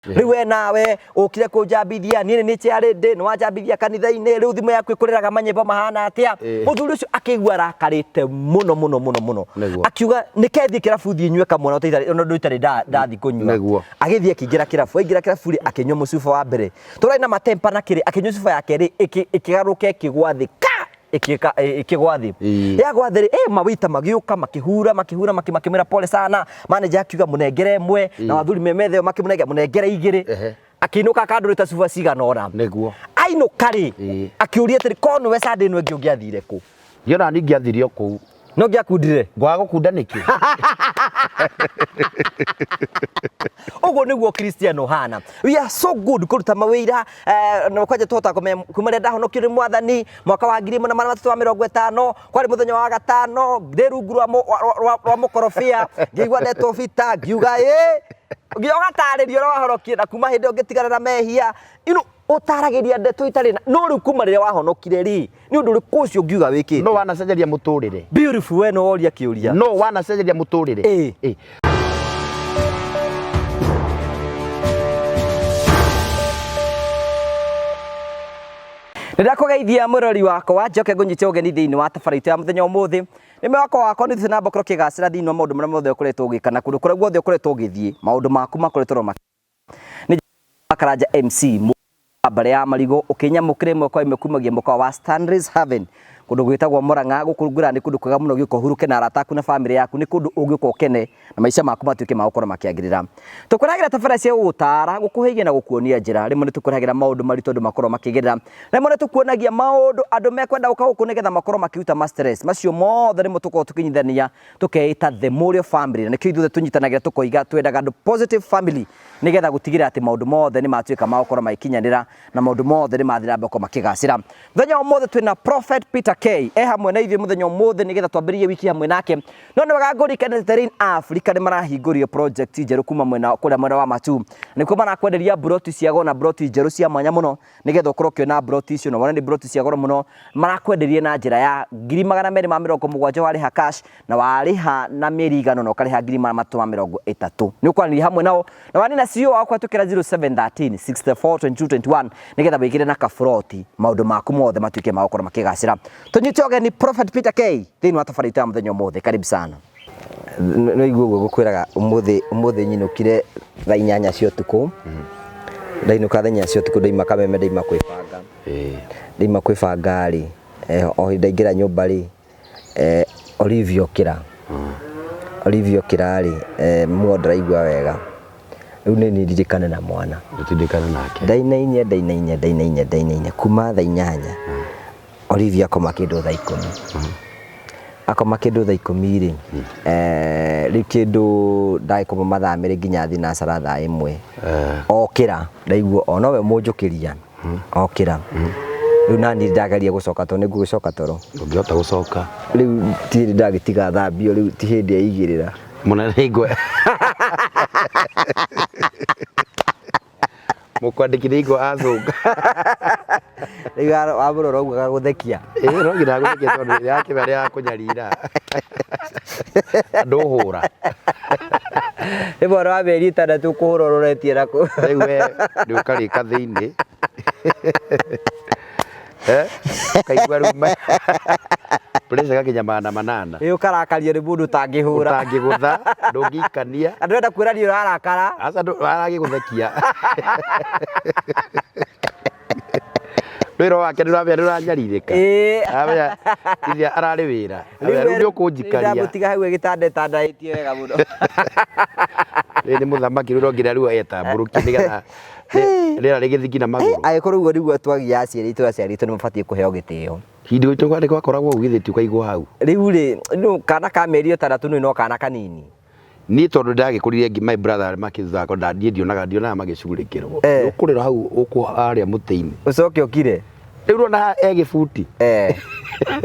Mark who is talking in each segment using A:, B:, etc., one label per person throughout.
A: Rĩu we nawe ũkire kũnjambithia niĩ nĩ nĩ chairlady, nĩ wanjambithia kanitha-inĩ, rĩu thimũ yaku ĩkũrĩraga manyĩmbo mahana atĩa? Mũthuri ũcio akĩigua arakarĩte mũno mũno mũno mũno. Akiuga nĩke thiĩ kĩrabu thiĩ nyue kamwe ona ũndũ itarĩ ndathiĩ kũnyua. Agĩthiĩ akĩingĩra kĩrabu, aingĩra kĩrabu rĩ akĩnyua mũcuba wa mbere. Tũrarĩ na matempa na kĩrĩ, akĩnyua cuba ya kerĩ ĩkĩgarũrũka ĩkĩgwa thĩ ka! Ĩkĩka ĩkĩgwa thĩ. Yagwa thĩ rĩ, mawaiter magĩũka makĩhura makĩhura makĩmwĩra pole sana. Manager akiuga mũnengere ĩmwe, na athuri me metha ĩyo makĩmũnengera mũnengere igĩrĩ. Akĩinũka akandũrĩte cuba cigana ũna. Ainũka rĩ, akĩũria atĩrĩ, korwo nĩwe Sunday ĩno ĩngĩ ũngĩathire kũ?
B: Niĩ ona niĩ ingĩathire o kũu.
A: No ngĩakundire?
B: Ngwaga gũkunda nĩkĩ?
A: Ũguo nĩguo Kristiano ũhana. We are so good kũruta mawĩira na kwanja tũhotaga kũmenya kuma rĩrĩa ndahonokio nĩ mwathani mwaka wa 1350 kwarĩ mũthenya wa gatano ndĩ rungu rwa rwa mũkorobia ngĩigua ndetwo bita ngiuga ĩ nginya ũgatarĩria ũrĩa wahonokire na kuma hĩndĩ ĩyo ngĩtigana na mehia. You know, ũtaragĩria ndeto itarĩ na no rĩu kuma rĩrĩa wahonokire rĩ nĩ ũndũ ũrĩkũ ũcio ũngiuga wĩkĩte?
B: No wanacenjeria mũtũrĩre.
A: Beautiful, we no woria kĩũria.
B: No wanacenjeria mũtũrĩre.
A: Ĩĩ.
B: Ĩĩ.
A: Nĩndakũgeithia mwĩroreri wakwa, njoke ngũnyite ũgeni thĩinĩ wa tabarĩra itũ ya mũthenya ũmũthĩ. Nĩ mwĩhoko wakwa nĩ ũthiĩte na mbere gũkorwo ũkĩgacĩra thĩinĩ wa maũndũ marĩa mothe ũkoretwo ũgĩka na kũndũ kũrĩa guothe ũkoretwo ũgĩthiĩ, maũndũ maku makoretwo Nĩ Karanja MC wa mbarĩ ya Marigũ ũkĩnyamũkĩra ĩmwe kwa ĩmwe kumagia mũkawa wa Stanley's Haven kũndũ gwĩtagwo Murang'a. Gũkũ ngwĩraga nĩ kũndũ kwega mũno gĩũka ũhurũke na arata aku na famĩlĩ yaku, nĩ kũndũ ũngĩũka ũkene na maica maku matuĩke ma gũkorwo makĩagĩrĩra. Tũkũrehagĩra tabarĩra cia gũgũtara, gũkũhĩgia na gũkuonia njĩra. Rĩmwe nĩ tũkũrehagĩra maũndũ maritũ andũ makorwo makĩgerera, rĩmwe nĩ tũkuonagia maũndũ andũ mekwenda gũka gũkũ nĩgetha makorwo makĩruta ma stress. Macio mothe nĩmo tũkoragwo tũkĩnyitithania tũkeĩta the Mũrĩo family, na nĩkĩo ithuothe tũnyitanagĩra tũkoiga twendaga andũ positive family nĩgetha gũtigĩrĩra atĩ maũndũ mothe nĩ matuĩka ma gũkorwo magĩkinyanĩra na maũndũ mothe nĩ mathiĩ na mbere gũkorwo makĩgacĩra. Mũthenya wa ũmũthĩ twĩna Prophet Peter K e hamwe na ithuĩ mũthenya ũmũthĩ nĩgetha twambĩrĩrie wiki hamwe nake. No nĩ wega ngũririkane atĩ Terrain Africa nĩ marahingũrire project njerũ kuma mwena kũrĩa mwena wa Matuu. Nĩkuo marakwenderia mburoti cia goro na mburoti njerũ cia mwanya mũno nĩgetha ũkorwo ũkĩona mburoti icio na wone nĩ mburoti cia goro mũno. Marakwenderia na njĩra ya 270,000 warĩha cash na warĩha na mĩeri igana ũna ũkarĩha 330,000. Nĩ ũkwaranĩria hamwe nao na wanina CEO wao kũhetũkĩra 0713 64 22 21 nĩgetha wĩgĩre na kaburoti maũndũ maku mothe matuĩke ma gũkorwo makĩgacĩra. Tũnyite ũgeni Prophet Peter K thĩinĩ wa tabarĩra itũ ya mũthenya ũmũthĩ. Karibu sana. Nĩ ũigua ũguo ngũkwĩraga ũmũthĩ ũmũthĩ nyinũkire thaa inyanya cia ũtukũ ndainũka thaa inyanya cia ũtukũ ndaima kameme ndaima kwĩbanga ndaima kwĩbanga rĩ o hĩndĩ ndaingĩra nyũmba rĩ Olivia okĩra Olivia okĩra rĩ muo ndaraigua wega rĩu nĩ niĩ ndirikane na mwana
B: Ndũtindĩkane nake.
A: ndainainia ndainainia ndainainia ndainainia kuma thaa inyanya Olivia akoma kĩndũ thaa ikũmi akoma kĩndũ thaa ikũmi rĩ rĩu kĩndũ ndagĩkoma mathaa merĩ nginya thinacara thaa ĩmwe okĩra ndaigua o nowe mũnjũkĩria okĩra rĩu nani ndageria gũcoka toro nĩngũgĩcoka toro
B: Ndũngĩhota gũcoka.
A: rĩu ti hĩndĩ ndagĩtiga thambio rĩu ti hĩndĩ aigĩrĩra
B: Mũnene ingwe. Mũkwandĩkithia ingwe acũnga.
A: Rĩu wamũrora ũguo agagũthekia.
B: Ĩĩ no nginya agũthekie tondũ yakĩmenya nĩ yakũnyarira. Ndũhũra.
A: Nĩ mwana wa mĩeri ĩtandatũ ũkũhũra ũroretie nakũ.
B: Rĩu we nĩ ũkarĩka thĩinĩ. Eh? Ũkaigua rĩu pressure ĩgakinya 800.
A: Ĩ ũkarakario nĩ mũndũ ũtangĩhũra.
B: Ũtangĩgũtha, ndũngĩikania.
A: Na ndũrenda kwĩra nĩ ũrarakara.
B: Aca aragĩgũthekia. Wĩra wake nĩ ũranyarirĩka.
A: Ĩĩ.
B: Aramenya iria ararĩ wĩra. Rĩu nĩ ũkũnjikaria.
A: Ndamũtiga hau ĩgĩtanda ĩtandaĩtie wega mũno.
B: Rĩrĩ nĩ mũthamaki rĩu no nginya rĩu etambũrũkie nĩgetha rĩera rĩgĩthiĩ nginya magũrũ.
A: Angĩkorwo ũguo nĩguo twagia aciari aitũ, aciari aitũ nĩ mabatiĩ kũheo gĩtĩo.
B: Hĩndĩ gwitũ nĩ gwakoragwo ũguo githĩ ti ũkaigwo hau.
A: Rĩu rĩ, no kana ka mĩeri ĩtandatũ nĩ no kana kanini.
B: Niĩ tondũ ndagĩkũrire my brother makĩthako niĩ ndionaga ndionaga magĩcugurĩkĩrwo. Ũkũrĩra hau harĩa mũtĩ-inĩ.
A: Ũcoke ũkire.
B: Rĩu ũrona he gĩbuti.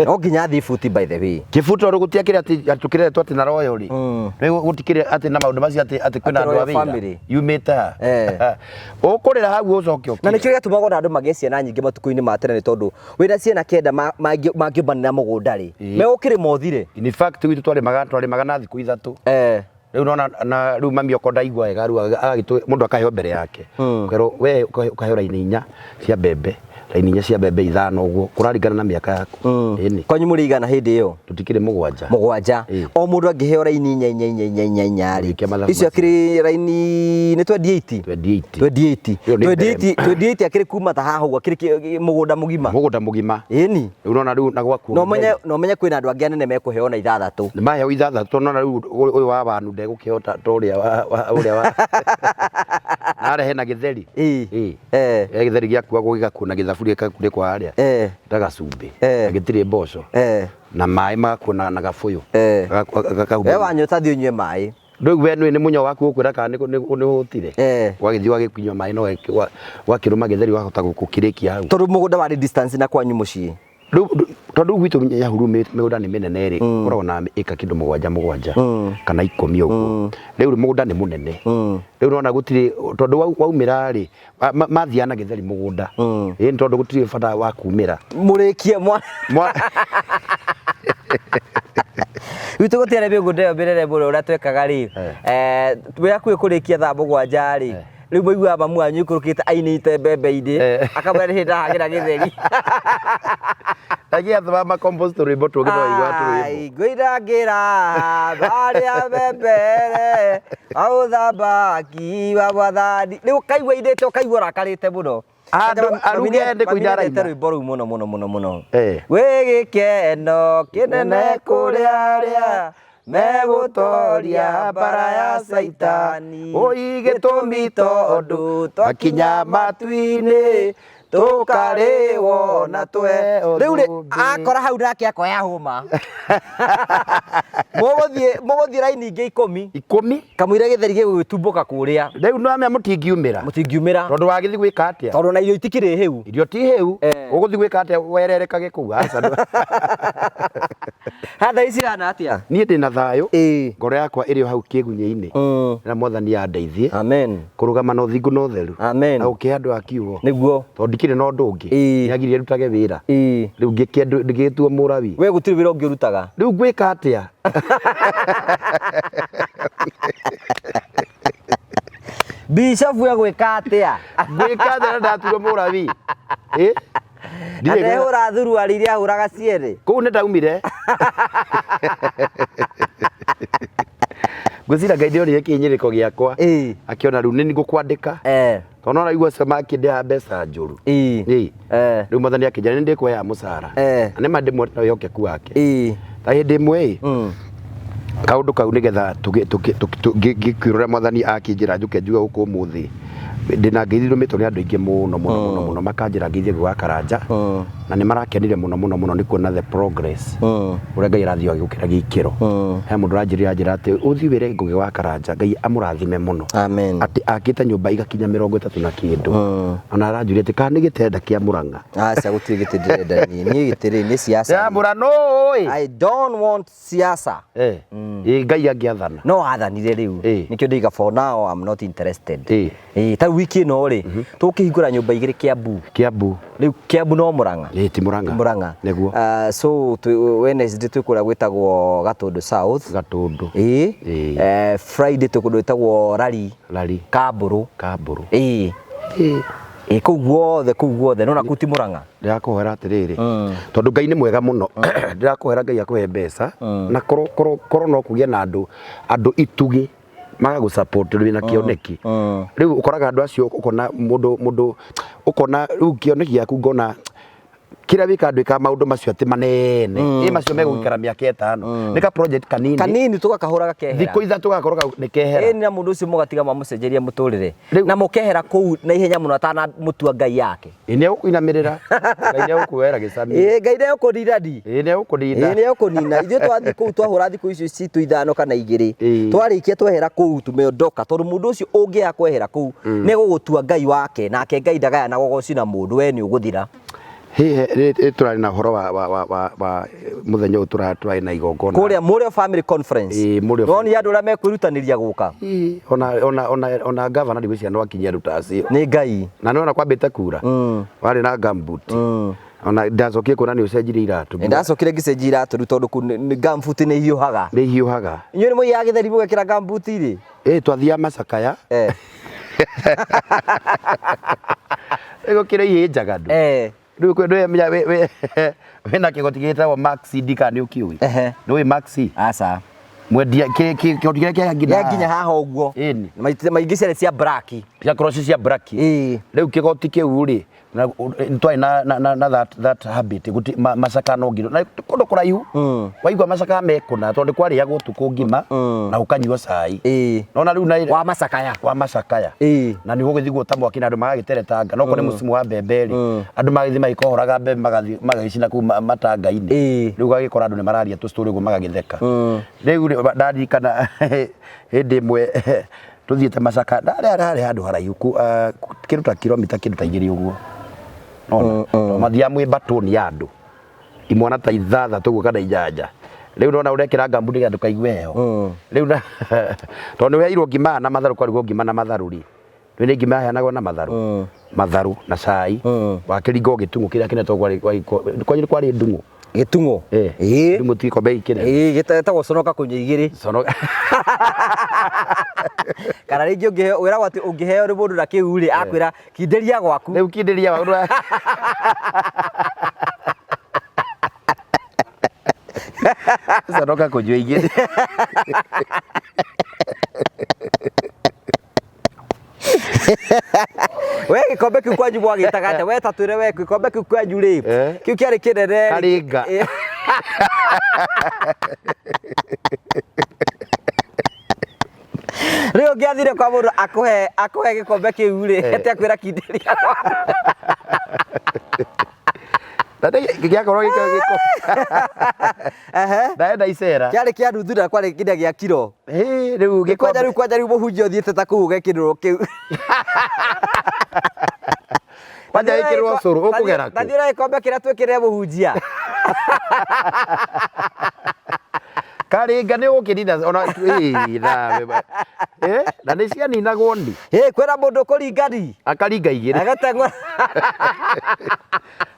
A: No nginya athiĩ buti by the way.
B: Kĩbuti tondũ gũtiakĩrĩ atĩ tũkĩreretwo atĩ na royal rĩ. Rĩu gũtikĩrĩ atĩ na maũndũ macio atĩ atĩ kwĩna andũ a wĩra. Yumĩte ha. Ũkũrĩra hau ũcoke ũkire.
A: Na nĩkĩo gĩatũmaga ona andũ magĩe ciana nyingĩ matukũ-inĩ ma tene nĩ tondũ wĩna ciana kenda mangĩũmbanĩra mũgũnda rĩ, megũkĩrĩma ũthire.
B: In fact gwitũ twarĩmaga twarĩmaga na thikũ ithatũ. Rĩu nona na rĩu mami okorwo ndaigua wega rĩu agagĩtũ mũndũ akaheo mbere yake. Ũkerwo we ũkaheo raini inya cia mbembe, raini inya cia mbembe ithano ũguo kũraringana na mĩaka yaku. Ĩni.
A: Kwanyu mũrĩ igana hĩndĩ ĩyo?
B: Tũtikĩrĩ mũgwanja.
A: Mũgwanja.
B: Ĩĩ.
A: O mũndũ angĩheo raini inya inya inya inya inya inya rĩ.
B: Ũgĩkia mathabu
A: Icio
B: macio.
A: akĩrĩ raini nĩ 28?
B: 28.
A: 28.
B: Ĩyo nĩ mbere.
A: 28 28 akĩrĩ kuma ta haha ũguo akĩrĩ mũgũnda mũgima.
B: Mũgũnda mũgima.
A: Ĩni.
B: Rĩu nona rĩu na gwaku.
A: No menye no menye kwĩna andũ angĩ anene mekũheo na ithathatũ.
B: Nĩ maheo ithathatũ nona rĩu ũyũ wa wanu ndegũkĩheo ta ũrĩa wa ũrĩa wa na arehe na gĩtheri.
A: Ĩĩ.
B: Ĩĩ.
A: Eh.
B: Eh, gĩtheri gĩakuagwo gĩgakuo na gĩthaburia gĩgakunĩkwo harĩa.
A: Eh.
B: Ta gacumbĩ.
A: Eh.
B: Na gĩtirĩ mboco.
A: Eh.
B: Na maĩ magakuo na gabũyũ.
A: Eh.
B: Gakahumbĩrwo.
A: We wanyua ta thiĩ ũnyue maĩ.
B: Rĩu we nĩ mũnyao waku ũkwĩra kana nĩ ũhũtire.
A: Eh.
B: Wagĩthiĩ wagĩkinyua maĩ no wakĩrũma gĩtheri wahota gũkĩrĩkia hau.
A: Tondũ mũgũnda warĩ distance na kwanyu mũciĩ.
B: Rĩu tondũ gwitũ Nyahururu mĩgũnda nĩ mĩnene rĩ, gũkoragwo na ĩka kĩndũ mũgwanja mũgwanja kana ikũmi ũguo. Rĩu mũgũnda nĩ mũnene. Rĩu nĩwona gũtirĩ tondũ waumĩra rĩ, mathiaga na gĩtheri mũgũnda. Ĩĩ tondũ gũtirĩ bata wa kumĩra.
A: Mũrĩkie mwa Gwitũ gũtiarĩ mĩgũnda ĩyo mĩnene mũno ũrĩa twekaga rĩ.
B: Eh.
A: Wĩ hakuhĩ kũrĩkia thaa mũgwanja rĩ. Rĩu mũiguaga mamu wanyu aikũrũkĩte ainĩte mbembe-inĩ. Akamwĩra nĩ hĩndĩ ndahagĩra gĩtheri.
B: Agiĩ atĩ ma compose tũrwĩmbo tũngĩ twaigua tũrwĩmbo.
A: Ai, ngũira ngĩra harĩa mbembere ũthamaki wa mwathani. Rĩu ũkaigua ainĩte ũkaigua ũrakarĩte mũno.
B: Andũ aruge nĩ kũina araina.
A: Rwĩmbo rũu mũno mũno mũno mũno.
B: Eh.
A: Gwĩ gĩkeno kĩnene kũrĩ arĩa megũtoria mbara ya Caitani.
B: Oi gĩtũmi tondũ
A: twakinya matu-inĩ tũkarĩwo na twe. Rĩu rĩ akora hau nake akoya hũma. Mũgũthiĩ mũgũthiĩ raini ingĩ ikũmi.
B: Ikũmi.
A: Kamũira gĩtheri gĩgũgĩtumbũka kũrĩa.
B: Rĩu no amĩa mũtingiumĩra.
A: Mũtingiumĩra.
B: Tondũ wagĩthiĩ gwĩka atĩa?
A: Tondũ na irio itikĩrĩ hĩu.
B: Irio ti hĩu. Ũgũthiĩ gwĩka atĩa wererekage kũu? Aca.
A: Ha thaa ici hana atĩa?
B: Niĩ ndĩna thayũ.
A: Ĩĩ.
B: Ngoro yakwa ĩrĩ o hau kĩgunyĩ-inĩ. Na Mwathani andeithie.
A: Amen.
B: Kũrũgama na ũthingu na ũtheru.
A: Amen.
B: Na gũkĩhe andũ a kiugo.
A: Nĩguo.
B: Tondũ ndikĩrĩ na ũndũ ũngĩ.
A: Ĩĩ.
B: Nĩagirie ndutage wĩra.
A: Ĩĩ.
B: Rĩu ngĩgĩtuo Mũrawi.
A: We gũtirĩ wĩra ũngĩ ũrutaga.
B: Rĩu ngwĩka atĩa?
A: Bishop egwĩka atĩa?
B: Ngwĩka atĩa na ndatuirwo Mũrawi? Ĩ?
A: Na ndehũra thuruarĩ iria ahũraga cierĩ.
B: Kũu nĩ ndaumire. Ngwĩciria Ngai nĩonire kĩhinyĩrĩko gĩakwa.
A: Ĩĩ.
B: Akĩona rĩu nĩ ngũkwandĩka.
A: Eh.
B: Tondũ no araigua acio makĩndĩhaga mbeca njũru.
A: Ĩĩ.
B: Ĩĩ.
A: Eh.
B: Rĩu Mwathani akĩnjĩra nĩ ndĩkũheaga mũcara.
A: Eh.
B: Na nĩ ma ndĩmwe na wĩhokeku wake.
A: Ĩĩ.
B: Ta hĩndĩ ĩmwe ĩ, kaũndũ kau nĩgetha ngĩkwĩra ũrĩa Mwathani akĩnjĩra njũke njuge gũkũ ũmũthĩ ndĩna ngeithi ndũmĩtwo nĩ andũ aingĩ mũno mũno mũno mũno makanjĩra ngeithie Ngũgĩ wa Karanja na nĩ marakenire mũno mũno mũno nĩ kuona the progress ũrĩa Ngai arathiĩ agĩũkĩragia ikĩro. He mũndũ ũranjĩrire anjĩra atĩ ũthiĩ wĩre Ngũgĩ wa Karanja Ngai amũrathime mũno.
A: Amen.
B: Atĩ akĩte nyũmba igakinya 30 na kĩndũ. Ona aranjũria atĩ kana nĩ gĩtenda kĩa Mũrang'a.
A: Aca gũtirĩ gĩtĩ ndĩrenda niĩ. Niĩ gĩtĩ rĩ nĩ siasa.
B: Ya Mũrang'a ĩ.
A: I don't want siasa.
B: Eh. Ĩ Ngai angĩathana.
A: No athanire rĩu.
B: Ĩ.
A: Nĩkĩo ndĩiga for now I'm not interested.
B: Ĩ.
A: Ĩ ta rĩu wiki ĩno rĩ tũkĩhingũra nyũmba igĩrĩ Kiambu.
B: Kiambu.
A: Rĩu Kiambu no Mũrang'a.
B: Ĩ ti Mũrang'a.
A: Mũrang'a.
B: Nĩguo.
A: So Wednesday twĩ kũrĩa gwĩtagwo Gatũndũ South.
B: Gatũndũ.
A: Ĩ.
B: Ĩ.
A: Friday twĩ kũndũ gwĩtagwo Rari.
B: Rari.
A: Kambũrũ.
B: Kambũrũ.
A: Ĩ.
B: Ĩ.
A: Ĩ kũu guothe kũu guothe nona kũu ti Mũrang'a.
B: Ndĩrakũhoera atĩrĩrĩ tondũ Ngai nĩ mwega mũno ndĩrakũhoera Ngai akũhe mbeca na korwo korwo korwo no kũgĩe na andũ andũ itugĩ magagũ support wĩna kĩoneki rĩu ũkoraga andũ acio ũkona mũndũ mũndũ ũkona rĩu kĩoneki gĩaku ngona kĩrĩa wĩkaga ndwĩkaga maũndũ macio atĩ manene ĩ macio megũikara mĩaka ĩtano nĩ ka project kanini
A: Kanini tũgakahũra gakehera.
B: thikũ ithatũ gagakorwo nĩ kehera
A: Ĩ na mũndũ ũcio mũgatiga mwamũcenjeria mũtũrĩre
B: Rĩu-
A: na mũkehera kũu na ihenya mũno atanamũtua ngai yake.
B: Ĩ nĩ egũkũinamĩrĩra Ngai nĩ egũkuoera gĩcami
A: Ĩ Ngai nĩ egũkũnina ndi.
B: Ĩ nĩ egũkũnina
A: Ĩ nĩ egũkũnina. Ithuĩ twathiĩ kũu twahũra thikũ icio citũ ithano kana igĩrĩ
B: Ĩ.
A: twarĩkia twehera kũu tumeondoka tondũ mũndũ ũcio ũngĩaga kwehera kũu nĩ egũgũtua ngai wake nake ngai ndagayanaga ũgoci na mũndũ we nĩ ũgũthira.
B: Hihi tũrarĩ na ũhoro wa wa wa wa wa mũthenya ũyũ tũrarĩ na igongona
A: Kũrĩa Mũrĩo Family Conference.
B: Ĩ, Mũrĩo
A: Nĩwonire andũ arĩa mekwĩrutanĩria gũka.
B: Ĩ, ona ona ona ona gavana ndigwĩciria no akinyie andũ ta acio
A: Nĩ Ngai.
B: na nĩwona kwambĩte kura warĩ na gumboot. Ona ndacokire kuona nĩ ũcenjirie iratũ.
A: Ndacokire ngĩcenjia iratũ rĩu tondũ kũu gumboot nĩ ihiũhaga.
B: Nĩ ihiũhaga.
A: Inyuĩ nĩ mũiyaga gĩtheri mũgekĩra gumboot rĩ?
B: Ĩ twathiaga macakaya.
A: Eh.
B: Gũkĩrĩ ihĩ njaganu.
A: Eh.
B: Rĩu kwĩ ndũĩ wĩna kĩgoti gĩtagwo Maxi ndika nĩ ũkĩũĩ.
A: Ehe.
B: Nĩ ũĩ Maxi?
A: Aca.
B: Mwendia kĩgoti kĩrĩa kĩa nginya
A: Ya nginya haha ũguo.
B: Ĩni.
A: Maingĩ ciarĩ cia black.
B: Ciakorwo ci cia black.
A: Ĩĩ.
B: Rĩu kĩgoti kĩu rĩ twarĩ na that habit guti macaka no nginya na kũndũ kũraihu waigua macaka mekũna tondũ kwarĩagwo ũtukũ ngima na ũkanyua cai.
A: Ĩĩ.
B: Nona rĩu na
A: Wa macakaya.
B: Wa macakaya.
A: Ĩĩ.
B: Na nĩ gũgĩthigwo ta mwaki na andũ magagĩteretanga no korwo nĩ mũcimu wa mbembe rĩ andũ magagĩthiĩ magĩkohoraga mbembe magathiĩ magagĩcina kũu matanga-inĩ.
A: Ĩĩ.
B: Rĩu ũgagĩkora andũ nĩ mararia tũ story ũguo magagĩtheka. Rĩu rĩ ndarikana hĩndĩ ĩmwe Tũthiĩte Masaka, harĩ harĩ handũ haraihu kĩndũ ta kilomita kĩndũ ta igĩrĩ ũguo. Nona? Mathiaga mwĩ mbatũni ya andũ. Imwana ta ithathatũ ũguo kana inyanya. Rĩu nona ũrekĩra ngambu nĩgetha ndũkaigue heho. Rĩu na tondũ nĩ ũheirwo ngima na matharũ kwarugwo ngima na matharũ rĩ, nĩ nĩ ngima yaheanagwo na matharũ? Matharũ na cai. Wakĩringa o gĩtung'ũ kĩrĩa kĩnene tondũ kwarĩ kwanyu nĩ kwarĩ ndung'ũ?
A: Gĩtung'ũ?
B: Eh.
A: Ĩĩ.
B: Ndung'ũ ti gĩkombe gĩkĩ kĩnene?
A: Ĩĩ, gĩtagwo conoka kũnyua igĩrĩ.
B: Conoka.
A: Kana rĩngĩ ũngĩheo, wĩragwo atĩ ũngĩheo nĩ mũndũ na kĩu rĩ, akwĩra kindĩria gwaku.
B: Rĩu kindĩria gwaku. Conoka kũnyua igĩrĩ.
A: We gĩkombe kĩu kwanyu mwagĩtaga atĩa? We ta twĩre we gĩkombe kĩu kwanyu rĩ,
B: Eh?
A: kĩu kĩarĩ kĩnene rĩ.
B: Karinga.
A: Rĩu ũngĩathire kwa mũndũ akũhe akũhe gĩkombe kĩu rĩ, atĩ akwĩra kindĩria gwaku.
B: Na gĩakorwo gĩko gĩko.
A: Ehe.
B: Ndaenda icera.
A: Kĩarĩ kĩa nuthu na kwarĩ nginya gĩa kiro.
B: Hĩ, rĩu
A: Kwanja
B: gĩkombe.
A: rĩu kwanja rĩu mũhunjia ũthiĩte ta kũu ũgekĩrĩrwo kĩu.
B: Kwanja wĩkĩrĩrwo cũrũ, ũkũgera kũ?
A: Tathiĩ ũroe gĩkombe kĩrĩa twĩkĩrĩre mũhunjia.
B: Karinga nĩ ũgũkĩnina ona ĩĩ, nawe. Eh, na nĩ cianinagwo ni.
A: Hĩ, kwĩna mũndũ ũkũringani.
B: Akaringa igĩrĩ.
A: Agateng'era.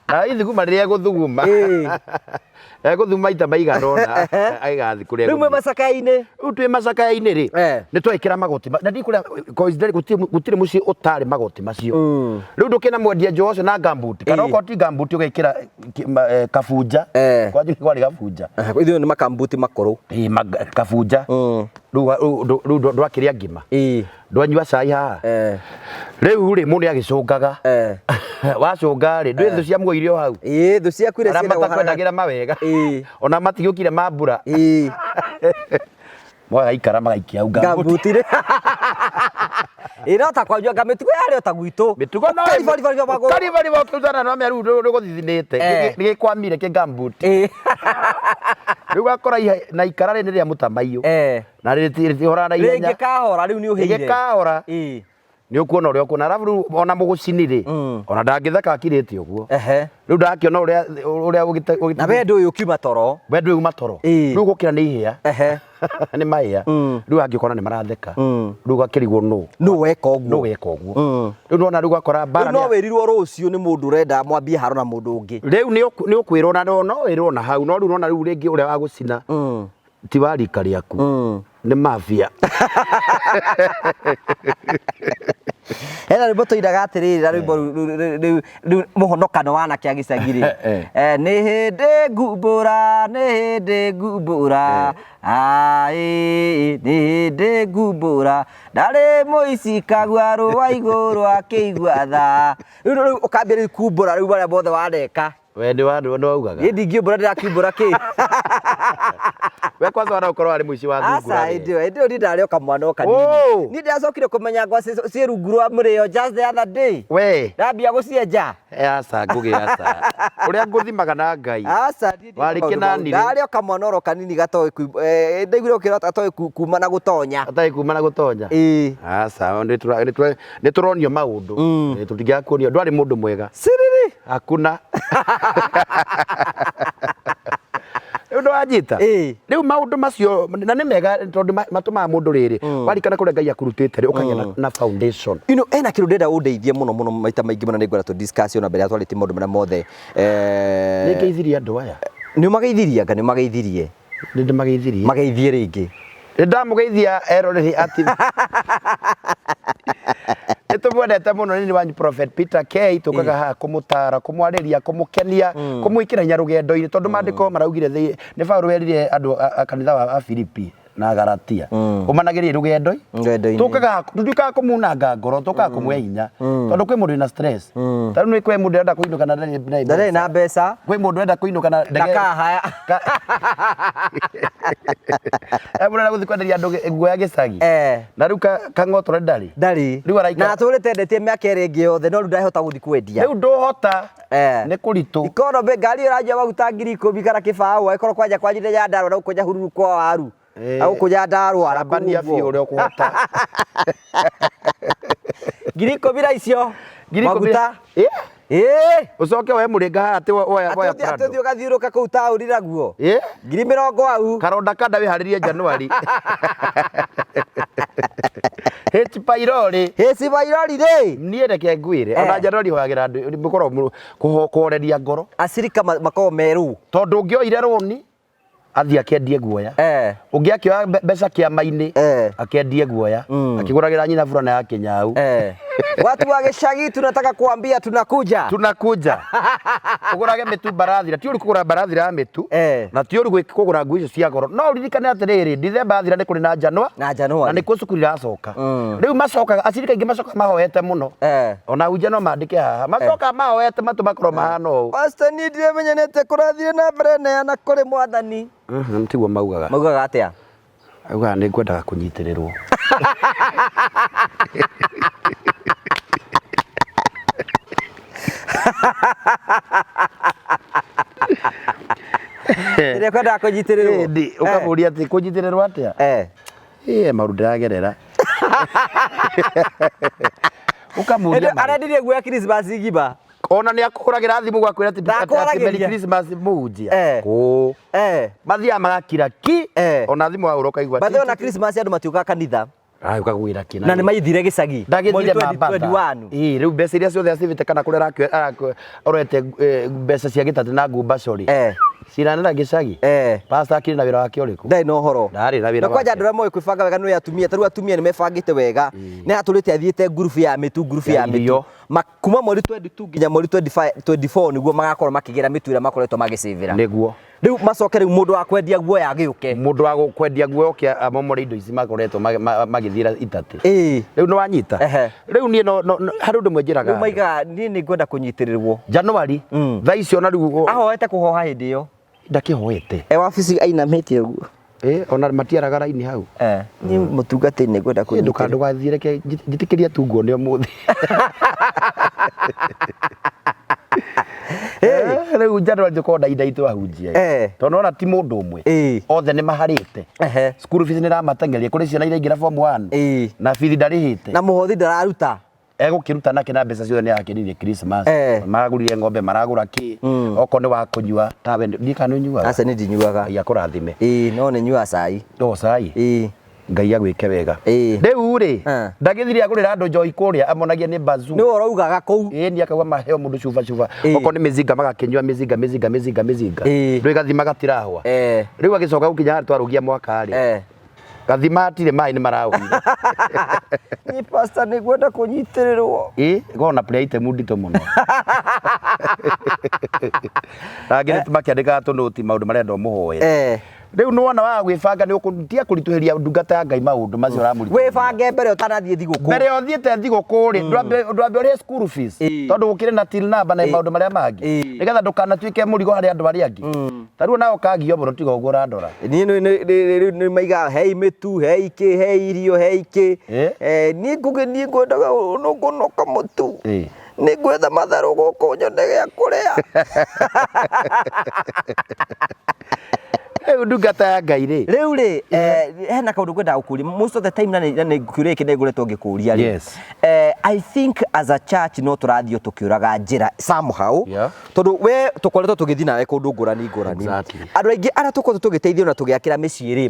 B: Na ithuguma rĩrĩa egũthuguma.
A: Ĩĩ.
B: Egũthuguma maita maigana ũna agĩgathiĩ kũrĩa
A: Rĩu mwĩ
B: egũthiĩ.
A: macakaya-inĩ.
B: Rĩu twĩ macakaya-inĩ rĩ,
A: Eh.
B: nĩ twekĩra magoti na ndikũrĩa coincidentally gũtirĩ mũciĩ ũtarĩ magoti macio. Rĩu ndũkĩna mwendia njũa ũcio na gumboot kana
A: Ĩĩ.
B: okorwo ti gumboot ũgekĩra kabunja.
A: Eh.
B: Kwanyu nĩ kwarĩ gabunja.
A: Ithuĩ nĩ makambuti makũrũ.
B: Ĩĩ, kabunja. Rĩu ndwakĩrĩa ngima.
A: Ĩĩ.
B: Ndwanyua cai haha.
A: Eh.
B: Rĩu rĩ mũndũ nĩagĩcũngaga.
A: Eh.
B: Wacũnga rĩ, ndwĩ thũ cia muoire o hau.
A: Ĩĩ, thũ ciaku iria
B: Arĩa
A: ciendagwo
B: matakwendagĩra mawega.
A: Ĩĩ.
B: Ona matigĩũkire mambura.
A: Ĩĩ.
B: Magaikara magaikia hau gumboot.
A: Gumboot rĩ. Ĩĩ no ta kwanyu anga mĩtugo yarĩ o ta gwitũ.
B: Mĩtugo no
A: Ũkaribariba magũrũ.
B: Ũkaribariba ũkĩrutana no mĩaru rũgũthithinĩte.
A: Eh.
B: Nĩ gĩkwamire kĩ gumboot.
A: Ĩĩ.
B: Rĩu ũgakora na ikara rĩ nĩ rĩa mũtamaiyũ.
A: Eh.
B: Na rĩtihoraga na ihenya.
A: Rĩngĩ kahora rĩu nĩ ũhĩire.
B: Rĩngĩkahora.
A: Ĩĩ.
B: Nĩ ũkuona ũrĩa ũkuona. Arabu rĩu ona mũgũcini rĩ, ona ndangĩtheka akirĩte ũguo.
A: Ehe.
B: Rĩu ndakĩona ũrĩa ũrĩa ũgĩte
A: Na we ndũĩ ũkiuma toro.
B: we ndũĩ uma toro.
A: Ĩĩ.
B: Rĩu gũkĩra nĩ ihĩa.
A: Ehe.
B: Nĩ mahĩa. Rĩu angĩkora nĩ maratheka. Rĩu ũgakĩrigwo nũ.
A: Nũ weka ũguo.
B: Nũ weka ũguo. Rĩu nĩwona rĩu ũgakora mbara
A: Rĩu no wĩrirwo rũciũ nĩ mũndũ ũrenda mwambie haro na mũndũ ũngĩ.
B: Rĩu nĩ ũkwĩrwo na no wĩrwo na hau no rĩu nona rĩu rĩngĩ ũrĩa wagũcina ti wa rika rĩaku nĩ mafia.
A: Hena rwĩmbo tũinaga atĩrĩrĩ na rwĩmbo rĩu rĩu mũhonokano wa anake a gĩcagi rĩ. Nĩ hĩndĩ ngumbũra, nĩ hĩndĩ ngumbũra, aĩ, nĩ hĩndĩ ngumbũra, ndarĩ mũici kagua rũa igũrũ akĩigua tha. Rĩu rĩu ũkambia rĩu kumbũra rĩu marĩa mothe waneka.
B: We nĩ wa nĩ waugaga.
A: Niĩ ndingĩumbũra ndĩrakiumbũra kĩ?
B: We kwanza wana ũkorwo warĩ mũici wa thungura.
A: Aca hĩndĩ ĩyo hĩndĩ ĩyo niĩ ndarĩ o kamwana o kanini.
B: Oh!
A: Niĩ ndĩracokire kũmenya ngwacĩ ciĩ rungu rwa mũrĩo just the other day.
B: We.
A: Ndambia gũcienja.
B: Aca ngũgĩ aca. Ũrĩa ngũthimaga na Ngai.
A: Aca niĩ
B: Warĩ kĩnani rĩ?
A: Ndarĩ o kamwana oro kanini gatoĩ ndaiguire ũkĩra gatoĩ kuma na gũtonya.
B: Gatoĩ kuma na gũtonya.
A: Ĩĩ.
B: Aca nĩ tũronio maũndũ. Tũtingĩaga kuonio ndwarĩ mũndũ mwega.
A: Siriri.
B: Hakuna. Rĩu Nĩ wanyita?
A: Ĩĩ.
B: Rĩu maũndũ macio na nĩ mega tondũ matũmaga mũndũ rĩrĩ warikana kũrĩa Ngai akurutĩte rĩ, ũkagĩa na foundation.
A: You know, ena kĩndũ ndĩrenda ũndeithie mũno mũno maita maingĩ mũno, nĩ ngwenda tũ discuss ona mbere ya twarĩtie maũndũ marĩa mothe.
B: Nĩ ngeithirie andũ aya.
A: Nĩ ũmageithirie? Anga nĩ ũmageithirie?
B: Nĩ ndĩmageithirie.
A: Mageithie rĩngĩ.
B: Nĩ ndamũgeithia eroreri a TV. Nĩ tũmwendete mũno. Nĩ wanyu Prophet Peter K. Tũkaga haha kũmũtara, kũmwarĩria, kũmũkenia, kũmwĩkĩra hinya rũgendo-inĩ, tondũ maandĩko maraugire nĩ Paũlũ erire andũ a kanitha wa Afilipi na Galatia, ũmanagĩrie rũgendo.
A: Rũgendo-inĩ.
B: Tũkaga tũtuĩkaga kũmunanga ngoro, tũkaga kũmũhe hinya, tondũ kwĩ mũndũ wĩna stress. Ta rĩu nĩ kwĩ mũndũ ũrenda kũinũka na ndarĩ
A: ndarĩ na mbeca.
B: Kwĩ mũndũ ũrenda kũinũka na ndege.
A: Ndakahaya.
B: Eh, mũndũ ũrenda gũthiĩ kwenderia andũ nguo ya gĩcagi. Na rĩu kang'otore ndarĩ.
A: Ndarĩ.
B: Rĩu araikara-
A: Na atũrĩte endetie mĩaka ĩrĩ ĩngĩ yothe, no rĩu ndahota gũthiĩ kwendia.
B: Rĩu ndũhota. Nĩ kũritũ.
A: Ikonomĩ ngari ĩranyua maguta 10,000 kana 20, angĩkorwo kwanja kwanyu nĩ Nyandarũa na gũkũ Nyahururu kwa waru. Gũkũ Nyandarũa na kũu
B: Cambania
A: ũguo.
B: biũ ũrĩa ũkũhota.
A: 10,000 na icio
B: 10,000.
A: maguta.
B: Ĩĩ. Ũcoke woe mũrĩnga haha atĩ woya
A: Atĩ
B: Prado.
A: ũthiĩ ũgathiũrũka kũu taũni naguo. 20,000 au.
B: Karonda kanda wĩharĩrie Januari. H pylori.
A: H pylori rĩ.
B: Niĩ reke ngwĩre, ona Januari hoyagĩra andũ, mũkoragwo kũhoreria ngoro.
A: Acirika makoragwo merũ.
B: Tondũ ũngĩoire rũni, athiĩ akendie guoya. Ũngĩ akĩoya mbeca kĩama-inĩ, akendie guoya, akĩgũragĩra nyina burana ya kĩnyau.
A: Watu wa gĩcagi, tunataka kuambia tunakuja.
B: Tunakuja. Ũgũrage mĩtu mbarathira, ti ũru kũgũra mbarathira ya mĩtu, na ti ũru kũgũra nguo icio cia goro. No ũririkane atĩrĩrĩ, Dithemba yathira nĩ kũrĩ na Janua,
A: Na Januari.
B: Na nĩkuo cukuru iracoka. Rĩu macokaga, acirika aingĩ macokaga mahoete mũno. Ona hunjia no mandĩke haha. Macokaga mahoete matũ makorwo mahana ũũ.
A: Pastor, niĩ ndiramenya nĩ atĩa kũrathiĩ na mbere, neana kũrĩ Mwathani.
B: Tiguo maugaga.
A: Maugaga atĩa?
B: Augaga nĩ ngwendaga kũnyitĩrĩrwo.
A: Ĩrĩa kwendaga kũnyitĩrĩrwo.
B: Ĩndĩ ũkamũria atĩ kũnyitĩrĩrwo atĩa? Ĩĩ, maũndũ ndĩragerera. Ũkamũria
A: Ĩndĩ arendirie nguo ya Christmas ngima.
B: Ona nĩ akũhũragĩra thimũ gwakwĩra atĩ
A: Ndakwaragĩria.
B: Merry Christmas mũhunjia. Kũ. Mathiaga magakira ki. Ona thimũ wahũra ũkaigua.
A: By the way, ona Christmas andũ matiũkaga kanitha.
B: Ai, ũkagwĩra kĩ?
A: Na nĩ maithire gĩcagi.
B: Ndagĩthire
A: Mweri
B: mambatha.
A: 2021.
B: Ĩĩ, rĩu mbeca iria ciothe acivĩte kana kũrĩa arorete mbeca cia gĩtatĩ na ngumbaco rĩ. Ciranĩra gĩcagi. Pastor akĩrĩ na wĩra wake ũrĩkũ?
A: Ndarĩ na ũhoro.
B: Ndarĩ na wĩra
A: Na kwanja
B: wake.
A: andũ arĩa moĩ kwĩbanga wega nĩ atumia. Ta rĩu atumia nĩ mebangĩte wega. Nĩ atũrĩte athiĩte ngurubu ya mĩtu, ngurubu
B: Ya
A: ya mĩtu.
B: irio.
A: Kuma mweri 22 nginya mweri 24 nĩguo magakorwo makĩgĩra mĩtu ĩrĩa makoretwo magĩcĩvĩra.
B: Nĩguo.
A: Rĩu macoke rĩu mũndũ wa kwendia guoya agĩũke.
B: Mũndũ wa kwendia guoya oke amomore indo ici makoretwo magĩthiĩra itatĩ. Rĩu nĩ wanyita? Rĩu niĩ no harĩ ũndũ ũmwe njĩraga
A: Rĩu
B: andũ.
A: maigaga niĩ nĩ ngwenda kũnyitĩrĩrwo.
B: Januari, thaa icio na rĩu
A: Ahoete kũhoha hĩndĩ ĩyo.
B: Ndakĩhoete.
A: E wabici ainamĩtie ũguo.
B: Ona matiaraga raini hau.
A: Niĩ mũtungatĩri nĩ ngwenda kũnyitĩrĩrwo.
B: Ndũgathiĩ, reke njĩtĩkĩrie tu nguone ũmũthĩ. Rĩu Januari tũkorwo na inda itũ ahunjia. Tondũ ona ti mũndũ ũmwe. Othe nĩ maharĩte. School fees nĩ ĩramateng'eria, kũrĩ ciana iraingĩra form 1. Na bithi ndarĩhĩte.
A: Na mũhothi ndararuta.
B: Egũkĩruta nake na mbeca ciothe nĩ arakĩnirie Christmas. Maragũrire ng'ombe, maragũra kĩ. Okorwo nĩ wa kũnyua, tawe ndiĩ kana nĩ ũnyuaga.
A: Aca, nĩ ndinyuaga.
B: Ngai akũrathime.
A: Ĩĩ, no nĩ nyuaga cai.
B: O cai? Ngai agwĩke wega. Rĩu rĩ, ndagĩthire agũrĩra andũ njohi kũrĩa, amonagia nĩ bazuu.
A: Nĩwe ũraugaga kũu.
B: Ĩĩ, nĩ akauga maheo mũndũ cuba cuba. Okorwo nĩ mĩzinga magakĩnyua mĩzinga mĩzinga mĩzinga mĩzinga. Rĩu ĩgathima gatirahwa. Rĩu agĩcoka gũkinya harĩa twarũgia mwaka rĩ. Gathima hatirĩ maĩ nĩ marahũire.
A: Niĩ pastor nĩ ngwenda kũnyitĩrĩrwo.
B: Ĩĩ, ĩkoragwo na prayer item nditũ mũno. Na angĩ nĩ makĩandĩkaga tũnũti maũndũ marenda ũmũhoere. Rĩu nĩ wona waga gwĩbanga nĩ ũkũtia kũritũhĩria ndungata ya Ngai maũndũ macio ũramũritũhĩria.
A: Wĩbange mbere ũtanathiĩ thigũkũ.
B: Mbere ũthiĩte thigũkũ rĩ, ndwambe ũrĩhe school fees. Tondũ gũkĩrĩ na till number na maũndũ marĩa mangĩ. Nĩgetha ndũkanatuĩke mũrigo harĩ andũ arĩa angĩ. Ta rĩu nawe ũkagio mũno tiga ũguo ũrandora.
A: Niĩ rĩu nĩ maigaga hei mĩtu, hei kĩ, hei irio, hei kĩ. Niĩ niĩ ngwendaga nũngũnũka mũtu. Nĩ ngwetha matharũ gũkũ nyone gĩa kũrĩa.
B: Rĩu ndungata ya Ngai rĩ.
A: Rĩu rĩ, hena kaũndũ ngwendaga gũkũria most of the time, na nĩ kĩũria gĩkĩ nĩ ngoretwo ngĩkũria rĩ. I think as a church no tũrathiĩ o tũkĩũraga njĩra somehow, tondũ we tũkoretwo tũgĩthiĩ nawe kũndũ ngũrani ngũrani. Andũ aingĩ arĩa tũkoretwo tũgĩteithio na tũgĩakĩra mĩciĩ rĩ,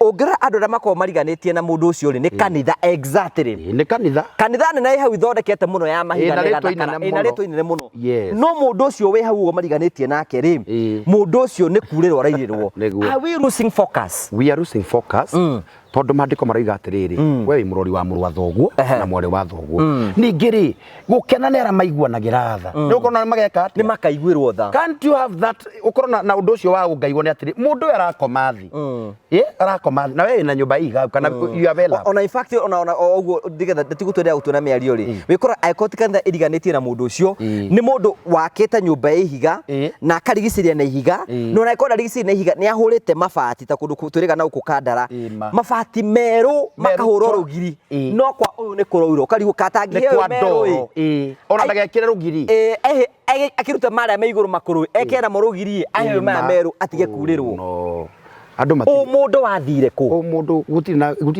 A: ũngĩrora andũ arĩa makoragwo mariganĩtie na mũndũ ũcio rĩ, nĩ kanitha exactly.
B: Ĩĩ, nĩ kanitha.
A: Kanitha nene ĩ hau ithondekete mũno ya mahiga
B: Ĩna
A: na
B: rĩtwa
A: ĩgathakara,
B: inene
A: ĩna
B: mũno.
A: rĩtwa inene mũno. No mũndũ ũcio wĩ hau ũguo mariganĩtie nake rĩ, mũndũ ũcio nĩ kurĩrwo arairĩrwo. Are we losing focus?
B: We are losing focus, tondũ maandĩko maroiga atĩrĩrĩ, we wĩ mũrori wa mũrũ wa thoguo na mwarĩ wa thoguo. Ningĩ rĩ, gũkena nĩ arĩa maiguanagĩra tha, nĩ gũkorwo nĩ mageka
A: Nĩ
B: atĩa?
A: Makaiguĩrwo tha.
B: Can't you have that, ũkorwo na ũndũ ũcio wa ũngai, wone atĩrĩ, mũndũ ũyũ arakoma thĩ, ĩ arakoma thĩ na we wĩna nyũmba iga kana you are well up.
A: Ona in fact, ona o ũguo nĩgetha tigũtwendea gũtua na mĩario rĩ, wĩkora angĩkorwo ti kanitha ĩriganĩtie na mũndũ ũcio, nĩ mũndũ wakĩte nyũmba ya ihiga na akarigicĩria na ihiga, na ona angĩkorwo ndarigicĩirie na ihiga, nĩ ahũrĩte mabati ta kũndũ twĩrĩga na gũkũ Kandara,
B: Ma.
A: mabati merũ makahũrwo
B: twa.
A: Rũgiri, no kwa ũyũ nĩ kũraura, ũkarigwo
B: Nĩ
A: katangĩhe ũyũ
B: kwa
A: merũ
B: ndoro
A: ĩ.
B: Ona ndagekĩre rũgiri.
A: Akĩruta marĩa me igũrũ makũrũ, ekĩre namo rũgiri, aheo maya
B: Ma.
A: merũ atige kurĩrwo.
B: No andũ matirĩ.
A: Ũmũndũ wathire kũ?
B: O mũndũ gũtirĩ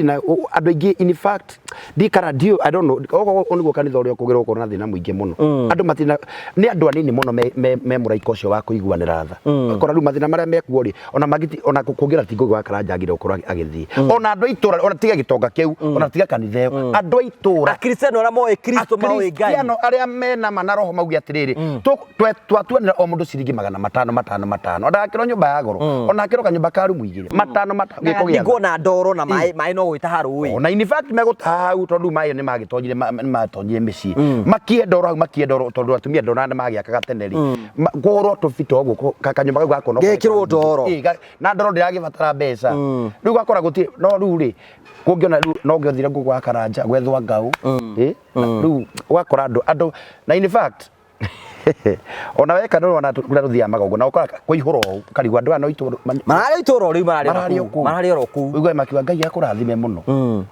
B: na andũ aingĩ, in fact ndikara ndiũ, I don't know, okorwo nĩguo kanitha ũrĩa ũkũgerwo ũkorwo na thĩna mũingĩ mũno. Andũ matirĩ na, nĩ andũ anini mũno me mũraika ũcio wa kũiguanĩra tha. Ũkora rĩu mathĩna marĩa mekuo rĩ, ona mangĩ ona kũngĩra ti Ngũgĩ wa Karanja agĩrĩirwo gũkorwo agĩthiĩ, ona andũ a itũra, ona tiga gĩtonga kĩu, ona tiga kanitha ĩyo, andũ a itũra.
A: Akristiano arĩa moĩ Kristo, moĩ Ngai.
B: Akristiano arĩa mena ma na roho mauge atĩrĩrĩ, twatuanĩra o mũndũ ciringi 500 500 500, ndagakĩrwo nyũmba ya goro, ona akĩrwo kanyũmba ka rumu igĩrĩ, matano matano, gĩko gĩa
A: Ningwo na ndoro na maĩ, maĩ no gwĩtaha rũĩ.
B: Ona in fact megũtaha hau, tondũ rĩu maĩ nĩ magĩtonyire, nĩ matonyire mĩciĩ, makie ndoro hau, makie ndoro, tondũ atumia ndoro nĩ magĩakaga tene rĩ. Kũhũrwo tũbito ũguo, kanyũmba kau gakwo no
A: Gekĩrwo ndoro.
B: Na ndoro ndĩragĩbatara mbeca. Rĩu gakora gũtirĩ no rĩu rĩ, kũngĩona rĩu no ngĩothire ngũkũ wa Karanja gwethwo ngau. Na rĩu ũgakora andũ na in fact ona weka nĩ ũrona kũrĩa tũthiaga magongona, ũkora kũihũra ũũ, ũkarigwo andũ aya no itũra
A: Mararĩ itũra o rĩu, mararĩ
B: Mararĩ o
A: o
B: kũu.
A: kũu, mararĩ oro kũu.
B: Ũiguaga makiuga Ngai akũrathime mũno.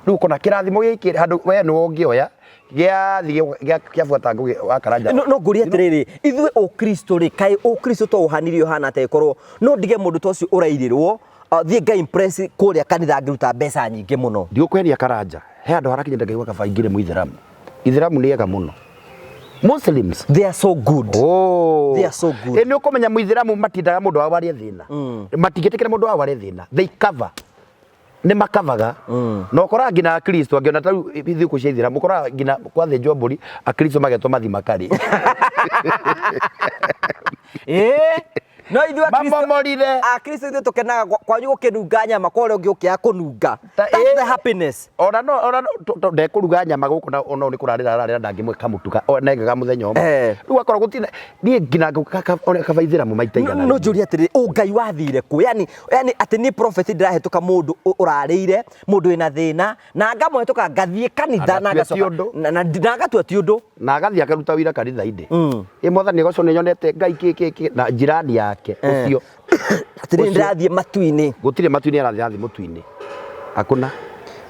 B: Rĩu ũkona kĩrathimo gĩkĩ handũ we nĩwe ũngĩoya gĩathiĩ kĩabuata Ngũgĩ wa Karanja.
A: No ngũrie atĩrĩrĩ, ithuĩ ũkristo rĩ, kaĩ ũkristo to ũhanirie ũhana atĩa ĩkorwo no ndige mũndũ ta ũcio ũrairĩrwo, thiĩ nga impress kũrĩa kanitha ngĩruta mbeca nyingĩ mũno?
B: Ndigũkweria Karanja, he handũ harakinyĩte ngaigua kaba ingĩrĩ mũithĩramu. Ithĩramu nĩ ega mũno, Muslims.
A: They are so good.
B: Oh.
A: They are so good.
B: Ĩ nĩ ũkũmenya mũithĩramu matindaga mũndũ wao arĩ thĩna, matingĩtĩkĩra mũndũ wao arĩ thĩna, they cover, nĩ makavaga. Na ũkoraga nginya akristo angĩona ta rĩu thigũkũ cia ithĩramu, ũkoraga nginya kwathĩnjwo mbũri, akristo magetwo mathi makarĩ.
A: Ĩĩ, no ithuĩ Akristo-
B: Mamomorire.
A: Akristo ithuĩ tũkenaga kwanyu gũkĩnunga nyama, kwa ũrĩa ũngĩ ũkĩaga kũnunga.
B: Ta-
A: That's
B: ĩĩ.
A: the happiness.
B: Ona no ndekũruga nyama gũkũ na ona nĩ kũrarĩra ararĩra ndangĩmwe kamũtuka nengaga mũthenya ũmwe. Rĩu akorwo gũtirĩ niĩ nginya ona kaba ithĩramu maita igana
A: No
B: rĩmwe.
A: Njũria atĩrĩrĩ, ũngai wathire kũ? Yani atĩ niĩ prophet ndĩrahĩtũka mũndũ ũrarĩire, mũndũ wĩna thĩna, na ngamũhĩtũka ngathiĩ kanitha na
B: Agatua ti
A: ngacoka
B: ũndũ.
A: na ngatua ti ũndũ.
B: Na agathiĩ akaruta wĩra kanitha-inĩ, ĩ mwathani agocwo, nĩ nyonete Ngai kĩ kĩ kĩ na jirani yake ũcio.
A: Atĩrĩrĩ,
B: Ũcio-
A: ndĩrathiĩ matu-inĩ.
B: Gũtirĩ matu-inĩ arathiĩ, arathiĩ mũtu-inĩ hakuna.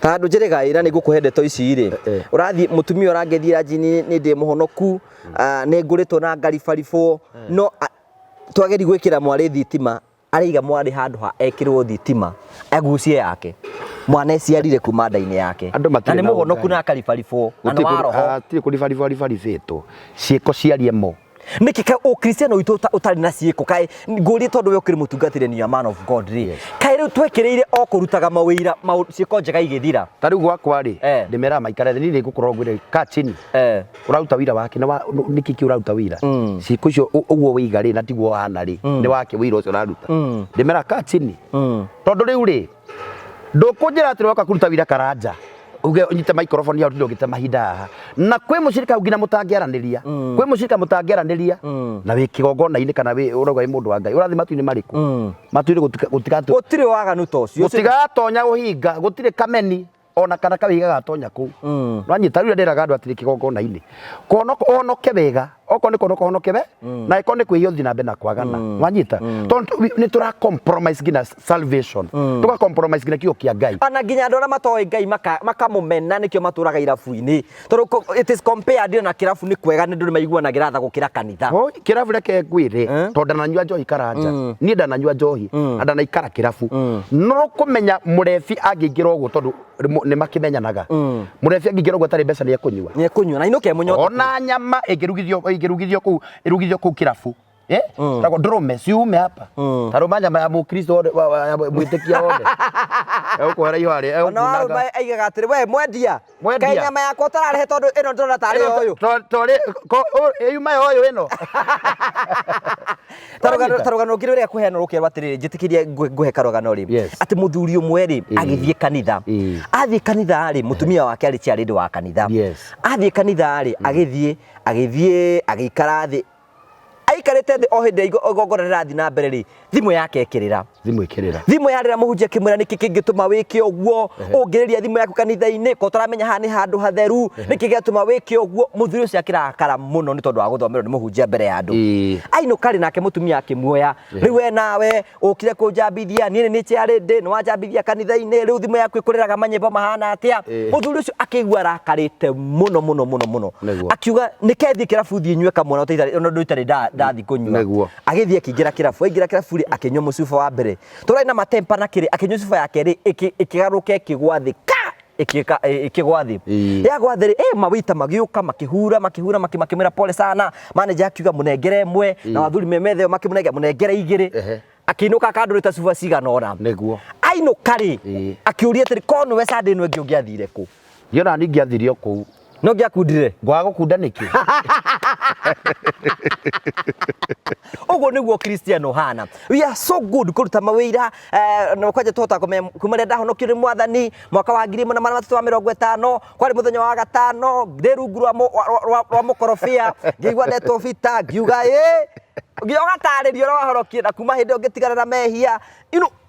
A: Handũ njĩrĩga ĩra nĩ ngũkũhe ndeto ici rĩ, ũrathiĩ mũtumia ũrangethiĩ njini, nĩ ndĩ mũhonoku, nĩ ngũrĩtwo na ngaribaribwo, no twageri gwĩkĩra mwarĩ thitima, araiga mwarĩ handũ ha ekĩrwo thitima agucie yake mwana eciarire kuma nda-inĩ yake.
B: Andũ matirĩ
A: Na nĩ
B: na
A: mũhonoku
B: ũngai.
A: na akaribaribwo na nĩ wa roho.
B: Hatirĩ kũribaribwo aribaribĩtwo, ciĩko ciarie mo.
A: Nĩkĩ ka ũkristiano witũ ũtarĩ na ciĩko? Kaĩ ngũrie, tondũ we ũkĩrĩ mũtungatĩri, ni a man of God rĩ, kaĩ rĩu twekĩrĩire o kũrutaga mawĩira, ciĩko njega igĩthira?
B: Ta rĩu gwakwa rĩ, ndĩmeraga maikare thĩ, niĩ nĩ ngũkorwo ngwĩre ka chini, ũraruta wĩra wake nĩkĩ kĩ ũraruta wĩra, ciĩko icio ũguo wĩiga rĩ, na tiguo hana rĩ, nĩ wake wĩra ũcio ũraruta. Ndĩmeraga ka chini, tondũ rĩu rĩ, ndũkũnjĩra atĩ woka kũruta wĩra Karanja, uge ũnyite microphone ya ũtinde ũgĩte mahinda haha, na kwĩ mũcirika ũngĩ na mũtangĩaranĩria, kwĩ mũcirika mũtangĩaranĩria na wĩ kĩgongona-inĩ, kana wĩ ũrauga wĩ mũndũ wa Ngai, ũrathiĩ matu-inĩ marĩkũ? Matu-inĩ
A: gũtirĩ waganu ta ũcio.
B: Gũtigatonya ũhinga, gũtirĩ kameni ona kana kawĩhiga gatonya kũu. Nwanyita? Rĩu ndĩraga andũ atĩrĩ, kĩgongona-inĩ kũhonoka, ũhonoke wega. Okorwo nĩ kũhonoka, ũhonoke we, na ĩkorwo nĩ kwĩhia, ũthiĩ na mbere na kwagana. Wanyita? Tondũ nĩ tũra compromise nginya salvation, tũga compromise nginya kiugo kĩa Ngai.
A: Ona nginya andũ arĩa matoĩ Ngai makamũmena, nĩkĩo matũraga irabu-inĩ, tondũ it is compared na kĩrabu nĩ kwega, nĩ ndũ maiguanagĩra tha gũkĩra kanitha.
B: Hoi, kĩrabu reke ngwĩre, tondũ ndananyua njohi Karanja, niĩ ndananyua njohi na ndanaikara kĩrabu, no kũmenya mũrebi angĩingĩra ũguo, tondũ nĩ makĩmenyanaga, mũrebi angĩingĩra ũguo atarĩ mbeca nĩ ekũnyua.
A: Nĩ ekũnyua na inũke mũnyote.
B: Ona nyama ĩngĩrugithio kũu kĩrabu, eh, tagwo ndũrũme ciume hapa, tarũma nyama ya mũkristo wothe, ya mwĩtĩkia wothe egũkũhera ihwarĩ.
A: Ona warũma aigaga atĩrĩ, we mwendia.
B: Mwendia.
A: Kaĩ nyama yakwa ũtararehe? Tondũ ĩno ndĩrona tarĩ ũyũ.
B: Yuma ya ũyũ ĩno. Wanyita?
A: Tarũgano rũngĩ rũrĩa kũheanwo rũkerwo atĩrĩrĩ, njĩtĩkĩrie ngũhe karũgano rĩ, atĩ mũthuri ũmwe rĩ, agĩthiĩ kanitha. Athiĩ kanitha rĩ, mũtumia wake arĩ chairlady wa kanitha. Athiĩ kanitha rĩ, agĩthiĩ agĩikara thĩ. Aikarĩte thĩ, o hĩndĩ igongona rĩrathiĩ na mbere rĩ, thimũ yake ĩkĩrĩra.
B: Thimũ ĩkĩrĩra.
A: Thimũ yarĩra, mũhunjia akĩmwĩra, nĩkĩ kĩngĩtũma wĩke ũguo? Ũngĩrĩria thimũ yaku kanitha-inĩ, ko ũtaramenya haha nĩ handũ hatheru? Nĩkĩ gĩatũma wĩke ũguo? Mũthuri ũcio akĩrakara mũno nĩ tondũ wa gũthomerwo nĩ mũhunjia mbere ya andũ. Ainũka rĩ, nake mũtumia akĩmuoya, rĩu we nawe ũkire kũnjambithia, niĩ nĩ nĩ chairlady, nĩ wanjambithia kanitha-inĩ, rĩu thimũ yaku ĩkũrĩraga manyĩmbo mahana atĩa? Mũthuri ũcio akĩigua arakarĩte mũno mũno mũno mũno. Akiuga, nĩke thiĩ kĩrabu, thiĩ nyue kamwe, ona ũndũ itarĩ ndathiĩ kũnyua. Agĩthiĩ akĩingĩra kĩrabu. Aingĩra kĩrabu rĩ, akĩnyua mũcuba wa mbere, tũrarĩ na matempa na kĩrĩ, akĩnyua cuba ya kerĩ, ĩkĩgarũrũka, ĩkĩgwa thĩ ka, ĩkĩgwa thĩ. Yagwa thĩ rĩ, mawĩita magĩũka, makĩhura, makĩhura, makĩmwĩra pole sana. Manager akiuga, mũnengere ĩmwe, na athuri me metha ĩyo makĩmũnengera, mũnengere igĩrĩ. Akĩinũka akandũrĩte cuba cigana ũna. Ainũka rĩ, akĩũria atĩrĩ, korwo nĩwe Sunday ĩno ĩngĩ ũngĩathire kũ?
B: Niĩ ona niĩ ingĩathire o kũu.
A: No ngĩakundire.
B: Ngwaga gũkunda nĩkĩ?
A: Ũguo nĩguo Christian ũhana. We are so good kũruta mawĩira, na kwanja tũhotaga kũmenya kuma rĩrĩa ndahonokio nĩ Mwathani mwaka wa 1350, kwarĩ mũthenya wa gatano, ndĩ rungu rwa mũkorobia, ngĩigua ndetwo bita, ngiuga ĩ, nginya ũgatarĩria ũrĩa wahonokire na kuma hĩndĩ ĩyo ngĩtigana na mehia.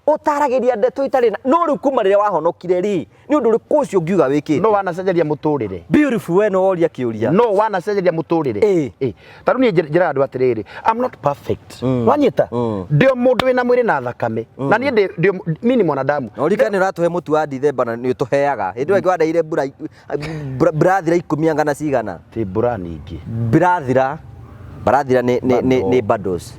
A: Ũtaragĩria ndeto itarĩ na no rĩu kuma rĩrĩa wahonokire rĩ, nĩ ũndũ ũrĩkũ ũcio ũngiuga wĩkĩte?
B: No wanacenjeria mũtũrĩre.
A: Beautiful, we no woria kĩũria.
B: No wanacenjeria mũtũrĩre.
A: Ĩĩ.
B: Ta rĩu niĩ njĩraga andũ atĩrĩrĩ, I'm not perfect. Wanyita? Ndĩ o mũndũ wĩna mwĩrĩ na thakame, na niĩ ndĩ mimi ni mwanadamu.
A: Na ũririkane nĩ ũratũhe mũtu wa Dithemba na nĩ ũtũheaga. Hĩndĩ ĩyo ĩngĩ wandeire mburathira 10 anga na cigana.
B: Ti mbura nyingĩ.
A: Mburathira. Mbarathira nĩ bundles.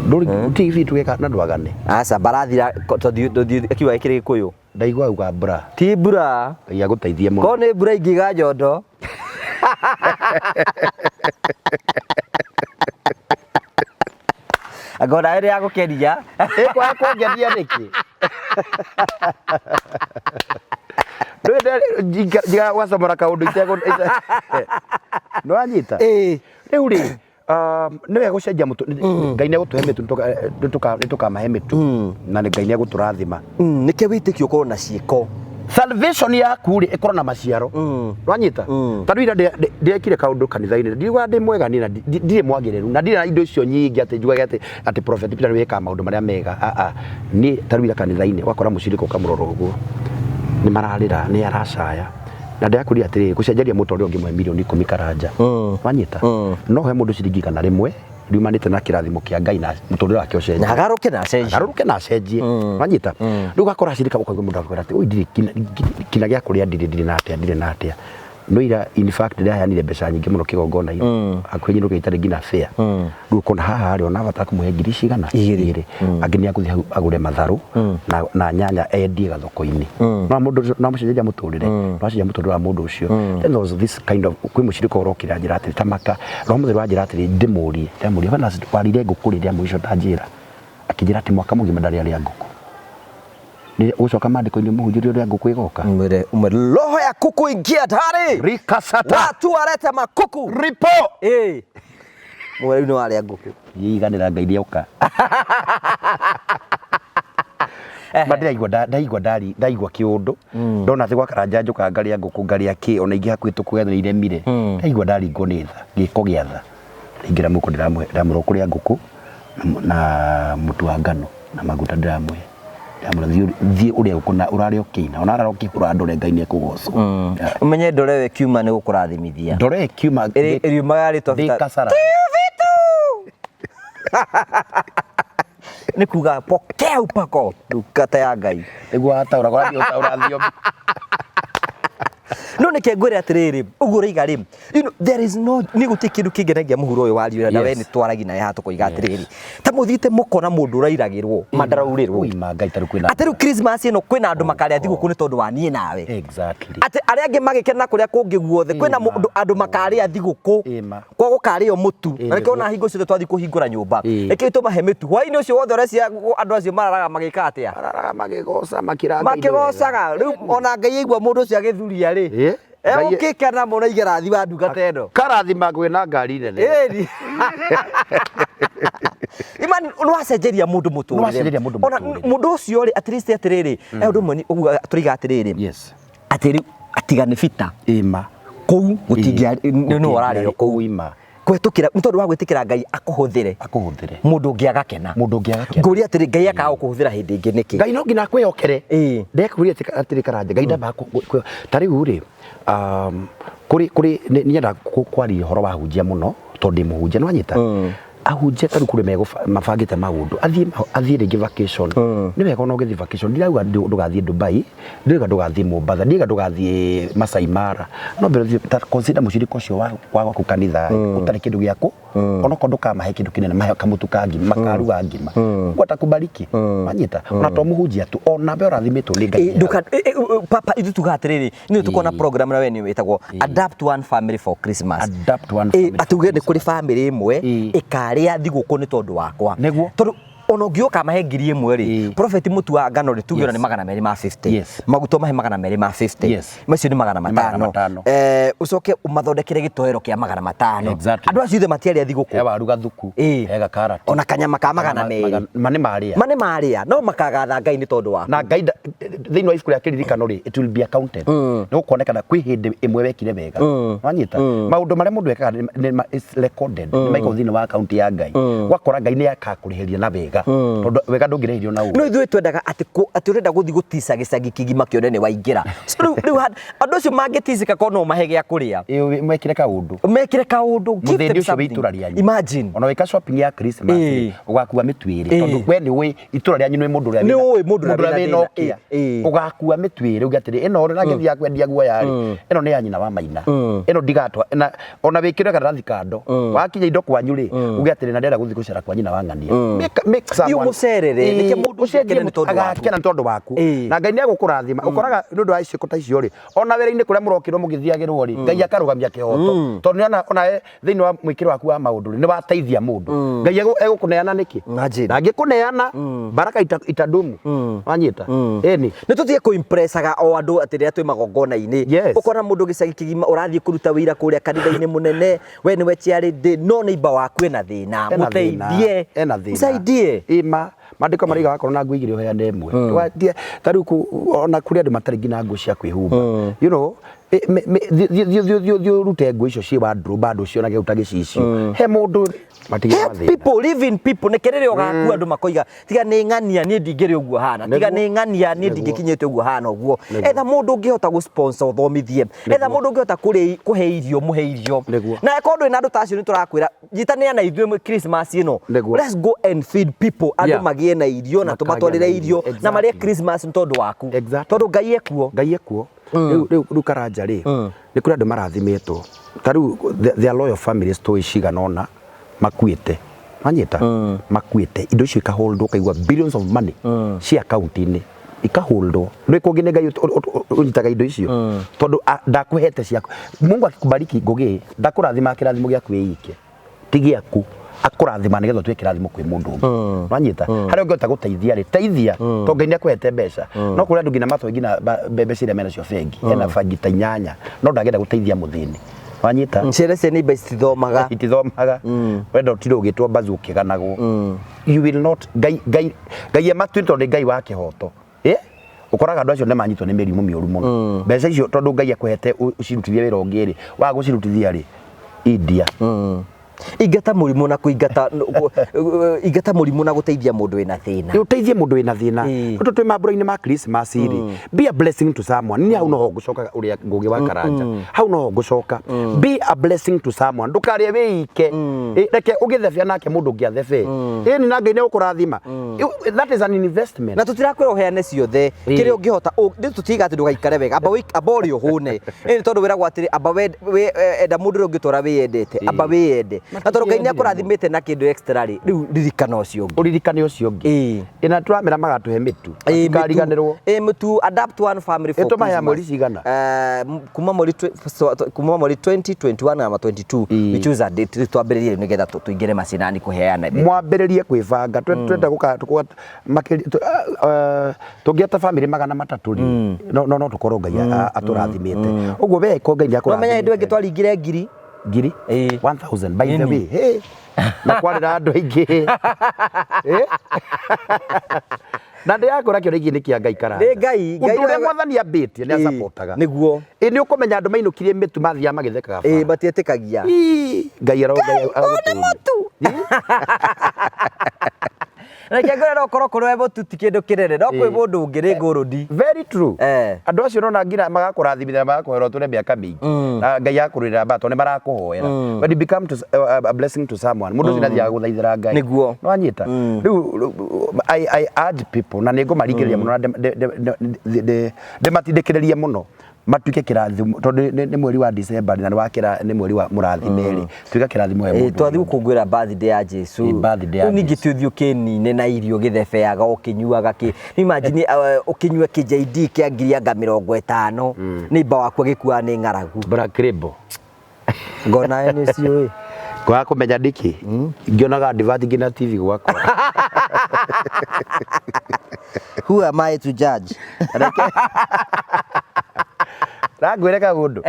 B: Ndũrĩ TV tugeka na ndwagane.
A: Aca, mbarathira tondũ akiuga gĩkĩrĩ Gĩkũyũ.
B: Ndaigua uga mbura.
A: Ti mbura.
B: Ngai agũteithie mũno.
A: Korwo nĩ mbura ingĩiga nyondo. Anga onawe nĩ yagũkenia.
B: Ĩkwaga kũngenia nĩkĩ? Ndũĩ njigaga gwacamũra kaũndũ itegũ. Nĩ wanyita?
A: Ĩĩ.
B: Rĩu rĩ, nĩ wega gũcenjia mũtũ. Ngai nĩ egũtũhe mĩtu, nĩ tũkamahe mĩtu, na Ngai nĩ egũtũrathima.
A: Nĩkĩo wĩtĩkio ũkorwo na ciĩko.
B: Salvation yaku rĩ, ĩkorwo na maciaro. Wanyita? Ta rĩu ira ndĩrekire kaũndũ kanitha-inĩ, ndiugaga ndĩ mwega niĩ, na ndirĩ mwagĩrĩru, na ndirĩ na indo icio nyingĩ atĩ njugage atĩ Prophet Peter nĩ wĩkaga maũndũ marĩa mega. Aa, niĩ ta rĩu ira kanitha-inĩ wakora mũcirika ũkamũrora ũguo, nĩ mararĩra, nĩ aracaya, na ndĩrakwĩrire atĩrĩrĩ, gũcenjeria mũtũrĩre ũngĩmũhe mirioni 10 Karanja. Wanyita? No he mũndũ ciringi 100 riumanĩte na kĩrathimo kĩa Ngai na mũtũrĩre wake ũcenjie.
A: Na agarũke na acenjie.
B: Agarũrũke na acenjie. Wanyita? Rĩu ũgakora acirika, ũkaigua mũndũ akwĩra atĩ, "Oi, ndirĩ kina gĩa kũrĩa, ndirĩ na atĩa, ndirĩ na atĩa." No ira in fact ndĩraheanire mbeca nyingĩ mũno kĩgongona-inĩ, hakuhĩ nyinũke itarĩ nginya fare. Rĩu ũkona haha rĩ, ona bata kũmũhe ngiri cigana?
A: Igĩrĩ.
B: Angĩ nĩ agũthiĩ hau agũre matharũ na nyanya endie gathoko-inĩ. No mũndũ ũcio no amũcenjeria mũtũrĩre, no acenjia mũtũrĩre wa mũndũ ũcio. Then there was this kind of, kwĩ mũcirika ũrokire anjĩra atĩrĩ, tamaka roho mũtheru anjĩra atĩrĩ, ndĩmũrie, ndamũria, when last warĩire ngũkũ rĩ rĩa mũico? Ndanjĩra, akĩnjĩra atĩ mwaka mũgima ndarĩ arĩa ngũkũ. Nĩ ũcoka maandĩko-inĩ, mũhunjĩrie ũrĩa ngũkũ ĩgoka.
A: Mwĩre umwe roho ya kuku ingia ndani.
B: Rikasata.
A: Watu warete makuku.
B: Ripo.
A: Ĩĩ. Mwĩre rĩu nĩ warĩa ngũkũ.
B: Yiganĩra, Ngai nĩoka. Ma ndĩraigua ndaigua ndari ndaigua kĩũndũ, ndona atĩ gwa Karanja njũkaga ngarĩa ngũkũ, ngarĩa kĩ, ona ingĩ hakuhĩ tũkuga nĩ iremire. Ndaigua ndaringwo nĩ tha, gĩko gĩa tha. Ndaingĩra mũhuko, ndĩramũhe, ndamũra ũkũrĩa ngũkũ na mũtu wa ngano na maguta, ndĩramũhe. Ndamwĩra thiĩ ũrĩa gũkũ na ũrarĩa ũkĩina ona arara ũkĩhũra ndore Ngai nĩ ekũgocwo.
A: Ũmenye ndore we kiuma nĩ gũkũrathimithia.
B: Ndore kiuma
A: Ĩriumaga rĩtwa
B: ndĩ kasara.
A: Nĩ kuga pokea upako ndungata ya Ngai.
B: Nĩguo wataũra ũrathiĩ ũtaũra thiomi.
A: No nĩke ngwĩre atĩrĩrĩ, ũguo ũroiga rĩ, you know, there is no nĩ gũtirĩ kĩndũ kĩngenagia mũhuro ũyũ wa riũa na we nĩ twaragia nawe haha tũkoiga atĩrĩrĩ, ta mũthiĩte mũkona mũndũ ũrairagĩrwo ma ndaraurĩrwo.
B: Ui ma Ngai ta rĩu kwĩna.
A: Atĩ rĩu Christmas ĩno kwĩna andũ makarĩa thigũkũ nĩ tondũ wa niĩ nawe.
B: Exactly.
A: Atĩ arĩa angĩ magĩkena kũrĩa kũngĩ guothe kwĩna mũndũ andũ makarĩa thigũkũ
B: Ĩma.
A: kwa gũkarĩo mũtu.
B: Ĩ,
A: Na nĩkĩo
B: nĩguo.
A: ona hingo ciothe twathiĩ kũhingũra nyũmba.
B: Ĩ.
A: Nĩkĩo tũmahe mĩtu. Hwaĩ-inĩ ũcio wothe ũreciria andũ acio mararaga magĩka atĩa?
B: Mararaga makĩgoca makĩra Ngai nĩ wega.
A: Makĩgocaga. Rĩu ona Ngai aigua mũndũ ũcio agĩthuria rĩ.
B: Ĩ. Ngai-
A: Egũkĩkena mũno igerathi wa ndungata ĩno.
B: Karathima kwĩna ngari nene.
A: Ĩni. Imani nĩwacenjeria mũndũ mũtũrĩre.
B: Nĩwacenjeria mũndũ
A: Ona
B: mũtũrĩre.
A: mũndũ ũcio rĩ at least atĩrĩrĩ, he ũndũ ũmwe ũguo tũriga atĩrĩrĩ.
B: Yes.
A: Atĩ rĩu atiga nĩ bita
B: Ĩma.
A: kũu gũtingĩa nĩ ũrarĩo kũu.
B: Ĩma.
A: Kũhetũkĩra nĩ tondũ wa gwĩtĩkĩra Ngai akũhũthĩre.
B: Akũhũthĩre.
A: Mũndũ ũngĩ agakena.
B: Mũndũ ũngĩ agakena.
A: Ngũria atĩrĩ Ngai akaga gũkũhũthĩra hĩndĩ ĩngĩ nĩkĩ?
B: Ngai no nginya akwĩhokere.
A: Ĩĩ.
B: Ndekũria atĩrĩ Karanja Ngai ndambaga ta rĩu rĩ kũrĩ kũrĩ nĩ nyenda kwaria ũhoro wa ahunjia mũno tondũ ndĩ mũhunjia nĩ wanyita ahunjia ta rĩu kũrĩ mabangĩte maũndũ athiĩ athiĩ rĩngĩ vacation nĩ wega ona ũgĩthiĩ vacation ndirauga ndũgathiĩ Dubai ndirauga ndũgathiĩ Mombasa ndirauga ndũgathiĩ Masai Mara no mbere ũthiĩ ta consider mũcirika ũcio wa wa gwaku kanitha ũtarĩ kĩndũ gĩaku onokorwo ndũkamahe kĩndũ kĩnene mahe kamũtu ka ngima makaruga ngima Mungu atakubariki wanyita ona to mũhunjia tu ona we ũrathimĩtwo nĩ Ngai
A: Ĩ, nduka ĩ, ĩ, ĩ, papa ithuĩ tugaga atĩrĩrĩ nĩ tũkorwo na program na we nĩ wĩtagwo adapt one family for Christmas.
B: Adapt one
A: Ĩ,
B: family for
A: atĩ uge nĩ kũrĩ family ĩmwe
B: Ĩ.
A: ĩkarĩa thigũkũ nĩ tondũ wakwa.
B: Nĩguo.
A: Tondũ ona ũngĩũka mahe 1000 rĩ,
B: Ĩ.
A: prophet mũtu wa ngano rĩ tuge ona
B: Yes.
A: nĩ 250.
B: Yes.
A: Maguta mahe 250.
B: Yes.
A: Macio nĩ magana
B: Nĩ magana
A: matano.
B: matano.
A: Ũcoke ũmathondekere gĩtoero kĩa 500.
B: Exactly.
A: Andũ acio othe matiarĩa thigũkũ.
B: He waru gathuku
A: Ĩ.
B: he gakarati
A: Ona kanyama ka 200.
B: Ma nĩ marĩa
A: Ma nĩ marĩa no makagatha Ngai nĩ tondũ waku.
B: Na Ngai thĩinĩ wa ibuku rĩa kĩririkano rĩ it will be accounted nĩ gũkuonekana kwĩ hĩndĩ ĩmwe wekire wega wanyita maũndũ marĩa mũndũ ekaga is recorded nĩ maigagwo thĩinĩ wa akaunti ya Ngai gwakora Ngai nĩ akakũrĩhĩria na wega tondũ wega ndũngĩrĩhĩrio na ũru.
A: No ithuĩ twendaga atĩ atĩ ũrenda gũthiĩ gũtica gĩcagi kĩgima kĩone nĩ waingĩra. So rĩu rĩu andũ acio mangĩticĩka korwo no mahe gĩa kũrĩa.
B: Ĩ, mekire kaũndũ.
A: Mekire kaũndũ. Give
B: Mũthĩni
A: them
B: ũcio wĩ
A: something.
B: itũra rĩanyu.
A: Imagine.
B: Ona wĩka shopping ya Christmas
A: Ĩ.
B: rĩ, ũgakua mĩtu ĩrĩ
A: Ĩ.
B: tondũ we nĩ ũĩ itũra rĩanyu nĩ mũndũ ũrĩa
A: Nĩ
B: wĩna-
A: ũĩ mũndũ ũrĩa
B: ũrĩa
A: wĩna
B: wĩna
A: thĩna.
B: ũkĩa.
A: Ĩ, ĩ.
B: Ũgakua mĩtu ĩrĩ uge atĩrĩ ĩno rĩ na ngĩthiaga kwendia guoya rĩ ĩno nĩ ya nyina wa maina ĩno ndigatwa na ona wĩkĩre karatathi kando wakinya indo kwanyu rĩ uge atĩrĩ na ndĩrenda gũthiĩ gũcera kwa nyina wa ng'ania. Make
A: Thiĩ
B: someone-
A: ũmũcerere,
B: Ĩ,
A: nĩkĩo mũndũ ũcio
B: ũcenjie
A: akene nĩ tondũ waku.
B: agakena nĩ tondũ waku.
A: Ĩ.
B: Na Ngai nĩ egũkũrathima ũkoraga nĩ ũndũ wa ciĩko ta icio rĩ ona wĩra-inĩ kũrĩa mũrokĩrwo mũgĩthiagĩrwo rĩ Ngai akarũgamia kĩhoto tondũ nĩona ona we thĩinĩ wa mwĩkĩre waku wa maũndũ rĩ nĩ wateithia mũndũ Ngai egũkũneana nĩkĩ?
A: Imagine.
B: Na angĩkũneana baraka itadumu wanyita ĩni
A: Nĩ tũtige kũ-impressaga o andũ atĩ rĩrĩa twĩ magongona-inĩ.
B: Yes.
A: Ũkona mũndũ gĩcagi kĩgima ũrathiĩ kũruta wĩra kũrĩa kanitha-inĩ mũnene, we nĩwe chairlady, no neighbor waku ena thĩna,
B: Ena thĩna,
A: mũteithie.
B: ena thĩna.
A: Msaidie.
B: Ĩma maandĩko maraiga wakorwo na nguo igĩrĩ ũheane ĩmwe. Ndũgatie ta rĩu ona kũrĩ andũ matarĩ nginya nguo cia kwĩhumba. You know, thiĩ thiĩ thiĩ thiĩ thiĩ ũrute nguo icio ciĩ wardrobe andũ cionage ũta gĩcicio. He mũndũ matigĩ
A: Help
B: mathĩna.
A: people, live in people. Nĩkĩ rĩrĩa ũgakua andũ makoiga tiga nĩ ng'ania niĩ ndingĩrĩ ũguo hana, tiga
B: Nĩguo.
A: nĩ ng'ania niĩ
B: Nĩguo.
A: ndingĩkinyĩte ũguo hana ũguo.
B: Nĩguo.
A: Etha mũndũ ũngĩhota gũ sponsor ũthomithie, etha mũndũ ũngĩhota kũhe irio mũhe irio.
B: Nĩguo.
A: Na akorwo ndũrĩ na andũ ta acio nĩ tũrakwĩra nyitanĩra na ithuĩ Christmas ĩno.
B: Nĩguo.
A: Let's go and feed people, andũ magĩe na irio na
B: Makagĩa
A: tũmatwarĩre
B: na
A: irio
B: irio.
A: na marĩe Christmas nĩ tondũ waku.
B: Exactly.
A: Tondũ Ngai ekuo.
B: Ngai ekuo. Rĩu rĩu rĩu Karanja rĩ nĩ kũrĩ andũ marathimĩtwo ta rĩu there are loyal families tũĩ cigana ũna makuĩte wanyita makuĩte indo icio ikaholdwo ũkaigua billions of money ci akaunti-inĩ ikaholdwo nĩ kũngĩ nĩ Ngai ũnyitaga indo icio tondũ ndakũhete ciaku Mungu akikubariki Ngũgĩ ndakũrathimaga kĩrathimo gĩaku wĩike ti gĩaku akũrathima nĩgetha ũtuĩke kĩrathimo kwĩ mũndũ ũngĩ wanyita harĩa ũngĩhota gũteithia rĩ teithia tondũ Ngai nĩ akũhete mbeca no kũrĩ andũ nginya matoĩ nginya mbeca iria menacio bengi ena bengi ta inyanya no ndangĩenda gũteithia mũthĩni wanyita
A: Ciana cia neighbor citithomaga.
B: Itithomaga wenda ũtinde ũgĩtwo mbazu ũkĩganagwo you will not Ngai Ngai Ngai e matu-inĩ tondũ nĩ Ngai wa kĩhoto eh ũkoraga andũ acio nĩ manyitwo nĩ mĩrimũ mĩũru mũno mbeca icio tondũ Ngai akũhete ũcirutithie wĩra ũngĩ rĩ waga gũcirutithia rĩ India.
A: Ingata mũrimũ na kũingata ingata mũrimũ na gũteithia mũndũ wĩna thĩna.
B: Ũteithie mũndũ wĩna thĩna.
A: Ĩĩ.
B: Tondũ twĩ mambura-inĩ ma Christmas rĩ, be a blessing to someone. Niĩ hau noho ngũcoka ũrĩa Ngũgĩ wa Karanja, hau noho ngũcoka, be a blessing to someone. Ndũkarĩe wĩike. Ĩ, reke ũgĩthebea nake mũndũ ũngĩ athebee. Ĩni na Ngai nĩ gũkũrathima. That is an investment.
A: Na tũtirakwĩra ũheane ciothe. Kĩrĩa ũngĩhota nĩ tũtiga atĩ ndũgaikare wega, amba amba ũrĩa ũhũne. Ĩ nĩ tondũ wĩragwo atĩrĩ, amba enda mũndũ ũrĩa ũngĩtũra wĩyendete, amba wĩyende. Na tondũ Ngai nĩ akũrathimĩte na kĩndũ extra rĩ, rĩu ririkana ũcio ũngĩ.
B: Ũririkane ũcio ũngĩ. Ĩna tũramera magatũhe mĩtu.
A: Ĩĩ, mĩtu.
B: Matikariganĩrwo.
A: Ĩĩ, mĩtu, adapt one family for
B: Ĩ, tũmaheaga
A: Christmas.
B: mweri cigana?
A: Kuma mweri 2021 ama 22. We choose a date, rĩu twambĩrĩrie rĩu nĩgetha tũingĩre macinani kũheana mĩtu.
B: Mwambĩrĩrie kwĩbanga. Twenda gũka tũngĩeta bamĩrĩ 300 rĩ, no tũkorwo Ngai atũrathimĩte ũguo we ko Ngai
A: No menya hĩndĩ ĩyo ĩngĩ
B: nĩakũrathimĩte.
A: twaringire ngiri.
B: Ngiri?
A: Ĩĩ.
B: 1000, by the way. Hey. Na kwarĩ na andũ aingĩ. Eh? Na ndĩrakũra kĩũria gĩkĩ nĩ kĩa Ngai Karanja.
A: Nĩ Ngai, Ngai
B: Ũndũ ũrĩa
A: nĩwe-
B: Mwathani ambĩtie nĩ
A: Ĩĩ,
B: acapotaga.
A: nĩguo.
B: Ĩ nĩ ũkũmenya andũ mainũkirie mĩtu mathiaga magĩthekaga
A: Ĩĩ,
B: bara.
A: matietĩkagia.
B: Ii, Ngai aro Ngai
A: Nĩ mũtu. Reke ngwĩre no ũkorwo kũrĩ we mũtu ti kĩndũ kĩnene, no kwĩ mũndũ ũngĩ nĩ ngũrũni.
B: Very true. Andũ acio nona nginya magakũrathimithia na magakũhoera ũtũre mĩaka mĩingĩ. Na Ngai akũrũĩrĩra mbara tondũ nĩ marakũhoera. When you become a blessing to someone, mũndũ ũcio nĩathiaga gũthaithĩra Ngai.
A: Nĩguo.
B: Nĩwanyita? Rĩu I urge people na nĩngũmaringĩrĩria mũno na ndĩmatindĩkĩrĩrie mũno matuĩke kĩrathimo tondũ nĩ mweri wa December na nĩ wa kĩra nĩ mweri wa mũrathime rĩ, tuĩka kĩrathimo he
A: Ĩĩ,
B: mũndũ.
A: twathiĩ gũkũngũĩra birthday ya Jesu.
B: Ĩĩ, birthday ya
A: Rĩu ningĩ
B: Jesu.
A: ti ũthiĩ ũkĩnine na irio ũgĩthebeaga ũkĩnyuaga kĩ. Rĩu imagine ũkĩnyue kĩ JD kĩa ngiri anga 50, neighbor waku agĩkuaga nĩ ng'aragu.
B: Black Label.
A: Ngona we nĩ ũciũĩ.
B: Kwaga kũmenya nĩkĩ? Ngĩonaga advert nginya TV gwakwa.
A: Who am I to judge?
B: Rangwĩre kaũndũ.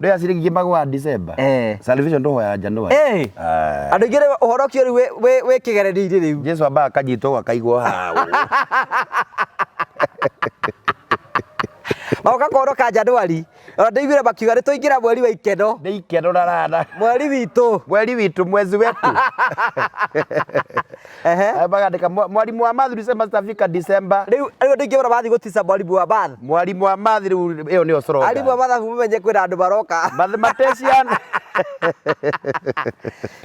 B: Ndũĩ ciringi magũaga December. Salvation ndũhoyaga January.
A: Andũ aingĩ rĩu ũhoro ũcio rĩu wĩ kĩgeranio-inĩ rĩu.
B: Jesu ambaga akanyitwo akaigwo hau.
A: Magoka kũhonoka January. Ona ndaiguire makiuga nĩ twaingĩra mweri wa ikeno.
B: Nĩ ikeno na rana.
A: Mweri witũ.
B: Mweri witũ, mwezi wetu. Magandĩka mwalimu wa math December zitafika December.
A: Rĩu rĩu andũ aingĩ mũno mathiĩ gũtica mwalimu wa math.
B: Mwalimu wa math rĩu ĩyo nĩyo slogan.
A: Arimũ a mathabu mamenye kwĩna andũ maroka.
B: Mathematician.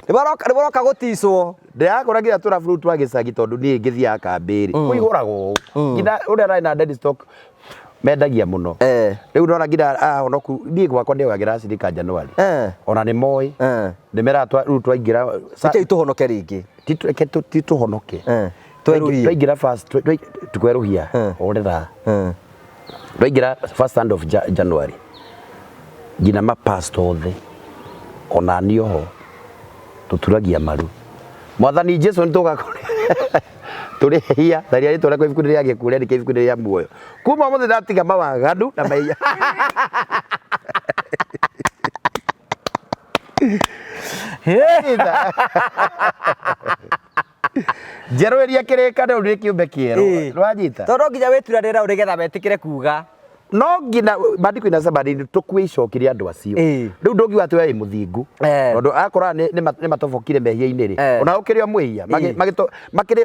A: Nĩ maroka nĩ maroka gũticwo.
B: Ndĩrakora nginya tũrabu rũu twa gĩcagi tondũ niĩ ngĩthiaga kambĩ rĩ, kũihũraga ũũ. Nginya ũrĩa ararĩ na dead stock mendagia mũno. Rĩu ndona nginya ahonoku niĩ gwakwa ndĩoyagĩra cirika January. Ona nĩ moĩ. Nĩ meraga rĩu twaingĩra
A: Rekei tũhonoke rĩngĩ.
B: Reke ti tũhonoke.
A: Twerũhie.
B: Twaingĩra first tukwerũhia. Horera. Twaingĩra first hand of January. Nginya mapastor othe ona niĩ oho tũturagia maru. Mwathani Jesu nĩ tũgakora tũrĩ ehia tharia rĩtwa rĩakwa ibuku-inĩ rĩa gĩkuũ rĩandĩke ibuku-inĩ rĩa muoyo. Kuma ũmũthĩ ndatiga mawaganu na mehia. Njerũĩria kĩrĩkanĩro nĩ kĩũmbe kĩerũ. Nĩwanyita?
A: Tondũ no nginya wĩturanĩre nao nĩgetha metĩkĩre kuga.
B: No nginya maandĩko inasema nĩ tũkue icoki rĩa andũ acio. Rĩu ndũngiuga atĩ we wĩ mũthingu. Tondũ akorwo nĩ matobokire mehia-inĩ rĩ, ona ũkĩrĩ o mwĩhia, makĩrĩ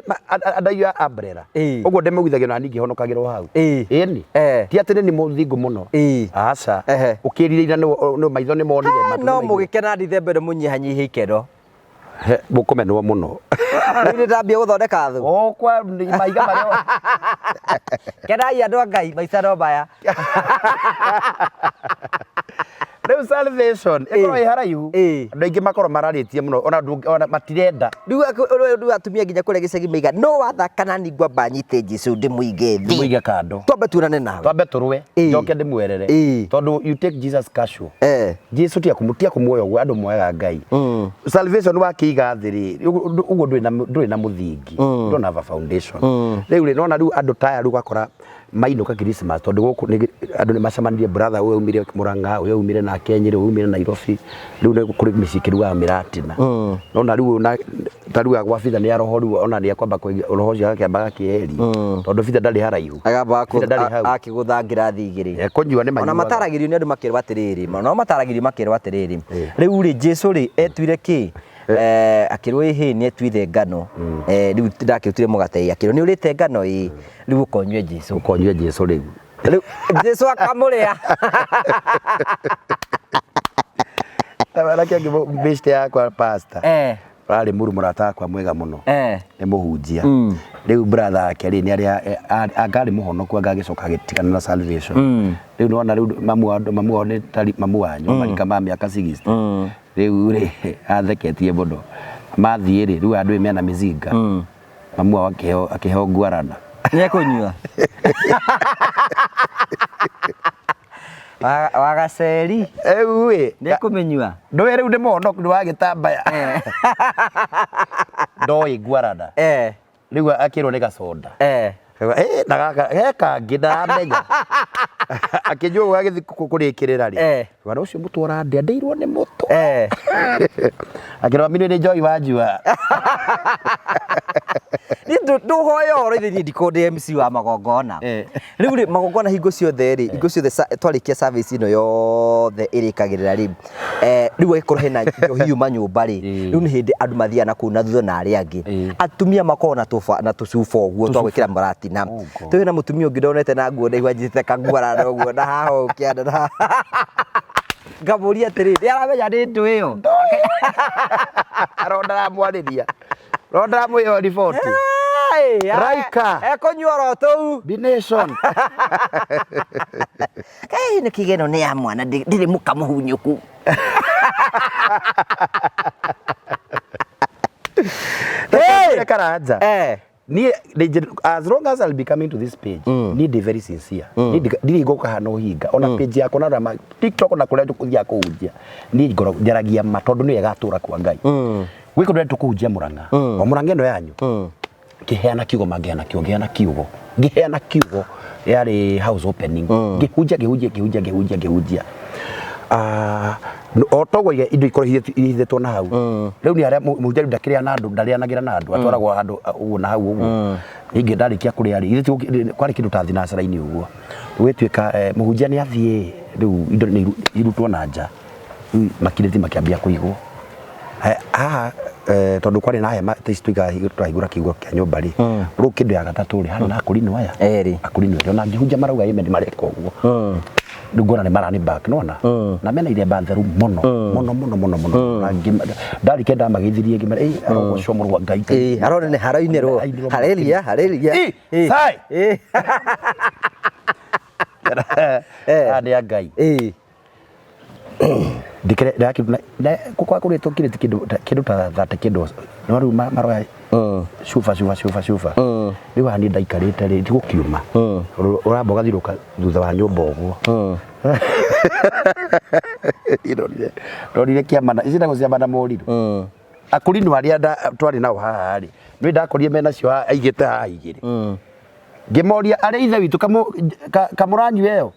B: under your umbrella. Ũguo ndĩmaiguithagia ona niĩ ngĩhonokagĩrwo hau. Ĩni. Ti atĩ nĩ niĩ mũthingu mũno. Aca. Ũkĩrirĩire nĩ maitho nĩ monire, matũ nĩ
A: No
B: maiguire.
A: mũgĩkena Dithemba ĩno mũnyihanyihie ikeno.
B: He, mũkũmenwo mũno.
A: Rĩu nĩ ndambia gũthondeka thũ.
B: O kwa mahiga marĩa.
A: Kenai andũ a Ngai, maica no maya.
B: Rĩu salvation ĩkorwo ĩ haraihu. Andũ aingĩ makorwo mararĩtie mũno ona ona matirenda.
A: Rĩu rĩu atumia nginya kũrĩa gĩcagi maiga no wathaka na niĩ ngwamba nyite Jesu ndĩmũige thĩ.
B: Ndĩmũige kando.
A: Twambe tuonane nawe.
B: Twambe tũrũe. Njoke ndĩmwerere. Tondũ you take Jesus casual. Jesu ti akumuoya ũguo andũ moyaga Ngai. Salvation wakĩiga thĩ rĩ, ũguo ndũrĩ na mũthingi. You don't have a foundation. Rĩu rĩ, nona rĩu andũ ta aya rĩu ũgakora mainũka Christmas tondũ gũkũ andũ nĩ macemanirie, brother ũyũ aumire Murang'a, ũyũ aumire nake Nyĩrĩ, ũyũ aumire Nairobi. Rĩu nĩ kũrĩ mĩciĩ ĩkĩrugaga mĩratina. Nona rĩu ona ta rĩu agwa Peter nĩ aroho rĩu ona nĩ akwamba roho ũcio agakĩamba agakĩeheria. Tondũ Peter ndarĩ haraihu.
A: Agamba
B: Peter ndarĩ hau.
A: akĩgũtha ngirathi igĩrĩ.
B: Kũnyua nĩ
A: Ona
B: manyuaga.
A: mataragĩrio nĩ andũ makerwo atĩrĩrĩ, no mataragĩrio makerwo atĩrĩrĩ. Rĩu rĩ, Jesu rĩ, etuire kĩ? Akĩrwo ĩhĩ nĩ atuire ngano. Rĩu ndakĩrutire mũgate, akĩrwo nĩ ũrĩte ngano, ĩ rĩu ũkonyue Jesu.
B: Ũkonyue Jesu rĩu.
A: Rĩu Jesu akamũrĩa.
B: Anake angĩ bĩcite yakwa, pastor, ararĩ mũru, mũrata wakwa mwega mũno, nĩ mũhunjia. Rĩu brother yake rĩ, nĩ arĩa anga arĩ mũhonoku, anga agĩcoka agĩtigana na salvation. Rĩu nĩwona rĩu mamu wao nĩ tari mamu wanyu marika ma mĩaka 60 rĩu rĩ, atheketie mũno. Mathiĩ rĩ, rĩu andũ mena mĩzinga, mamu wao akĩheo ngwarana.
A: Nĩ ekũnyua wagaceri.
B: Rĩu ĩ
A: Nĩ ekũmĩnyua.
B: Ndũĩ rĩu nĩ mũhonoku, nĩ wa gĩtambaya, ndoĩ ngwarana. Rĩu akĩrwo nĩ gaconda. Eh, na gaka he kangĩ ndaramenya akĩnyua ũguo, agĩthiĩ kũrĩkĩrĩra rĩ, wana ũcio mũtwe ũrandĩa, ndĩirwo nĩ mũtwe. Akĩrwo mami nĩ njohi wanjua.
A: Niĩ ndũhoya ũhoro ithe, niĩ ndikorwo ndĩ MC wa magongona. Rĩu rĩ, magongona hingo ciothe rĩ, hingo ciothe twarĩkia service ĩno yothe ĩrĩkagĩrĩra rĩ, rĩu angĩkorwo hena njohi yuma nyũmba rĩ, rĩu nĩ hĩndĩ andũ mathiaga na kũu na thutha na arĩa angĩ. Atumia makoragwo na tũba na tũcuba ũguo twa gwĩkĩra maratina.
B: Oh God.
A: Twĩ na mũtumia ũngĩ ndonete na nguo ndaigua njĩte kaguarara ũguo na haha ũũ kĩanda na ngamũria atĩrĩ, nĩ aramenya nĩ ndũ ĩyo?
B: Aronda aramwarĩria, ronda aramwĩho riboti.
A: Hey,
B: Raika.
A: Ekũnyua oro tũu.
B: Be nation.
A: Hey, nĩ kĩgeno nĩ ya mwana, ndĩrĩ mũka mũhunyũku.
B: Hey! Karanja. Niĩ as long as I'll be coming to this page, niĩ ndĩ very sincere. Niĩ ndirĩ ngoka hana ũhinga ona page yakwa na ma TikTok na kũrĩa tũkũthiaga kũhunjia, niĩ ngoragwo njaragia ma tondũ nĩyo ĩgatũra kwa Ngai. Gwĩ kũndũ tũkũhunjia Mũrang'a, o Mũrang'a ĩno yanyu, ngĩheana kiugo, mangĩheana kiugo, ngĩheana kiugo, ngĩheana kiugo, yarĩ house opening, ngĩhunjia, ngĩhunjia, ngĩhunjia, ngĩhunjia, ngĩhunjia. Ah, o toguo indo ikorwo ihithĩtwo na hau. Rĩu nĩ arĩa mũhunjia rĩu ndakĩrĩa na andũ, ndarĩanagĩra na andũ, atwaragwo handũ ũguo na hau ũguo. Ningĩ ndarĩkia kũrĩa rĩ, ithuĩ kwarĩ kĩndũ ta thinacara-inĩ ũguo, gũgĩtuĩka mũhunjia nĩ athiĩ, rĩu indo nĩ irutwo na nja. Rĩu makirĩti makĩambia kũigwo haha, tondũ kwarĩ na hema ta ici tũigaga twahingũra kĩhingo kĩa nyũmba rĩ. Rĩu kĩndũ ya gatatũ rĩ, harĩ na akũrinũ aya.
A: Erĩ.
B: Akũrinũ erĩ ona ngĩhunjia marauga amen, mareka ũguo. Rĩu ngona nĩ marani back nona na mena iremba theru mũno mũno mũno mũno mũno. Na ndarĩkia ndamageithirie, ngĩmera ĩ arogocwo mũrũ wa Ngai.
A: Ĩĩ, aronene harainĩrwo.
B: Harainĩrwo.
A: Haleluya, haleluya.
B: Ĩ, sai. Aya nĩ a Ngai. Ndikere kwa kũrĩtwo kĩrĩti kĩndũ ta 30 kĩndũ, no rĩu maroya cuba cuba cuba cuba. Rĩu haha niĩ ndaikarĩte rĩ, tigũkiuma ũramba ũgathiũrũka thutha wa nyũmba ũguo. Niĩ ndonire kĩama ici ciĩtagwo ciama na morirũ. Akũrinũ arĩa twarĩ nao haha rĩ, nĩ ndakorire menacio haha, aigĩte haha igĩrĩ. Ngĩmoria, arĩ ithe witũ kamũranyua ĩyo?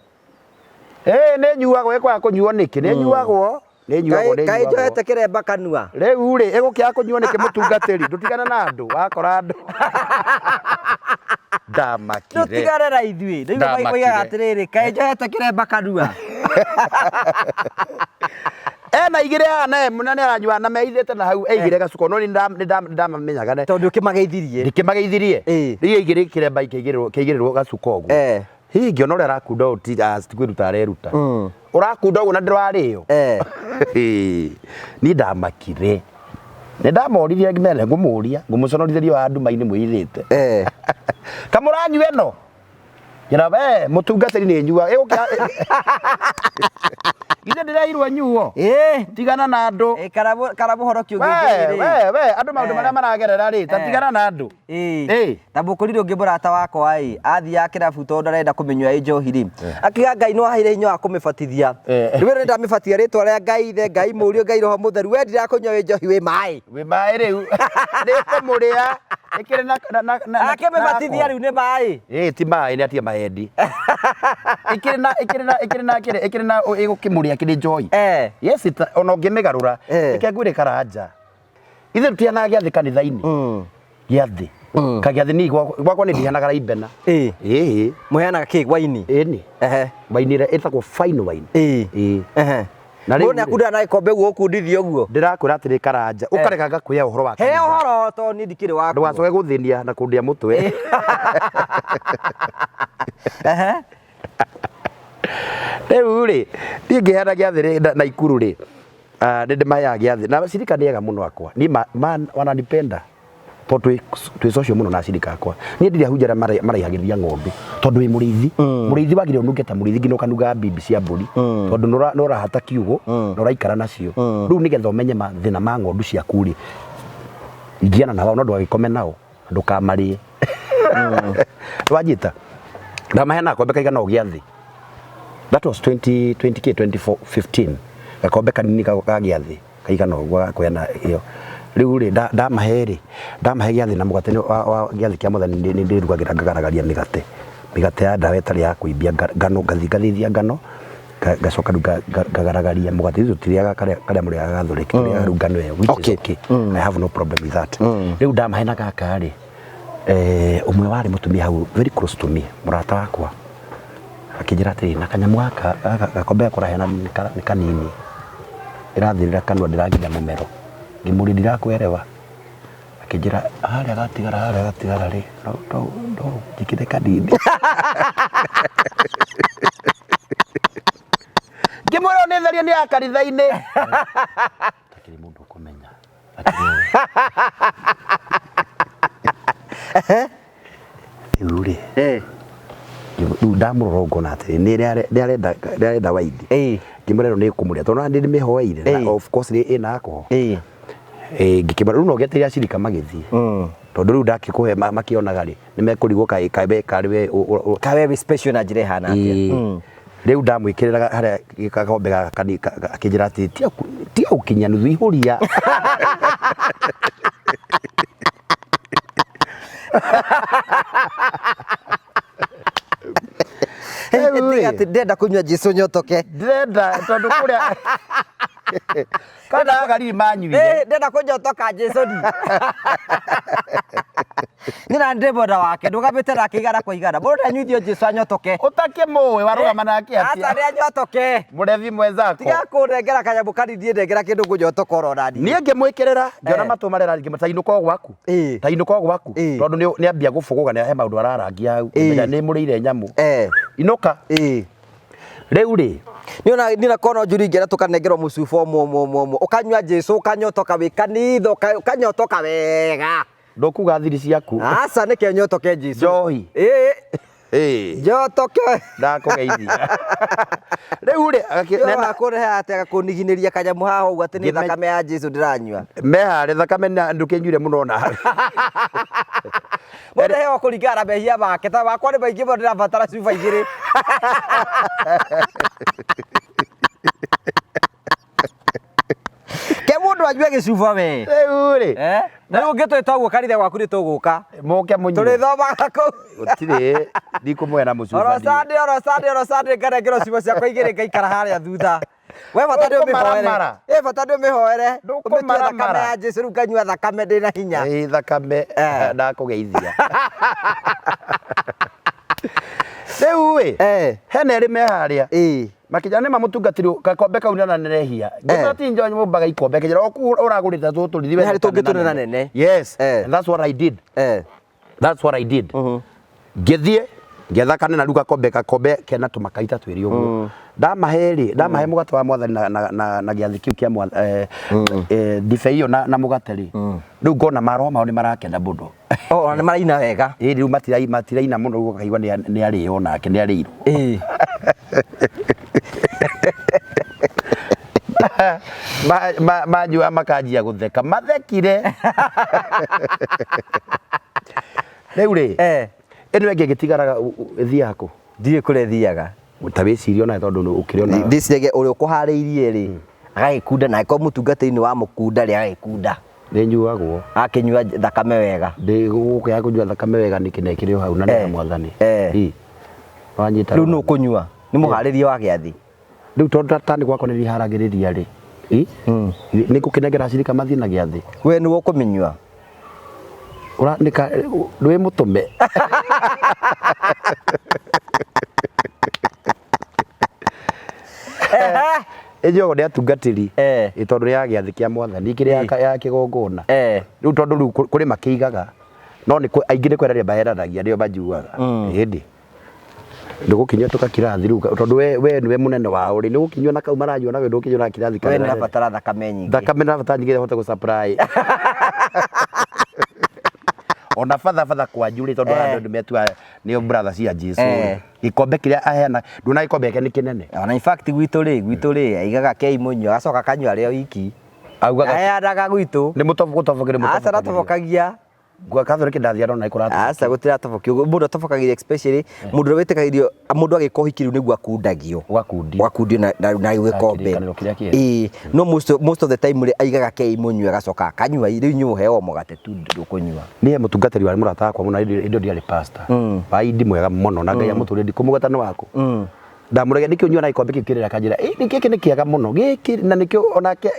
B: Ĩĩ, nĩ nyuagwo, ĩkwaga kũnyuo nĩkĩ? Nĩ nyuagwo, nĩ nyuagwo, nĩ
A: Kaĩ
B: nyuagwo.
A: njohete kĩremba kanua.
B: Rĩu rĩ, ĩgũkĩaga kũnyuo nĩkĩ mũtungatĩri? Ndũtigane na andũ, wakora andũ. Ndamakire.
A: Ndũtigane na ithuĩ. Rĩu
B: Ndamakire.
A: oigaga atĩrĩrĩ, kaĩ njohete kĩremba kanua.
B: Ena igĩrĩ haha na na nĩ aranyua na meithĩte na hau eigire gacuko, no nĩ ndamamenyaga ne.
A: Tondũ ũkĩmageithirie.
B: Ndikĩmageithirie. Rĩu igĩrĩ kĩremba ikĩigĩrĩrwo gacuko ũguo. Hihi ngĩona ũrĩa arakunda ũũ, ti kwĩruta areruta. Ũrakunda ũguo na ndĩrarĩo. Niĩ ndamakire. Nĩ ndamoririe ngĩmera ngũmũria, ngũmũconorithĩria wa nduma-inĩ mwĩithĩte. Kamũranyua ĩno? Njĩra we mũtungatĩri nĩ nyua. Ĩgũkĩa. Githĩ ndĩreirwo nyuo? Tigana na andũ.
A: Kana mũhonoki
B: We,
A: ũngĩ
B: we, andũ maũndũ marĩa maragerera rĩ, ta tigana na andũ.
A: Ta mũkũrire ũngĩ mũrata wakwa ĩ, athiaga kĩrabu tondũ ndarenda kũmĩnyua ĩ njohi rĩ, akiuga Ngai no aheire hinya wa kũmĩbatithia. Rĩu ĩno nĩndamĩbatithia rĩtwa rĩa Ngai Ithe, Ngai Mũriũ, Ngai Roho Mũtheru, we ndirakũnyua wĩ njohi, wĩ maĩ.
B: Wĩ maĩ rĩu. Nĩkũmũrĩa. Ĩkĩrĩ na na na na
A: Akĩmĩbatithia rĩu nĩ maĩ.
B: Ĩ ti maĩ, nĩ atige mahendi. Ĩkĩrĩ na ĩkĩrĩ na ĩkĩrĩ na kĩrĩ ĩkĩrĩ na ĩgũkĩmũrĩa kĩrĩ njohi. Yes, ona ũngĩmĩgarũra. Reke ngwĩre Karanja. Ithuĩ tũtianaga gĩathĩ kanitha-inĩ. Gĩathĩ. Kagĩathĩ niĩ gwakwa nĩ ndiheanaga raimbena. Ĩĩ.
A: Mũheanaga kĩ? Waini?
B: Ĩni. Waini ĩrĩa ĩtagwo fine wine. Ĩĩ. Na rĩu
A: Mũndũ nĩakundaga na gĩkombe ũguo ũkundithia ũguo.
B: Ndĩrakwĩra atĩrĩ Karanja, ũkarega ngakũhe ũhoro wa
A: He
B: kanitha.
A: ũhoro to niĩ ndikĩrĩ wakuo.
B: Ndũgacoke gũthĩnia na kũndĩa mũtwe.
A: Ehe.
B: Rĩu rĩ, niĩ ngĩheana gĩathĩ rĩ na Ikuru rĩ, ah, nĩ ndĩmaheaga gĩathĩ na acirika nĩ ega mũno akwa. Niĩ wananipenda tondũ twĩ social mũno na acirika akwa. Niĩ ndirĩ ahunjia arĩa maraihagĩrĩria ng'ondu tondũ wĩ mũrĩithi. Mũrĩithi wagĩrĩirwo ũnunge ta mũrĩithi nginya ũkanungaga mbimbi cia mbũri tondũ nĩ ũrahata kiugũ na ũraikara nacio. Rĩu nĩgetha ũmenye mathĩna ma ng'ondu ciaku rĩ, ingiana na wao no ndũgagĩkome nao. Ndũkamarĩe. Nĩwanyita? Ndamaheana gakombe kaigana ũũ gĩa thĩ. That was 20, 20K, 2015. Gakombe kanini ga gĩa thĩ kaigana ũguo ga kũheana ĩyo. Rĩu rĩ, ndamahe rĩ, ndamahe gĩa thĩ na mũgate wa gĩathĩ kĩa Mwathani nĩ ndĩrugagĩra ngagaragaria mĩgate. Mĩgate ya ndawa ĩtarĩ ya kũimbia ngano, ngathiĩ ngathĩithia ngano, ngacoka rĩu ngagaragaria mũgate. Ithuĩ tũtirĩaga karĩa karĩa mũrĩaga gathoreki, tũrĩaga rĩu ngano ĩyo, which is okay. I have no problem with that. Rĩu ndamahe na gaka rĩ, ũmwe warĩ mũtumia hau very close to me, mũrata wakwa, akĩnjĩra atĩrĩ, na kanyamũ gaka gaka gakombe gaka ũraheana nĩ kanini, ĩrathirĩra kanua ndĩrakinya mũmero. Ngĩmũria ndirakwerewa. Akĩnjĩra harĩa gatigara harĩa gatigara rĩ no no no njĩkĩre kanini. Ngĩmwĩra nĩ therie nĩ ya kanitha-inĩ. Hatirĩ mũndũ ũkũmenya. Rĩu rĩ rĩu ndamũrora ũguo ngona atĩrĩ nĩ arenda waini. Ngĩmwĩra ĩno nĩ ĩkũmũrĩa tondũ ona nĩ ndĩmĩhoeire na of course ĩna alcohol. Ngĩkĩmwĩra rĩu no ngĩeterere acirika magĩthiĩ tondũ rĩu ndakĩkũhe makĩonaga rĩ nĩ mekũrigwo kaĩ kaĩ we karĩ we
A: Kaĩ we wĩ special na njĩra ĩhana atĩa?
B: Rĩu ndamwĩkĩrĩra harĩa gakombe gaka akĩnjĩra atĩ tiga gũkinyia nuthu ihũria.
A: Rĩu rĩ, Atĩ ndĩrenda kũnyua Jesu nyotoke.
B: Ndĩrenda tondũ kũrĩa kana agariri manyuire.
A: Eh, ndĩrenda kũnyotoka Jesu ni. Nĩ na ndĩ mwena wake ndũgamĩte nake igana kwa igana. Mũndũ ndanyuithio Jesu anyotoke.
B: Ũtakĩmũĩ warũgama nake
A: Aca
B: atĩa?
A: nĩ anyotoke.
B: Mũrebi mwenzako.
A: Tiga kũnengera kanyamũ kanini nengera kĩndũ ngũnyotoka oro nani.
B: Niĩ ngĩmwĩkĩrĩra ngĩona matũ marera ngĩmwĩra ta inũka o gwaku. Ta inũka o gwaku. Tondũ nĩ ambia gũbũgũga nĩ he maũndũ ararangia hau. Ngĩmenya nĩ mũrĩire nyamũ. Inũka. Rĩu rĩ
A: Niona nina kono njuri ingĩenda tũkanengerwo mũcuba ũmwe ũmwe ũmwe ũmwe ũkanyua Jesu ũkanyotoka wĩ kanitha ũkanyotoka wega.
B: Ndũkuga thiri ciaku.
A: Aca nĩkĩo nyotoke Jesu.
B: Njohi.
A: Ĩĩ.
B: Ĩĩ.
A: Njotoke.
B: Ndakũgeithia. Rĩu rĩ,
A: nena kũrehe atĩ agakũniginĩria kanyamũ haha ũguo atĩ nĩ thakame ya Jesu ndĩranyua.
B: Meharĩ thakame ndũkĩnyuire mũno nawe.
A: Mũndũ aheagwo kũringana na mehia make ta wakwa nĩ maingĩ mũno ndĩrabatara cuba igĩrĩ. Ke mũndũ anyue gĩcuba we.
B: Rĩu rĩ.
A: Eh? Na rĩu ũngĩtwĩta ũguo kanitha gwaku nĩ tũgũka.
B: Mũke mũnyue.
A: Tũrĩthomaga kũu.
B: Gũtirĩ ndikũmũhe na mũcuba.
A: Oro Sunday, oro Sunday, oro Sunday nganengerwo cuba ciakwa igĩrĩ ngaikara harĩa thutha. We bata nĩ ũmĩhoere.
B: Ndũkũmaramara.
A: Ĩ bata nĩ ũmĩhoere. Ũmĩtue
B: Ndũkũmaramara.
A: thakame ya Jesu rĩu nganyua thakame ndĩ na hinya.
B: Ĩ thakame ndakũgeithia. Rĩu ĩ hena erĩ me harĩa. Makĩnjĩra nĩ ma mũtungatĩri gakombe kau nĩ ananenehia. Ngĩmwĩra ti njohi mũmbaga ikombe. Akĩnjĩra o kũu ũragũrĩte tũtũ
A: Nĩ harĩ tũngĩ tũnenanene.
B: Yes. And that's what I did. That's what I did. Ngĩthiĩ ngĩetha kanene rĩu gakombe gakombe kena tũmakaita twĩrĩ ũguo. Ndamahe rĩ, ndamahe mũgate wa mwathani na, na, na, na gĩathĩ kĩu kĩa mwathani ndibei ĩyo na, na mũgate rĩ, rĩu ngona maroho mao nĩ marakena mũno.
A: Oh, ona nĩ maraina wega.
B: Ĩĩ rĩu matiraina mũno rĩu ũkaigua nĩ arĩo nake nĩ arĩirwo. Manyua makanjia gũtheka mathekire. Rĩu rĩ, ĩno ĩngĩ ĩgĩtigaraga ĩthiaga kũ?
A: Ndiũĩ kũrĩa ĩthiaga.
B: Ta wĩcirie onawe tondũ ũkĩrĩ ona.
A: Ndĩciragia ũrĩa ũkũharĩirie rĩ, agagĩkunda na angĩkorwo mũtungatĩri nĩ wamũkunda rĩ, agagĩkunda.
B: Nĩ nyuagwo.
A: Akĩnyua thakame wega.
B: Ndĩ gũkĩaga kũnyua thakame wega nĩkĩ na ĩkĩrĩ o hau na nĩ ya mwathani. Wanyita.
A: Rĩu nũ ũkũnyua? Nĩ mũharĩrie wa gĩathĩ.
B: Rĩu tondũ ta nĩ gwakwa nĩ haragĩrĩria rĩ, nĩ ngũkĩnengera acirika mathiĩ na gĩathĩ.
A: We nĩwe ũkũmĩnyua?
B: Ũra nĩ ka wĩ mũtũme. Ĩnyuagwo nĩ atungatĩri.
A: Eh.
B: Ĩ tondũ nĩ ya gĩathĩ kĩa mwathani, ikĩrĩ ya kĩgongona.
A: Eh.
B: Rĩu tondũ rĩu kũrĩ makĩigaga, no nĩ aingĩ nĩ kwereria maheranagia nĩo manyuaga. Ĩndĩ ndũgũkinyua tũgakirathi rĩu tondũ we nĩwe mũnene wao rĩ, nĩũgũkinyua na kau maranyua nawe ndũgũkinyua na kirathi
A: We
B: karĩa
A: nĩ rabatara thakame nyingĩ.
B: Thakame nĩ nyingĩ hote gũ supply. Ona batha batha kwanyu rĩ, tondũ andũ nĩ metua nĩo brother cia Jesu rĩ, gĩkombe kĩrĩa aheana, nduona gĩkombe gĩake nĩ kĩnene.
A: Ona in fact gwitũ rĩ aigaga kei mũnyua agacoka akanyua arĩ o iki.
B: Augaga
A: Aheanaga gwitũ.
B: Nĩ mũtoboke nĩ
A: Aca ndatobokagia.
B: Gwa Catholic ndathiĩ ndona nĩ kũratobokio.
A: Aca gũtiratobokio. Mũndũ atobokagĩria especially mũndũ ũrĩa wĩtĩkagĩrio mũndũ agĩka ũhiki rĩu nĩguo akundagio.
B: Ũgakundio.
A: Ũgakundio na gĩkombe.
B: Kĩrĩkanĩro kĩrĩa kĩerũ.
A: Ĩĩ, no most of the time rĩ aigaga kei mũnyue agacoka akanyua, rĩu inyuĩ mũheo mũgate tu ndũkũnyua.
B: Niĩ mũtungatĩri warĩ mũrata wakwa mũno hĩndĩ ĩyo ndiarĩ pastor. Wa indi mwega mũno na Ngai amũtũrie ndikũmũgweta nĩ waku. Ndamũragia nĩkĩ ũnyua na gĩkombe kĩu kĩrĩa akanjĩra ĩ nĩ gĩkĩ nĩ kĩega mũno gĩkĩ na nĩkĩo onake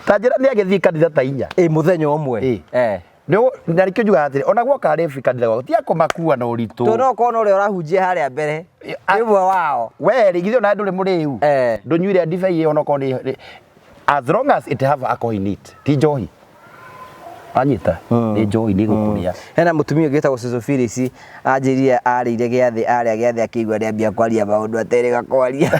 B: ta njĩra nĩ agĩthiĩ kanitha ta inya.
A: Ĩ mũthenya ũmwe.
B: Ĩ.
A: Eh.
B: Na nĩkĩo njugaga atĩrĩ ona gwoka rebi kanitha gwaku ti akũmakua na ũritũ.
A: Tondũ no ũkorwo na ũrĩa ũrahunjia harĩa mbere nĩ ũmwe wao.
B: We rĩ githĩ ona ndũrĩ mũrĩu. Ndũnyuire ndibei ĩyo onokorwo nĩ as long as it have alcohol in it ti njohi. Wanyita nĩ njohi nĩ gũkũrĩa.
A: Hena mũtumia ũngĩ wĩtagwo Susu Phyllis anjĩrire arĩire gĩathĩ arĩa gĩathĩ akĩigua nĩambia kwaria maũndũ aterĩga kwaria.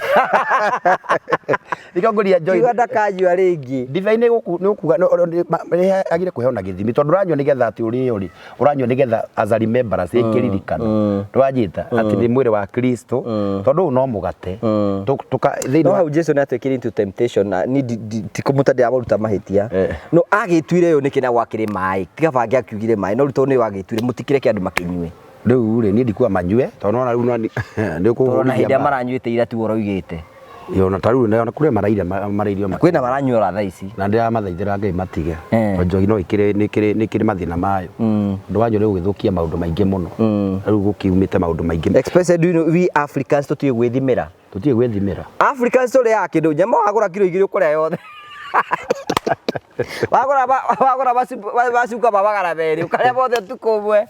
B: Nĩkĩo ngũria njohi.
A: Kiuga ndakanyua rĩngĩ.
B: Ndibei nĩ gũkuga agire kũheo na gĩthimi tondũ ũranyua nĩgetha atĩ ũrĩo rĩ ũranyua nĩgetha as a remembrance ĩkĩririkano ndwanyita atĩ nĩ mwĩrĩ wa Kristo tondũ ũyũ no mũgate.
A: Thĩinĩ No hau Jesu nĩ atwĩkĩrire into temptation na ni ti kũmũta ndĩramũruta mahĩtia. No agĩtuire ũyũ nĩkĩ na gwakĩrĩ maĩ tiga bange akiugire maĩ no rĩu tondũ nĩ wagĩtuire mũtikĩreke andũ makĩnyue.
B: Rĩu rĩ niĩ ndikuga manyue tondũ nona rĩu nĩ
A: Tondũ na hĩndĩ
B: ũkũhũrithia
A: ĩrĩa maranyuĩte ira tu ũroigĩte.
B: Ona ta rĩu ona kũrĩ maraire marairio
A: Kwĩna maranyua ora thaa ici.
B: Na ndĩramathaithĩra Ngai matige. Tondũ njohi no ĩkĩrĩ nĩ ĩkĩrĩ mathĩna mayo. Ũndũ wa njohi nĩ gũgĩthũkia maũndũ maingĩ mũno. Rĩu gũkiumĩte maũndũ maingĩ.
A: Especially do you know, we Africans tũtiũĩ gwĩthimĩra.
B: Tũtiũĩ gwĩthimĩra.
A: Africans tũrĩaga kĩndũ nyama wagũra kiro 2 ũkũrĩa yothe. Wagũra wagũra macuka ma 200 ũkarĩa mothe ũtukũ ũmwe.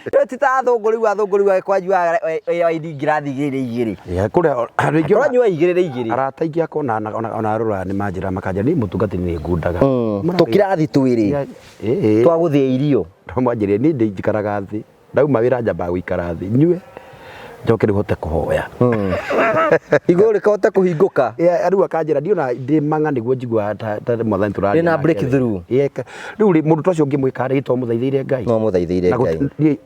A: Rĩu ti ta athũngũ rĩu athũngũ rĩu kwanyua waini ngirathi igĩrĩ igĩrĩ.
B: Kũrĩa andũ aingĩ
A: Ũranyua igĩrĩ igĩrĩ.
B: Arata aingĩ akwa ona arũra nĩ manjĩra makanjĩra niĩ mũtungatĩri nĩ ngundaga.
A: Tũkirathi twĩrĩ. Twa gũthĩa irio.
B: Mwanjĩrire niĩ ndĩikaraga thĩ. Ndauma wĩra njambaga gũikara thĩ nyue njoke rĩu hote kũhoya.
A: Igũrũ rĩkahote kũhingũka.
B: Rĩu akanjĩra ndiona ndĩ mang'a nĩguo njiguaga ta mwathani tũraria.
A: Ndĩna breakthrough.
B: Rĩu rĩ mũndũ ta ũcio ũngĩmwĩka rĩ to mũthaithĩire Ngai.
A: No mũthaithĩire Ngai.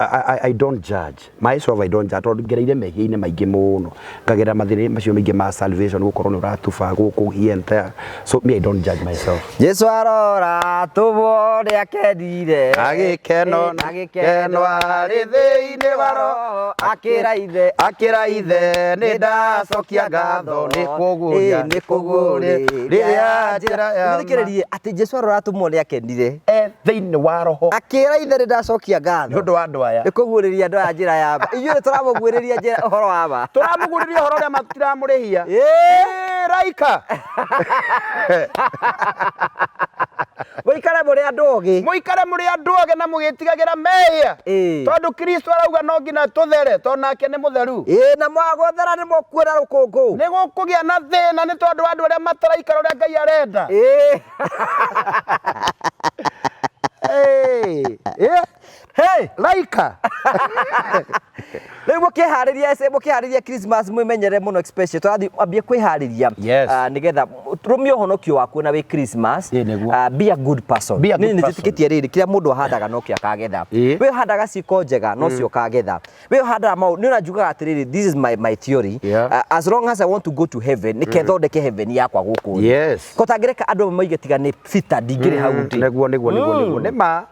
B: I don't judge. Myself I don't judge tondũ ngereire mehia-inĩ maingĩ mũno. Ngagerera mathĩna macio maingĩ ma salvation gũkorwo nĩ ũratuba gũkũ here and there. So me I don't judge myself.
A: Jesu arora tũmwo nĩ akenire.
B: Agĩkeno
A: agĩkeno
B: arĩ thĩinĩ wa roho
A: akĩra ithe
B: akĩra ithe nĩ ndacokia ngatho nĩ kũguũria
A: nĩ kũguũria
B: rĩrĩa njĩra ya
A: Thikĩrĩrie atĩ Jesu arora atũmwo nĩ akenire.
B: E thĩinĩ wa roho
A: akĩra ithe nĩ ndacokia ngatho
B: nĩ ũndũ wa andũ aya
A: nĩ kũguũrĩria andũ aya njĩra ya ma. Ithuĩ nĩ tũramũguũrĩria njĩra ũhoro wa ma.
B: Tũramũguũrĩria ũhoro ũrĩa matiramũrĩhia. Raika.
A: Mũikare mũrĩ andũ ogĩ.
B: Mũikare mũrĩ andũ ogĩ na mũgĩtigagĩra mehia. Tondũ Kristo arauga no nginya tũthere tondũ nake nĩ mũtheru.
A: Na mwagũthera nĩ mũkuona rũkũngũ.
B: Nĩ gũkũgĩa na thĩna nĩ tondũ wa andũ arĩa mataraikara ũrĩa Ngai arenda.
A: Hey!
B: Raika.
A: Rĩu mũkĩharĩria Christmas mwĩmenyerere mũno especially tũrathiĩ ambie kwĩharĩria.
B: Yes.
A: Nĩgetha rũmia ũhonokio waku na wĩ Christmas. Be a good person.
B: Be a good
A: Niĩ
B: person.
A: nĩnjĩtĩkĩtie rĩrĩ kĩrĩa mũndũ ahandaga nokĩo akagetha. We ũhandaga ciĩko njega nocio ũkagetha. We ũhandaga maũndũ nĩ ũranjugaga atĩrĩrĩ this is my theory. As long as I want to go to heaven nĩke thondeke heaven yakwa gũkũ thĩ.
B: Yes.
A: Ko tangĩreka andũ amwe moige tiga nĩ bita ndingĩrĩ hau ndĩ.
B: Nĩguo nĩguo nĩguo nĩguo nĩ ma.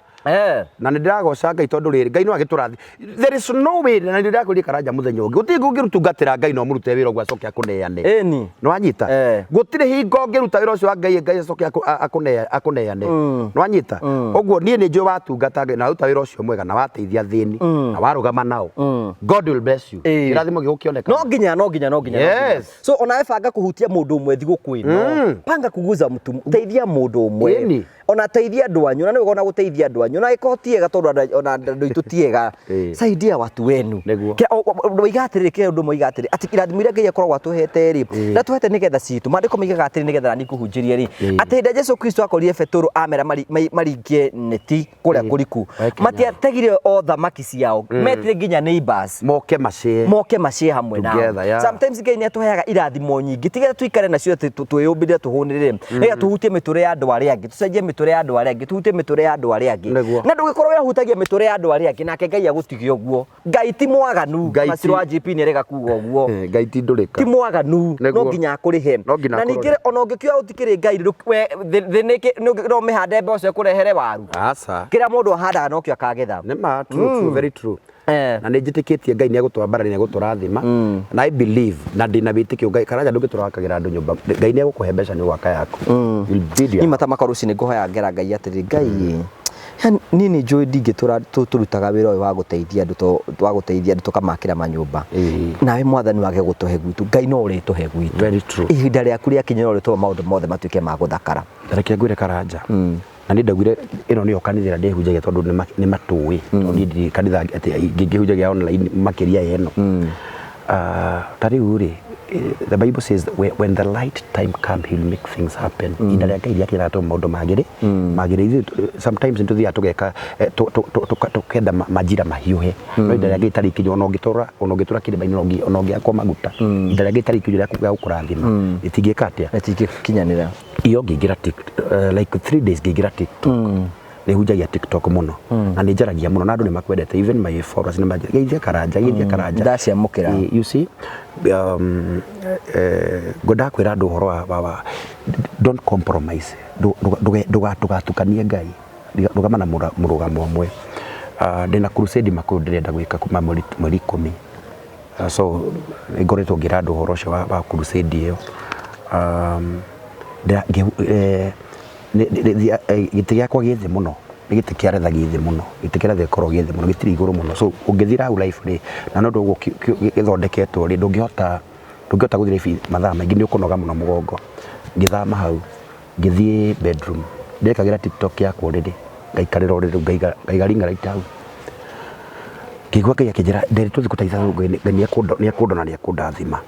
B: Na nĩ ndĩragoca Ngai tondũ rĩrĩ Ngai no agĩtũrathi. There is no way na nĩ ndĩrakwĩria Karanja mũthenya ũngĩ. Gũtirĩ hingo ũngĩtungatĩra Ngai na ũmũrute wĩra ũguo acoke akũneane.
A: Ĩni.
B: Nĩ wanyita? Gũtirĩ hingo ũngĩruta wĩra ũcio wa Ngai Ngai acoke akũneane. Nĩ wanyita? Ũguo niĩ nĩ njũĩ watungata Ngai na waruta wĩra ũcio mwega na wateithia athĩni na warũgama nao. God will bless you. Kĩrathimo gĩgũkĩoneka.
A: No nginya no nginya no nginya.
B: Yes.
A: So onawe banga kũhutia mũndũ ũmwe thigũkũ ĩno. Panga kuguza mtu, teithia mũndũ ũmwe.
B: Ĩni.
A: Ona teithia andũ anyu, na nĩ wega ona gũteithia andũ anyu. anyu ona ĩkorwo ti ega tondũ ona andũ aitũ ti ega. Saidia watu wenu.
B: Nĩguo.
A: Moiga atĩrĩrĩ, kĩrĩa ũndũ moiga atĩrĩ atĩ irathimo iria Ngai akoragwo atũhete rĩ, ndatũhete nĩgetha citũ. Maandĩko moigaga atĩrĩ, nĩgetha nani ngũhunjĩrie rĩ, atĩ hĩndĩ ĩrĩa Jesu Kristo akorire Petero amera maringie neti kũrĩa kũriku,
B: Wekenya.
A: matiategire o thamaki ciao, metire nginya neighbors
B: moke macĩe
A: moke macie hamwe nao.
B: Together, yeah.
A: Sometimes Ngai nĩ atũheaga irathimo nyingĩ tigetha tuikare nacio atĩ twĩyũmbĩre tũhũnĩrĩre, nĩgetha tũhutie mĩtũrĩre ya andũ arĩa angĩ, tũcenjie mĩtũrĩre ya andũ arĩa angĩ, tũhutie mĩtũrĩre ya andũ arĩa angĩ.
B: Nĩguo.
A: Na ndũgĩkorwo wehutagia mĩtũrĩre ya andũ arĩa angĩ nake Ngai agũtige ũguo. Ngai ti mwaganu.
B: Ngai
A: Ona
B: ti-
A: Ciro wa GP nĩ arega kuga ũguo.
B: Ngai ti ndũrĩka.
A: Ti mwaganu, no
B: Nĩguo.
A: nginya akũrĩhe.
B: No nginya
A: Na
B: akũrore.
A: ningĩ ona ũngĩkiuga gũtikĩrĩ Ngai rĩ, we thĩ no ũmĩhande mboco ĩkũrehere waru.
B: Aca.
A: Kĩrĩa mũndũ ahandaga nokĩo akagetha.
B: Nĩ ma, true, true, very true. Na nĩ njĩtĩkĩtie Ngai nĩ egũtwambararia, nĩ egũtũrathima. Na I believe, na ndĩna wĩtĩkio Ngai, Karanja ndũngĩtũra wakagĩra andũ nyũmba. Ngai nĩ egũkũhe mbeca nĩ ũgwaka yaku. You'll build your
A: Niĩ mata makwa rũcinĩ ngũhoya ngera Ngai atĩrĩ, Ngai yani niĩ nĩ njũĩ ndingĩtũra tũrutaga wĩra ũyũ wa gũteithia andũ wa gũteithia andũ tũkamakĩra manyũmba. Nawe mwathani wage gũtũhe gwitũ, Ngai no ũrĩtũhe gwitũ.
B: Very true.
A: Ihinda rĩaku rĩakinya no ũrĩtũma maũndũ mothe matuĩke ma gũthakara.
B: Reke ngwĩre Karanja, na nĩ ndaugire ĩno nĩyo kanitha ĩrĩa ndĩhunjagia tondũ nĩ matũĩ, tondũ niĩ ndirĩ kanitha atĩ ngĩhunjagia online makĩria ya ĩno. Ta rĩu rĩ, the Bible says when the light time come, he will make things happen. Ihinda rĩa Ngai rĩakinya agatũma maũndũ magĩrĩ magĩrĩ. Ithuĩ sometimes nĩ tũthiaga tũgeka tũkenda majira mahiũhe, no ihinda rĩa Ngai tarĩ ikinya, ona ũngĩtũra kĩrĩma-inĩ, ona ũngĩakwo maguta, ihinda rĩa Ngai tarĩ ikinya rĩa gũkũrathima rĩtingĩka atĩa?
A: Rĩtingĩkinyanĩra.
B: Iyo ngĩingĩra like 3 days ngĩingĩra TikTok. Nĩ hunjagia TikTok mũno na nĩ njaragia mũno na andũ nĩ makwendete, even my followers nĩ manjĩraga geithia Karanja, geithia Karanja.
A: Ndaciamũkĩra.
B: You see, ngwendaga kwĩra andũ ũhoro wa don't compromise, ndũgatukanie Ngai, rũgama na mũrũgamo ũmwe. Ndĩna crusade Makũyũ ndĩrenda gwĩka kuma mweri 10. So nĩ ngoretwo ngĩra andũ ũhoro ũcio wa crusade ĩyo. Gĩtĩ gĩakwa gĩ thĩ mũno, nĩ gĩtĩ kĩa retha gĩ thĩ mũno, gĩtĩ kĩa retha gĩkoragwo gĩ thĩ mũno, gĩtirĩ igũrũ mũno. So ũngĩthira hau live rĩ, na no ũndũ ũguo gĩthondeketwo rĩ, ndũngĩhota gũthiĩ live mathaa maingĩ, nĩ ũkũnoga mũno mũgongo. Ngĩthama hau, ngĩthiĩ bedroom, ndekagĩra TikTok yakwa ũrĩrĩ, ngaikarĩra ũrĩrĩ, ngaiga ring light hau. Ngĩigua Ngai akĩnjĩra, nderitwo thikũ ta ithatũ, Ngai nĩ ekũndona, nĩ ekũndathima.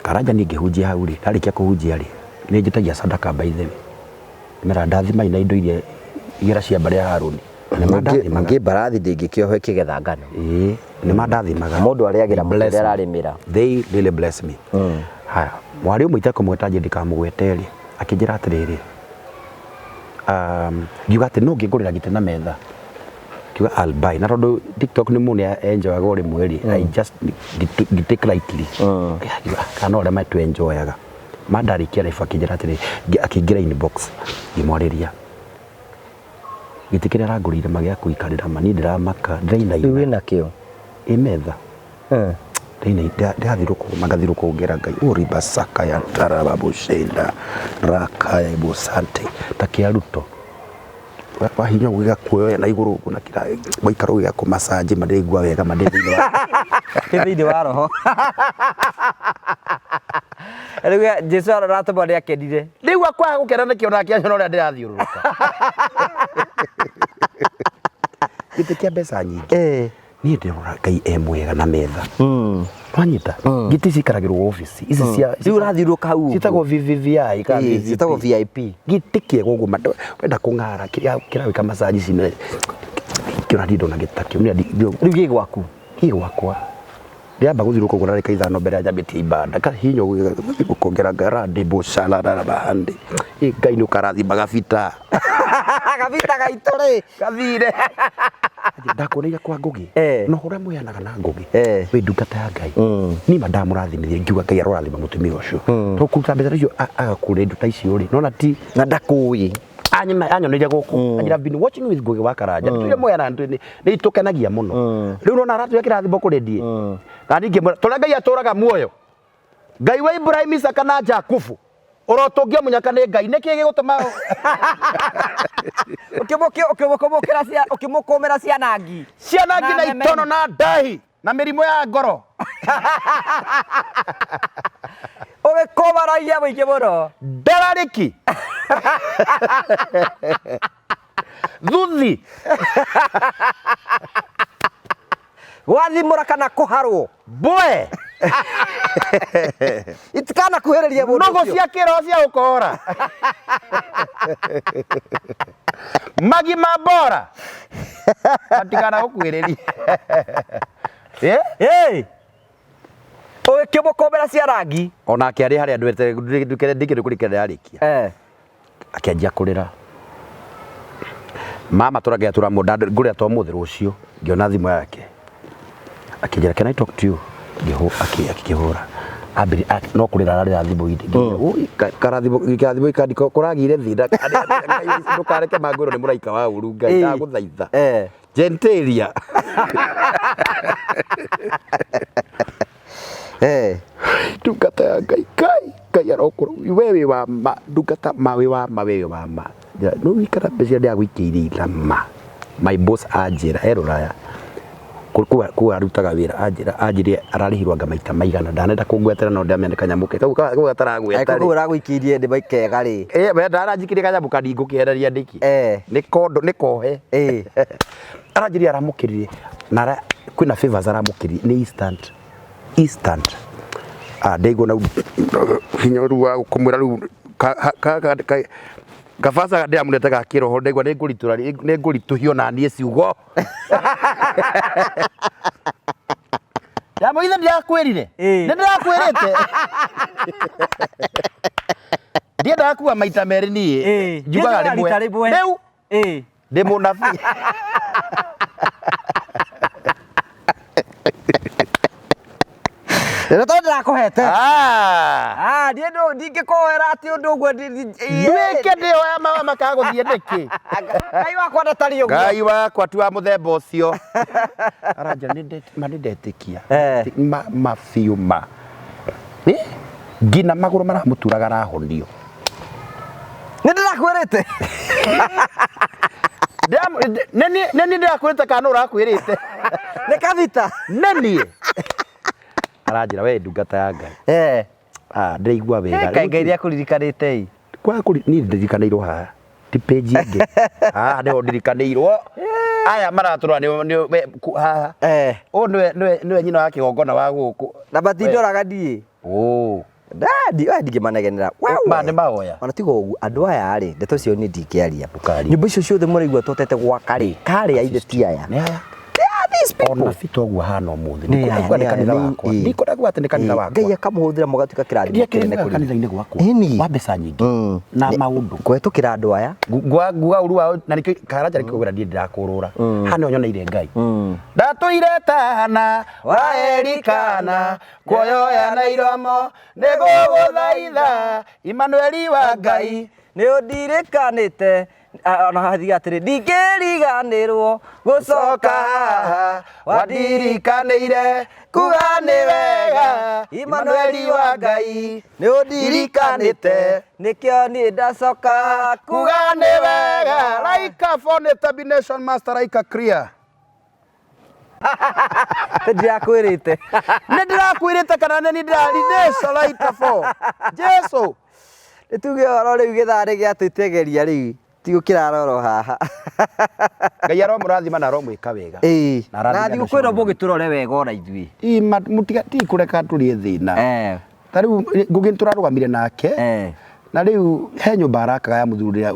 B: Karanja niĩ ngĩhunjia hau rĩ, ndarĩkia kũhunjia rĩ, nĩ njĩtagia sadaka by the way. Mera ndathimai na indo iria igera cia mbarĩ ya Harũni. Na nĩ mandathimaga.
A: Ningĩ mbarathi ndĩngĩkĩohwo ĩkĩgetha ngano.
B: Ĩĩ, nĩ mandathimaga.
A: Mũndũ arĩagĩra mũtĩ
B: Bless
A: ũrĩa
B: me.
A: ararĩmĩra.
B: They really bless me. Haya, mwarĩ ũmwe itekũmũgweta njĩ ndikamũgwete rĩ, akĩnjĩra atĩrĩrĩ, ngiuga atĩ no ũngĩngũrĩra gĩtĩ na metha. Ngiuga I'll buy. Na tondũ TikTok nĩ mũndũ nĩ enjoyaga o rĩmwe rĩ, I just ngĩ take lightly. Ngiuga, kana no ũrĩa matũ enjoyaga. Ma ndarĩkia live akĩnjĩra atĩrĩrĩ, akĩingĩra inbox, ngĩmwarĩria. Gĩtĩ kĩrĩa arangũrĩire ma gĩa kũikarĩra ma niĩ ndĩramaka, ndĩrainaina.
A: Rĩu wĩna kĩo?
B: Ĩ metha. Ndĩrathirũka, ngathirũka ngera Ngai, ũribasaka ya tarababushinda, rakaya ibusante, ta kĩa Ruto. Wahinya ũguo gĩgakuoya na igũrũ ũguo na kĩra, waikara ũguo gĩgakũmacanji ma ndĩraigua wega ma ndĩ thĩinĩ wa
A: Ndĩ thĩinĩ wa roho. Rĩu Jesu aratũma nĩ akenire.
B: Rĩu akwaga gũkena nĩkĩ ona akĩanyona ũrĩa ndĩrathiũrũrũka. Gĩtĩ kĩa mbeca nyingĩ. Niĩ ndĩrona Ngai e mwega na metha. Wanyita? Gĩtĩ cikaragĩrwo obici. Ici cia
A: Rĩu ũrathiũrũrũka hau ũguo.
B: Ciĩtagwo VVVI kana
A: Ĩĩ,
B: VVP.
A: ciĩtagwo VIP.
B: Gĩtĩ kĩega ũguo wenda kũng'ara, kĩrawĩka massage cina kĩona ndindona gĩtĩ kĩu. Niĩ
A: Rĩu gĩ gwaku?
B: Gĩ gwakwa. Ndĩramba gũthiũrũrũka ũguo ndagĩka 5 mbere ya njambĩtie ibanda. Kahinya ũguo gũthiũrũrũka ngera ngarandi bucala rarabahandi. Ĩ Ngai nĩ ũkarathima gabita.
A: Gabita gaitũ rĩ.
B: Gathire. Ndakuoneire kwa Ngũgĩ. No ũrĩa mũheanaga na Ngũgĩ. Wĩ ndungata ya Ngai. Niĩ ma ndamũrathimithia ngiuga Ngai arorathima mũtumia ũcio. Tondũ kũruta mbeca icio agakũra indo ta icio rĩ. Nona ti.
A: Na ndakũĩ.
B: Anyoneire gũkũ. Anjĩra, I've been watching with Ngũgĩ wa Karanja. Tũrĩa mũheanaga nĩ itũkenagia mũno. Rĩu nona aratũhe kĩrathimo kũrĩ ndiĩ. Na niĩ ngĩmwĩra, tũrĩa Ngai atũraga muoyo. Ngai wa Ibrahim, Isaka na Jakubu. Ũrotũngio mũnyaka nĩ Ngai. Nĩkĩ gĩgũtũma
A: Ũkĩmũkũmĩra ciana ngi?
B: Ciana ngi na
A: Na meme.
B: itono na ndahi na mĩrimũ ya ngoro.
A: Ũgĩkũmaragia mũingĩ mũno.
B: Ndararĩki. Thuthi.
A: Gwathimũra kana kũharwo.
B: Mbwe.
A: Itikanakuhĩrĩrie mũndũ
B: Nũgũ
A: ũcio.
B: Cia kĩroho cia gũkora. Magima bora. Matikanagũkuhĩrĩrie. Eh?
A: Hey! Ũgĩkĩmũkũmbĩra cia rangi.
B: Onake arĩ harĩa ndwete ndikĩrĩ kũrĩkĩra ndarĩkia. Akĩanjia kũrĩra. Mama tũragĩa tũramũ ngũrĩra to mũthĩ rũciũ ngĩona thimũ yake. Akĩnjĩra, "Can I talk to you?" Ngĩhũ akĩhũra. Ambiri no kũrĩra ararĩra thimũ-inĩ. Ngĩmwĩra, "Ũi, karathimũ karathimũ ikandiko kũragĩire thĩna. Ndũkareke mangwĩrwo nĩ mũraika wa ũru Ngai ndagũthaitha." Genteria. Ndungata ya Ngai, Ngai, Ngai arokũrwo. We wĩ wa ma, ndungata ma wĩ wa ma, we wĩ wa ma. Nĩ wikara mbeca iria ndĩragũikĩirie ira ma. My boss anjĩra e rũraya kũu arutaga wĩra anjĩra anjĩrire ararĩhirwo anga maita maigana ndanenda kũngwetera no ndamenya nĩ kanyamũ ke kau kau gataragweta
A: Angĩkorwo kau ũragũikĩirie ndĩ kega rĩ.
B: Eh, we ndaranjikirie kanyamũ kanini ngũkĩehereria nĩkĩ? Nĩ kondo nĩ kohe. Aranjĩrire aramũkĩrire na kwĩna favors aramũkĩrire nĩ instant. Instant. Ah, ndaigua na hinya rĩu wa kũmwĩra rĩu kabaca ndĩramũnete ga kĩroho ndaigua nĩ ngũritũra nĩ ngũritũhio na niĩ ciugo. Ndamũithe ndirakwĩrire. Nĩ ndĩrakwĩrĩte. Ndiendaga kuga maita merĩ niĩ. Njugaga
A: rĩmwe.
B: Rĩu ndĩ mũnabii.
A: Rĩrĩa tondũ ndĩrakũhete.
B: Ah!
A: Ah, niĩ ndingĩkũhoera atĩ ũndũ ũguo
B: Nduĩke ndĩhoya mawa makaga gũthiĩ nĩkĩ?
A: Ngai wakwa ndatariĩ ũguo.
B: Ngai wakwa ti wa mũthemba ũcio. Aranjĩra ma nĩndetĩkia. Ma ma biũ ma. Nginya magũrũ maramũturaga arahonio.
A: Nĩ ndĩrakwĩrĩte.
B: Nĩ niĩ ndĩrakwĩrĩte kana nũ ũrakwĩrĩte?
A: Nĩ Kavita.
B: Nĩ niĩ. Aranjĩra we ndungata ya Ngai. Ah, ndĩraigua wega.
A: Kaĩ Ngai nĩakũririkanĩte ĩ.
B: Kwaga kũri niĩ ndirikanĩirwo haha. Ti page ĩngĩ. Haha nĩho ndirikanĩirwo. Aya maratũrora nĩ haha. Ũyũ nĩwe nĩwe nĩwe nyina wa kĩgongona wa gũkũ.
A: Na matindoraga niĩ.
B: Oh.
A: Ndadi, we ndingĩmanegenera. Wewe.
B: Ma nĩ mahoya.
A: Ona tiga ũguo andũ aya rĩ, ndeto cio niĩ ndingĩaria.
B: Ndũkarie.
A: Nyũmba icio ciothe mũraigua twatete gwaka rĩ, karĩ a ithe ti aya.
B: Nĩ aya.
A: They are these people.
B: Ona bito ũguo hana ũmũthĩ.
A: Nĩ aya,
B: Ndikuga
A: nĩ
B: nĩ
A: aya,
B: kanitha
A: nĩ-
B: wakwa. Ndikuga atĩ nĩ kanitha wakwa.
A: Ngai akamũhũthĩra mũgatuĩka kĩrathimo kĩnene
B: Ndiakĩrĩ
A: kũrĩ.
B: kanitha-inĩ gwakwa.
A: Ĩni.
B: Wa mbeca nyingĩ. Na maũndũ.
A: Kũhetũkĩra andũ aya.
B: Nguga ũru wao na nĩkĩo karanja nĩkĩo ngwĩra niĩ ndirakũrũra. Haha nĩho nyoneire Ngai. Ndatũire tahana wa Elikana kuoyoya na iromo nĩgũgũthaitha Imanueli wa Ngai.
A: Nĩ ũndirikanĩte ona hathiga atĩrĩ ndingĩriganĩrwo gũcoka haha
B: wandirikanĩire kuga nĩ wega Imanueli wa Ngai
A: nĩ ũndirikanĩte nĩkĩo niĩ ndacoka
B: kuga nĩ wega. Laika phone termination master Laika clear.
A: Ndĩrakwĩrĩte.
B: Nĩ ndĩrakwĩrĩte kana nĩ niĩ ndĩrarinĩco Laika phone Jesu.
A: Nĩ tuge ũhoro rĩu gĩthaa nĩ gĩatwĩtegeria rĩu tigũkĩrarorwo haha.
B: Ngai aromũrathima na aromwĩka wega.
A: Ĩĩ.
B: Na arathime
A: Na
B: andũ
A: thigũkũ ĩno
B: acio.
A: mũgĩtũrore wega ona ithuĩ.
B: Ĩ, mũtiga ti kũreka tũrĩe thĩna. Ta rĩu Ngũgĩ nĩtũrarũgamire nake. Na rĩu he nyũmba arakaga ya mũthuri ũrĩa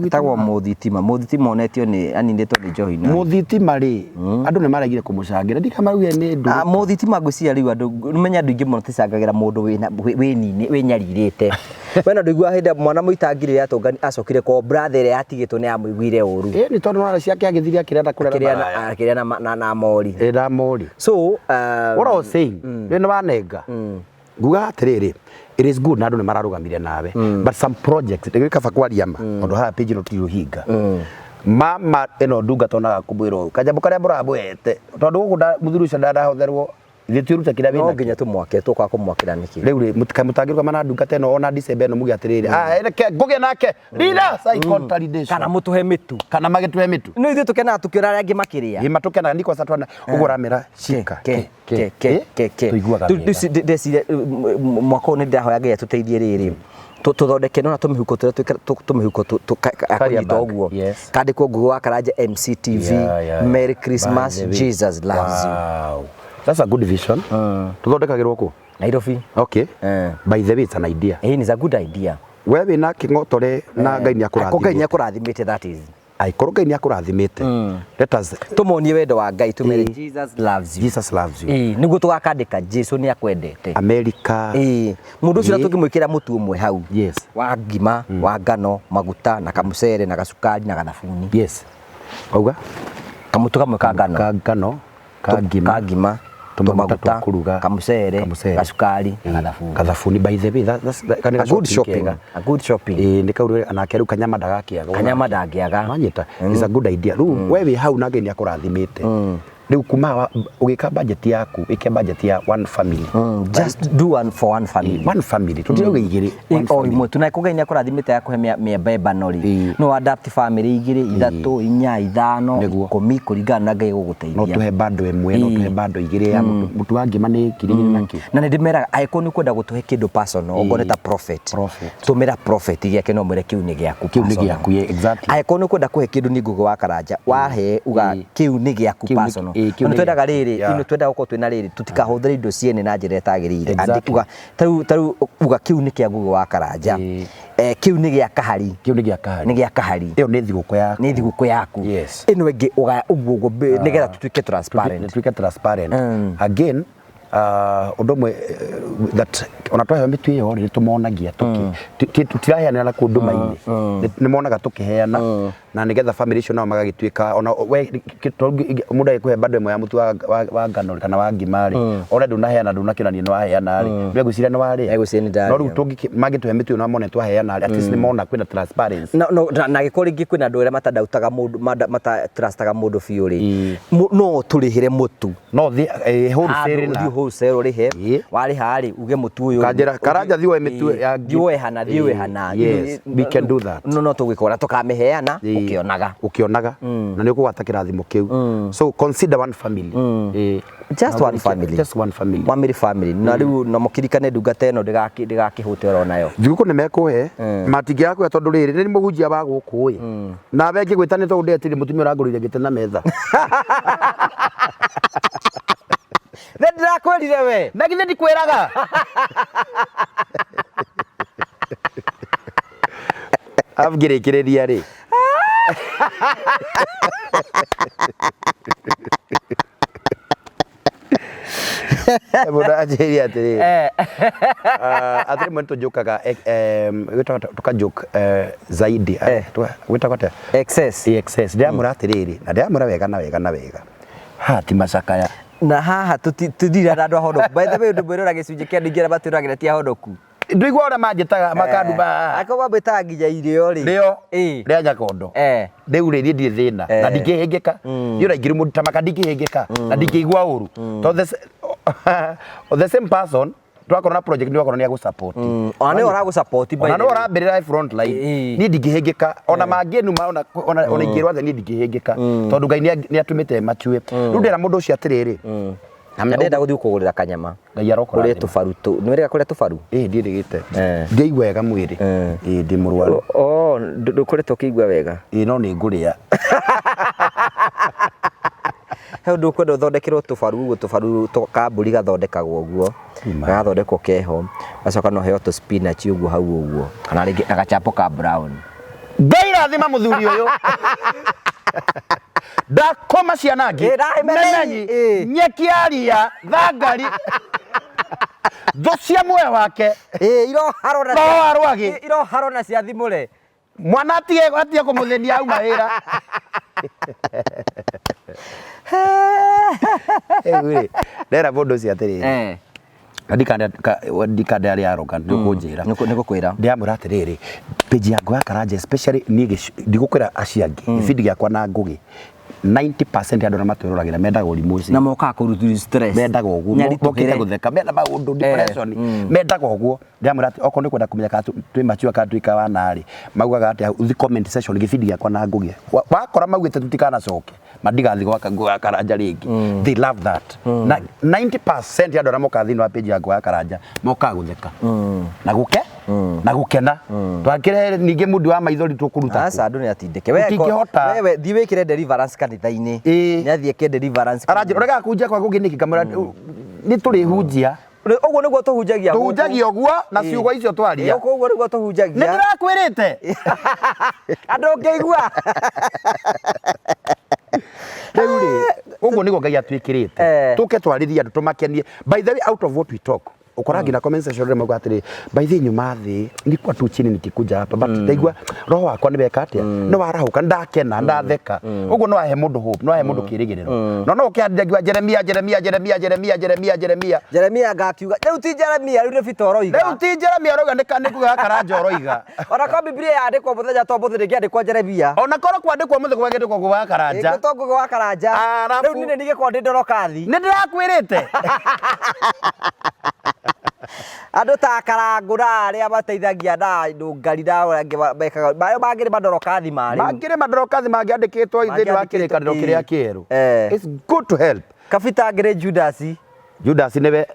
A: Ĩtagwo mũthitima. Mũthitima onetio nĩ aninĩtwo nĩ njohi na.
B: Mũthitima rĩ, andũ nĩ maregire kũmũcangĩra. Ndika maraugire nĩ ndũrũ.
A: Ah, mũthitima ngwĩciria rĩu andũ menya andũ aingĩ mũno ticangagĩra mũndũ wĩna wĩnini wĩnyarirĩte. We na ndũiguaga hĩndĩ mwana mũitangi rĩrĩa atũngani acokire kwa brother ĩrĩa yatigĩtwo nĩ yamũiguire ũru.
B: Ĩ nĩ tondũ nĩ ciake agĩthire akĩrĩa na kũrera maraya.
A: Akĩrĩa na mori.
B: Ĩ na mori.
A: So,
B: what I was saying, nĩ wanenga. Nguga atĩrĩrĩ, it is good na andũ nĩ mararũgamire nawe. But some projects, nĩ kaba kwaria ma, tondũ haha page ĩno ti rũhinga. Mama ĩno ndungata onaga kũmwĩra ũũ, kanyamũ karĩa mũramũhete, tondũ gũkũ mũthuri ũcio ndanahotherwo Ithuĩ twĩrute kĩrĩa
A: No
B: wĩna
A: nginya tũmwakĩre, tũkaga kũmwakĩra nĩkĩ?
B: Rĩu rĩ, mũtangĩrũgama na ndungata ĩno ona December ĩno muge atĩrĩrĩ, ah, reke ngũgĩe nake leader psychotalidation.
A: Kana mũtũhe mĩtu.
B: Kana magĩtũhe mĩtu.
A: No ithuĩ tũkenaga tũkĩona arĩa angĩ makĩrĩa.
B: Ĩ matũkenaga nĩ kwaca twana ũguo ũramera cika
A: ke ke ke ke ke
B: Tũiguaga
A: Rĩu
B: wega.
A: Ndeciria mwaka ũyũ nĩ ndĩrahoya Ngai atũteithie rĩrĩ, tũthondeke nona tũmĩhuko tũrĩa tũmĩhuko
B: Carrier
A: akũnyita
B: bag,
A: ũguo,
B: yes.
A: kandĩkwo Ngugi wa Karanja MCTV, Merry Christmas,
B: By the way.
A: Jesus loves you.
B: Wow. That's a good vision. Tũthondekagĩrwo kũ?
A: Nairobi.
B: Okay.
A: Eh.
B: By the way, it's an idea.
A: Ĩĩ, is a good idea.
B: We wĩna kĩng'otore na Ngai nĩ
A: Angĩkorwo Ngai nĩ
B: akũrathimĩte.
A: akũrathimĩte, that is.
B: Angĩkorwo Ngai nĩ akũrathimĩte. Let us
A: Tũmonie wendo wa Ngai, tũmere Jesus loves you.
B: Jesus loves you.
A: Ĩĩ, nĩguo tũgakandĩka Jesu nĩ akwendete.
B: America.
A: Ĩĩ, mũndũ ũcio
B: Ĩĩ.
A: tũngĩmwĩkĩra mũtu ũmwe hau
B: Yes.
A: wa ngima, wa ngano, maguta na kamucere na gacukari na gathabuni.
B: Yes. Wauga?
A: Kamũtu kamwe ka ngano.
B: Ka ngano, ka ngima.
A: Ka ngima,
B: tũmaguta
A: tũmaguta,
B: twa kũruga,
A: kamucere,
B: kamucere.
A: Gacukari na gathabuni.
B: Gathabuni, by the way, that's that,
A: A good shopping, a good shopping.
B: Ĩĩ, nĩ kau nake rĩu kanyama ndagakĩaga.
A: Kanyama ndangĩaga.
B: Wanyita? It's a good idea. Rĩu we wĩ hau na Ngai nĩ akũrathimĩte. Rĩu kuma ũgĩka budget yaku, ĩke budget ya one family.
A: Just do one for one family.
B: One family. Tũtirauga igĩrĩ. One
A: O
B: family.
A: imwe tunaiko Ngai nĩ akũrathimĩte akũhe mĩemba ĩno rĩ, no adapt family igĩrĩ, ithatũ, inya, ithano,
B: Nĩguo.
A: 10 kũringana na Ngai
B: No
A: gũgũteithia.
B: tũhe bando ĩmwe, no tũhe bando igĩrĩ ya mũtu, mũtu wa ngima nĩ 2,000 na kĩ.
A: Na nĩ ndĩmeraga angĩkorwo nĩ ũkwenda gũtũhe kĩndũ personal, okorwo nĩ ta prophet,
B: Prophet.
A: tũmĩra prophet gĩake no mwĩre kĩu nĩ gĩaku
B: Kĩu nĩ
A: personal.
B: gĩaku, yeah, exactly.
A: Angĩkorwo nĩ ũkwenda kũhe kĩndũ nĩ Ngugi wa Karanja, wahe uga kĩu nĩ gĩaku
B: Kĩu nĩ-
A: personal.
B: Kĩu
A: Na
B: nĩ
A: nĩ twendaga
B: gĩaku.
A: rĩrĩ, ino twendaga gũkorwo twĩna rĩrĩ, tũtikahũthĩre indo ciene na njĩra ĩtagĩrĩire. Andĩ uga tarĩu uga kĩu nĩ kĩa Ngugi wa Karanja, kĩu nĩ gĩa Kahari.
B: Kĩu nĩ gĩa Kahari.
A: Nĩ gĩa Kahari.
B: Ĩyo nĩ thigũkũ yaku.
A: Nĩ thigũkũ yaku.
B: Yes.
A: Ĩno ĩngĩ ũgaya ũguo ũguo nĩgetha tũtuĩke transparent.
B: Tuĩke transparent. Again, ũndũ ũmwe that ona twaheo mĩtu ĩyo rĩ, nĩ tũmonagia tũkĩ tũtiraheanĩra na kũu nduma-inĩ, nĩ monaga tũkĩheana na nĩgetha family icio nao magagĩtuĩka ona we mũndũ agĩkũhe bando ĩmwe ya mũtu wa ngano rĩ, kana wa ngima rĩ, one ndũnaheana, ndũnakĩonania nĩ waheana rĩ, ndwegwĩciria nĩ warĩa.
A: Egwĩciria nĩ ndarĩa.
B: No rĩu mangĩtũhe mĩtu ĩyo na mone twaheana rĩ, at least nĩ mona kwĩna transparency.
A: No, na gĩkorwo rĩngĩ kwĩna andũ arĩa matadautaga mũndũ, matatrastaga mũndũ biũ rĩ, no tũrĩhĩre mũtu.
B: No thiĩ wholesale
A: Handũ
B: na
A: ũthiĩ wholesale ũrĩhe, warĩha rĩ, uge mũtu ũyũ
B: Kanjĩra, Karanja thiĩ woe mĩtu ya
A: thiĩ woe hana, thiĩ woe hana.
B: Yes, we can do that.
A: No tũgĩkora tũkamĩheana ũkĩonaga.
B: Ũkĩonaga na nĩ ũkũgwata kĩrathimo kĩu. So consider one family.
A: Just one family.
B: Just one family.
A: Family family. Na rĩu no mũkirikane ndungata ĩno ndĩgakĩhũte oro nayo.
B: Thigũkũ nĩ mekũhe, matingĩaga kũhe tondũ rĩrĩ nĩ mũhunjia wa gũkũ ĩ, nawe ngĩgwĩta nĩ tondũ ndetire mũtumia ũrangũrĩire gĩtĩ na metha.
A: Nĩ ndĩrakwĩrire we.
B: Na githĩ ndikwĩraga? Arabu ngĩrĩkĩrĩria rĩ, mũndũ anjĩrire atĩrĩrĩ, atĩ rĩmwe nĩtũnjũkaga gwĩtagwo tũkanjoke zaidi, gwĩtagwo atĩa?
A: Excess.
B: Excess. Ndĩramwĩra atĩrĩrĩ, na ndĩramwĩra wega na wega na wega, haha ti macakaya.
A: Na haha tũtiraga na andũ ahonoku. By the way, ũndũ mwĩrora gĩcunjĩ kĩa andũ aingĩ arĩa matwĩroragĩra ti ahonoku.
B: Ndũigua ũrĩa manjĩtaga makanduma haha?
A: Akorwo mamwĩtaga nginya irio rĩ.
B: Rĩo rĩa Nyakondo. Rĩu rĩ, niĩ ndirĩ thĩna na ndingĩhĩngĩka. Niĩ ona ingĩrumwo tamaka ndingĩhĩngĩka na ndingĩigua ũru. Tondũ the same person twakorwo na project nĩ wakorwo nĩ agũ support.
A: Ona nĩwe ũragũ support by
B: Ona
A: the
B: nĩwe
A: way.
B: ũrambĩrĩra front line. Niĩ ndingĩhĩngĩka ona mangĩnuma ona ingĩrwo atĩa niĩ ndingĩhĩngĩka tondũ Ngai nĩ atũmĩte matue. Rĩu ndĩra mũndũ ũcio atĩrĩrĩ.
A: Na ndĩrenda gũthiĩ kũgũrĩra kanyama.
B: Ngai arokũrathima.
A: Kũrĩa tũbaru tũ. Nĩ wĩrĩga kũrĩa tũbaru?
B: Ĩĩ ndiĩrĩgĩte. Ndiaigua wega mwĩrĩ. Ĩĩ ndĩ mũrwaru.
A: Oh, ndũkoretwo ũkĩigua wega?
B: Ĩĩ no nĩ ngũrĩa.
A: He ũndũ ũkwenda ũthondekerwo tũbaru ũguo, tũbaru ka mbũri gathondekagwo ũguo. Gagathondekwo keho. Gacoka no heo tũ spinach ũguo hau ũguo. Kana rĩngĩ na gachapo ka brown.
B: Ngai rathima mũthuri ũyũ. Ndakoma ciana ngĩ.
A: Memenyi.
B: Nyeki ya ria, thangari. Thũ cia muoyo wake.
A: Iroharwo na
B: No arwage.
A: Iroharwo na cia thimũre.
B: Mwana atige kũmũthĩnia auma wĩra. Rĩu rĩ, ndera mũndũ ũcio atĩrĩrĩ. Na ndikande arĩa arrogant, nĩ ũkũnjĩra.
A: Nĩ ngũkwĩra.
B: Ndĩramwĩra atĩrĩrĩ, page ya Ngũya Karanja especially niĩ ndigũkwĩra acio angĩ, gĩbindi gĩakwa na Ngũgĩ. 90% ya andũ arĩa matwĩroragĩra mendaga ũrimũ ũcio.
A: Na mokaga kũrutu stress.
B: Mendaga ũguo.
A: Nyaritũhĩre.
B: Mokĩte gũtheka, menda maũndũ depression, mendaga ũguo. Ndĩramwĩra atĩ okorwo nĩ kwenda kũmenya kana twĩ mature kana twĩ kawana rĩ, maugaga atĩ uthi comment section gĩbindi gĩakwa na Ngũgĩ. Wakora maugĩte tũtikanacoke, mandigathiĩ gwaka Ngũgĩ wa Karanja rĩngĩ. They love that. Na 90% ya andũ arĩa mokaga thĩinĩ wa page ya Ngũgĩ wa Karanja mokaga gũtheka. Na gũke na gũkena. Twakĩrehe ningĩ mũndũ wa maithori tũkũruta kũ?
A: Aca andũ nĩ atindĩke. We
B: Tũtingĩhota.
A: Wewe thiĩ wĩkĩre deliverance kanitha-inĩ.
B: Ĩĩ.
A: Nĩ athiĩ eke deliverance.
B: Aranjĩra ũregaga kũhunjia kwa Ngũgĩ nĩkĩ? Ngamwĩra nĩ tũrĩhunjia.
A: Ũguo nĩguo tũhunjagia gũkũ.
B: Tũhunjagia ũguo na ciugo icio twaria.
A: Ĩĩ, ũguo nĩguo tũhunjagia.
B: Nĩ ndĩrakwĩrĩte.
A: Andũ ũngĩigua.
B: Rĩu rĩ, ũguo nĩguo Ngai atwĩkĩrĩte. Tũke twarĩrie andũ tũmakenie. By the way, out of what we talk, ukora nginya comment section rĩmwe mauga atĩrĩ, by the way nyuma thĩ nilikuwa tu chini nikikuja hapa but ndaigua roho wakwa nĩ weka atĩa, nĩ warahũka, ndakena, ndatheka. Ũguo no ahe mũndũ hope, no ahe mũndũ kĩrĩgĩrĩro. No no ũkĩandĩka ngiuga Jeremia, Jeremia, Jeremia, Jeremia, Jeremia, Jeremia.
A: Jeremia ngakiuga rĩu ti Jeremia, rĩu nĩ Peter ũroiga.
B: Rĩu ti Jeremia ũroiga, nĩ nĩ Ngũgĩ wa Karanja ũroiga.
A: Ona korwo Biblia yandĩkwo mũthenya to mũthĩ ndĩngĩandĩkwo Jeremia.
B: Ona korwo kwandĩkwo mũthĩ kwandĩkwo Ngũgĩ wa Karanja.
A: Ĩngĩtwo Ngũgĩ wa Karanja.
B: Arabu.
A: Rĩu niĩ nĩ ndĩ Ndorokathi.
B: Nĩ ndĩrakwĩrĩte.
A: Andũ ta Karangũ na arĩa mateithagia na ndũngari na arĩa angĩ mekaga marĩa mangĩ nĩ mandorokathi ma rĩu.
B: Mangĩ nĩ mandorokathi mangĩandĩkĩtwo thĩinĩ wa
A: Mangĩandĩkĩtwo,
B: kĩrĩkanĩro
A: ĩĩ.
B: kĩrĩa kĩerũ.
A: Eh.
B: It's good to help.
A: Kabita angĩrĩ Judas.
B: Judas nĩwe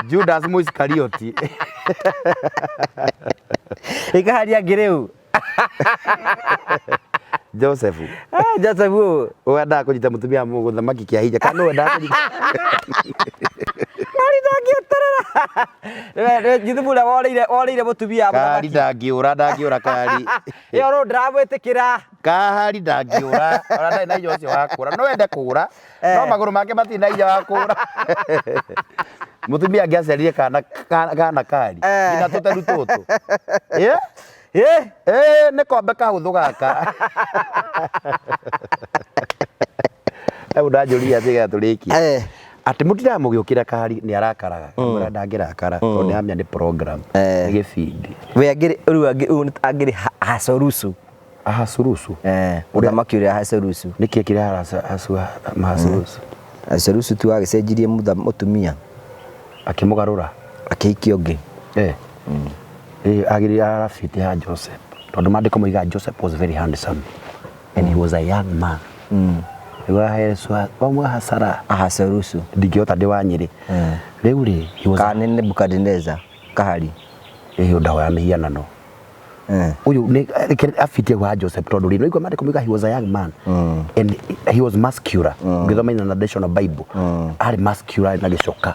B: Judas Mũisikarioti.
A: Ĩkaharia angĩ rĩu.
B: Joseph.
A: Ah, Joseph ũyũ.
B: Wendaga kũnyita mũtumia wa mũthamaki kĩa hinya kana nĩwe wendaga kũnyita?
A: Kari ndangĩeterera. Nĩwe Juthubu ũrĩa worĩire worĩire mũtumia wa
B: Kari
A: mũthamaki.
B: ndangĩũra, ndangĩũra Kari.
A: Ĩyo rũ ndĩramwĩtĩkĩra.
B: Kahari ndangĩũra, ona ndarĩ na hinya ũcio wa kũra. No ende kũra, no magũrũ make matirĩ na hinya wa kũra. Mũtumia angĩaciarire kana kana kari, nginya tũteru tũtũ. Ĩ?
A: Ĩ?
B: Ĩ, nĩ kombe kahũthũ gaka. Rĩu ndanjũria atĩ getha tũrĩkie. Atĩ mũtindaga mũgĩũkĩra kari nĩ arakaraga. Ngamwĩra ndangĩrakara tondũ nĩ aramenya nĩ program, nĩ gĩbindi.
A: We angĩrĩ rĩu ũyũ angĩrĩ Ahasuerusu.
B: Ahasuerusu?
A: Eh, mũthamaki ũrĩa Ahasuerusu.
B: Nĩkĩ kĩrĩa Ahasuerusu?
A: Ahasuerusu tu agĩcenjirie mũtumia.
B: Akĩmũgarũra?
A: Akĩhikia ũngĩ.
B: Eh. Ĩ agĩrĩire arabĩte ya Joseph. Tondũ maandĩko moigaga Joseph was very handsome and he was a young man. Rĩu wauma hasara.
A: Ahasuerusu.
B: Ndingĩhota ndĩ wa Nyĩrĩ. Rĩu rĩ, he was a
A: Kana nĩ Nebukadnezar kahari.
B: Ĩ ndawa ya mĩhianano. Ũyũ nĩ abitie wa Joseph tondũ rĩ, nĩwaigua maandĩko moigaga he was a young man and he was muscular. Ũngĩthoma in the National Bible, arĩ muscular na gĩcoka.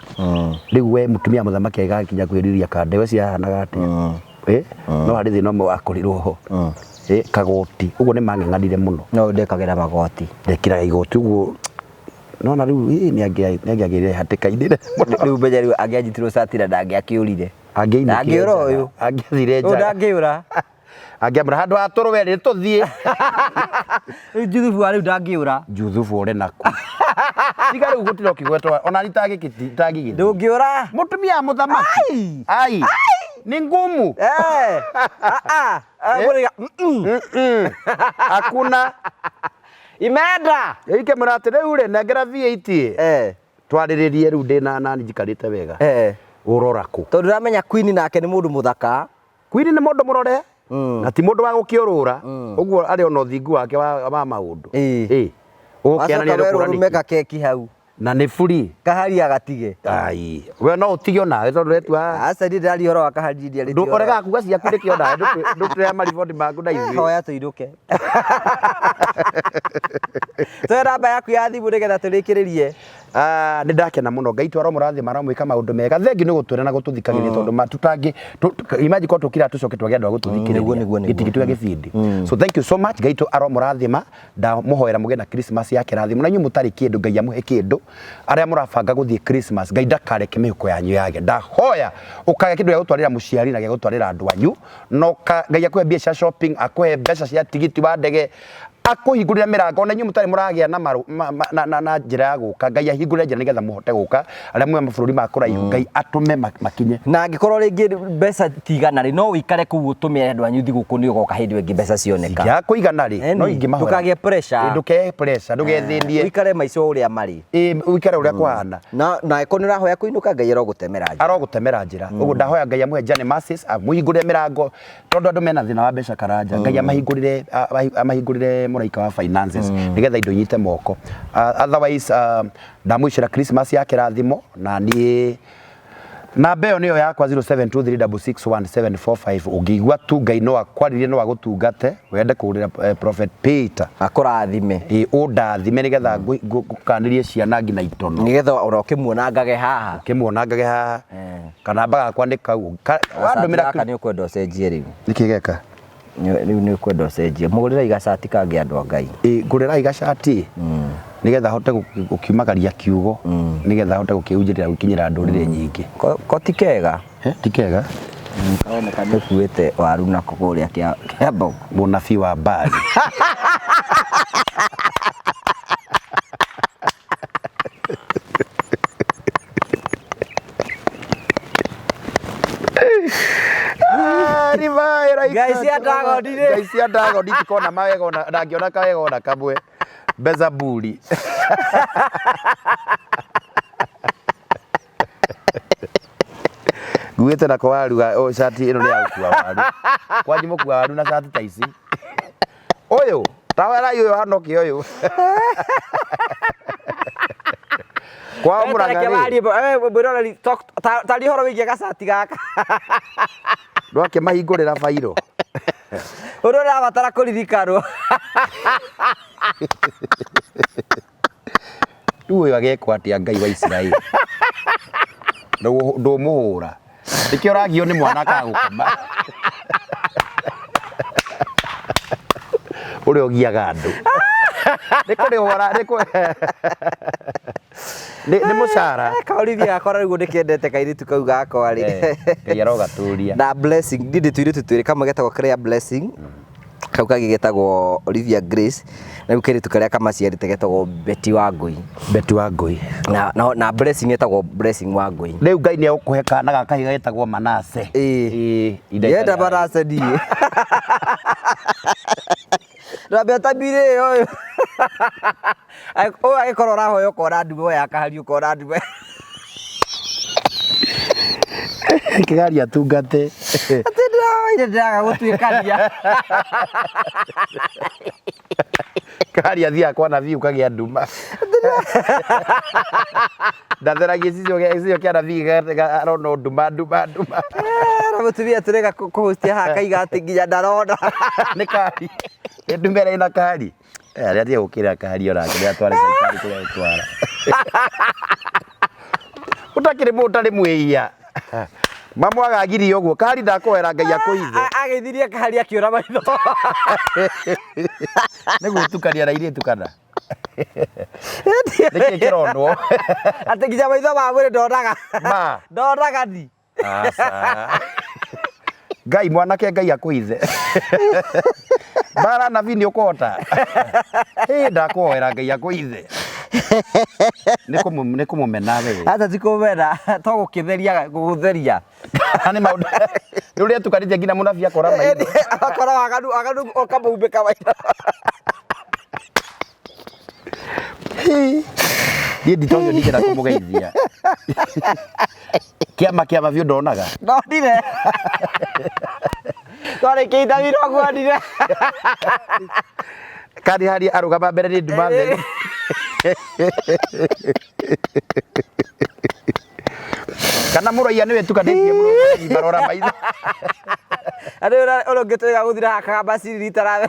B: Rĩu we mũtumia wa mũthamaki agĩgakinya kwĩriria kande, we ciahanaga atĩa? Ĩ, no harĩ thĩna ũmwe wakorirwo ho. Ĩ, kagoti. Ũguo nĩ mang'ang'anire mũno.
A: No ndekagĩra magoti.
B: Ndekĩraga igoti ũguo. Nona rĩu ĩ nĩ angĩagĩire hatĩka-inĩ.
A: Rĩu menya rĩu angĩanyitirwo cati na ndangĩakĩũrire.
B: Angĩainũkire
A: Ndangĩũra
B: njaga.
A: ũyũ.
B: Angĩathire
A: Ũyũ
B: njaga.
A: ndangĩũra.
B: Angĩamũra handũ ha tũrũwe rĩ tũthiĩ.
A: Rĩu Juthubu wa rĩu ndangĩũra.
B: Juthubu ore naku. Tiga rĩu gũtira ũkĩgwetwo ona ni tangĩgĩthiĩ.
A: Ndũngĩũra.
B: Mũtumia wa mũthamaki. Ai. Ni ngumu.
A: Eh. Ah ah.
B: Eh? Hakuna.
A: Imeenda.
B: Ĩkĩmwĩra atĩ rĩu rĩ nengera V8.
A: Eh.
B: Twarĩrĩrie rĩu ndĩ na nani njikarĩte wega.
A: Eh.
B: Ũrora kũ?
A: Tondũ ndĩramenya Queen nake nĩ mũndũ mũthaka.
B: Queen nĩ mũndũ mũrore. Na ti mũndũ wa gũkĩũrũra. Ũguo arĩ ona ũthingu wake wa maũndũ.
A: Ĩĩ.
B: Ũgũkĩanania
A: Wacoka werwo
B: nĩ
A: ũrume
B: kũra nĩkĩ?
A: gakeki hau.
B: Na nĩ buri.
A: Kahari agatige.
B: Ai. We no ũtige onawe tondũ ũretua.
A: Aca niĩ ndĩraria ũhoro wa kahari ndiarĩtie ũhoro.
B: Ũregaga kuga ciaku nĩkĩ onawe ndũtũrĩa mariboti maku na ithuĩ.
A: Hoya tũinũke. Tũhe namba yaku ya thimũ nĩgetha tũrĩkĩrĩrie.
B: Ah, nĩ ndakena mũno Ngai twaro mũrathima aramwĩka maũndũ mega thengi nĩ gũtwĩra na gũtũthikagĩrĩria tondũ ma tũtangĩ imagine korwo tũkira tũcoke twage andũ a gũtũthikĩrĩria
A: Nĩguo, nĩguo, nĩguo.
B: gĩtingĩtuĩka gĩbindi so thank you so much Ngai tũ aromũrathima ndamũhoera mũgĩe na Christmas ya kĩrathimo na inyuĩ mũtarĩ kĩndũ Ngai amũhe kĩndũ arĩa mũrabanga gũthiĩ Christmas Ngai ndakareke mĩhuko yanyu yage ndahoya ũkage kĩndũ gĩa gũtwarĩra mũciari na gĩa gũtwarĩra andũ anyu no Ngai akũhe mbia cia shopping akũhe mbeca cia tigiti wa ndege Akũhingũrĩre mĩrango ona inyuĩ mũtarĩ mũragĩa na maru, ma, ma, na, na, na njĩra ya gũka. Ngai ahingũrĩre njĩra nĩgetha mũhote gũka. Arĩa mwe mabũrũri ma kũraihu, Ngai atũme makinye.
A: Na angĩkorwo rĩngĩ mbeca ti igana rĩ, no ũikare kũu ũtũme andũ anyu thigũkũ nĩ ũgoka hĩndĩ ĩyo ĩngĩ mbeca cioneka.
B: Ingĩaga kũigana rĩ, no ingĩmahoera.
A: Ndũkagĩe pressure.
B: Ĩ, ndũkegĩe pressure, ndũgethĩnie.
A: Ũikare maica o ũrĩa marĩ.
B: Ĩ, ũikare ũrĩa kũhana.
A: Na angĩkorwo nĩ ũrahoya kũinũka, Ngai arogũtemera njĩra.
B: Arogũtemera njĩra. Ũguo ndahoya Ngai amũhe journey mercies, amũhingũrĩre mĩrango, tondũ andũ mena thĩna wa mbeca Karanja. Ngai amahingũrĩre mũraika wa finances, nĩgetha indo inyite moko. Otherwise, ndamwĩcĩra Christmas ya kĩrathimo, na niĩ namba ĩyo nĩyo yakwa 0723661745. Ũngĩigua tu Ngai no akwaririe, no agũtungate, wende kũgũrĩra Prophet Peter.
A: Akũrathime.
B: Ĩ, ũndathime nĩgetha ngũkanĩrie ciana nginya itono.
A: Nĩgetha ona ũkĩmuonangage haha.
B: Ũkĩmuonangage haha. Kanamba gakwa nĩ kau.
A: Wandũmĩra gaka nĩ ũkwenda ũcenjie rĩu.
B: Nĩkĩ geka?
A: Rĩu nĩ ũkwenda ũcenjie. Mũgũrĩrai gacati kangĩ andũ a Ngai.
B: Ĩ, ngũrĩrai gacati. Nĩgetha hote gũkiumagaria kiugo. Nĩgetha hote gũkĩhunjĩria gũkinyĩra ndũrĩrĩ nyingĩ.
A: Ko ti kega?
B: Ti kega.
A: Karoneka nĩ ũkuĩte waru nako kũrĩa kĩa mbogo.
B: Mũnabii wa Baali.
A: Ngai cia Dagoni rĩ.
B: Ngai cia Dagoni itikona mawega ona ndangĩona kawega ona kamwe. Bezabuli. Nguĩte nako waru oh, cati ĩno nĩ ya gũkua waru. Kwanyu mũkua waru na cati ta ici. Ũyũ, tawerai ũyũ hanoki ũyũ. Kwao Mũrang'a rĩ.
A: Mwĩroreri, taria ũhoro wĩgiĩ gacati gaka.
B: Ndwakĩmahingũrĩra bairũ.
A: Ũndũ ũrabatara kũririkanwo.
B: Rĩu ũyũ agekwo atĩa Ngai wa Isiraeli? Ndũmũhũra. Nĩkĩo ũragio nĩ mwana akaga gũkoma. Ũrĩa ũgiaga andũ. Nĩ kũrĩhwo nĩ mũcara.
A: Kaũrithia gakwa na rĩu ndĩkendete kairĩtu kau gakwa rĩ.
B: Ngai arogatũria.
A: Na Blessing, niĩ ndĩ tũirĩtu twĩrĩ, kamwe getagwo Claire Blessing, kau kangĩ getagwo Olivia Grace, na rĩu kairĩtu karĩa kamaciarĩte getagwo Betty Wangũi.
B: Betty Wangũi.
A: Na Blessing etagwo Blessing Wangũi.
B: Rĩu Ngai nĩ egũkũhe kana ga kahiga getagwo Manase.
A: Ĩĩ. Ndĩrenda Manase niĩ. Ndambia tambire ũyũ. Ũyũ agĩkorwo ũrahoya ũkona ndume, ũyũ akaharia ũkona ndume.
B: Kĩgaria atungate.
A: Atĩ ndĩrahoire ndĩraga gũtuĩkania.
B: Kĩgaria athiaga kwa nabii ũkagĩa nduma. Ndatheragia gĩcicio kĩa nabii arona nduma nduma nduma.
A: Na mũtumia tũreka kũhostia haha akaiga atĩ nginya ndarona.
B: Nĩ kari. Nĩ ndume ĩrĩa ĩna kari. Arĩa atige gũkĩrĩra kahari onake nĩ atware caitani kũrĩa gũtwara. Ũtakĩrĩ mũndũ ũtarĩ mwĩhia. Mamwagagirie ũguo kahari ndakũhoera Ngai akũhithe.
A: Ageithirie kahari akĩũra maitho.
B: Nĩ gwĩtukania na airĩtu kana? Nĩkĩ kĩronwo?
A: Atĩ nginya maitho ma mwĩrĩ ndonaga.
B: Ma.
A: Ndonaga ni.
B: Aca. Ngai mwanake Ngai akũhithe. Mbara nabii nĩ ũkũhota. Ĩ ndakũhoera Ngai akũhithe. Nĩ kũmũmena we.
A: Aca ti kũmena, to gũkĩtheria gũgũtheria.
B: Nĩ maũndũ. Nĩ ũrĩa tukanĩtie nginya mũnabii akora maitho.
A: Akora waganu waganu ũkamũumbĩka maitho.
B: Niĩ nditoño ndingĩenda kũmũgeithia. Kĩama kĩama biũ ndonaga.
A: Ndonire. Twarĩkia interview no nguonire.
B: Kari harĩa arũgama mbere nĩ nduma theri. Kana mũraiya nĩwe tukanĩtie mũno marora maitho.
A: Andũ ũrĩa ũngĩ twĩga gũthira akagamba ciriri itaramenya.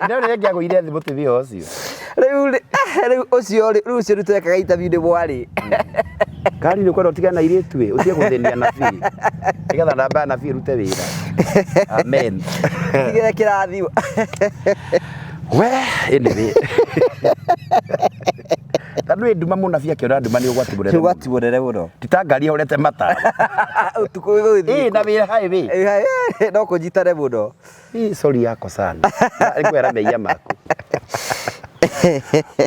B: Nĩ nĩ angĩagũire thĩ mũtumia ũcio.
A: Rĩu rĩu ũcio rĩu ũcio rĩu twekaga interview nĩ mwarĩ.
B: Kari nĩ ũkwenda ũtigane na airĩtu ĩ, ũtige gũthĩnia nabii. Nĩgetha namba ya nabii ĩrute wĩra. Amen.
A: Tigĩre kĩrathi.
B: We, anyway. Ta nĩ nduma mũnabii akĩona nduma nĩ ũgwati mũnene.
A: Nĩ ũgwati mũnene mũno.
B: Ti ta ngari ĩhorete matawa.
A: Ũtukũ gũgĩthiĩ.
B: Ĩ na wĩ highway.
A: No kũnyitane mũno.
B: Ĩ sorry yako sana. Nĩngwĩra mehia maku.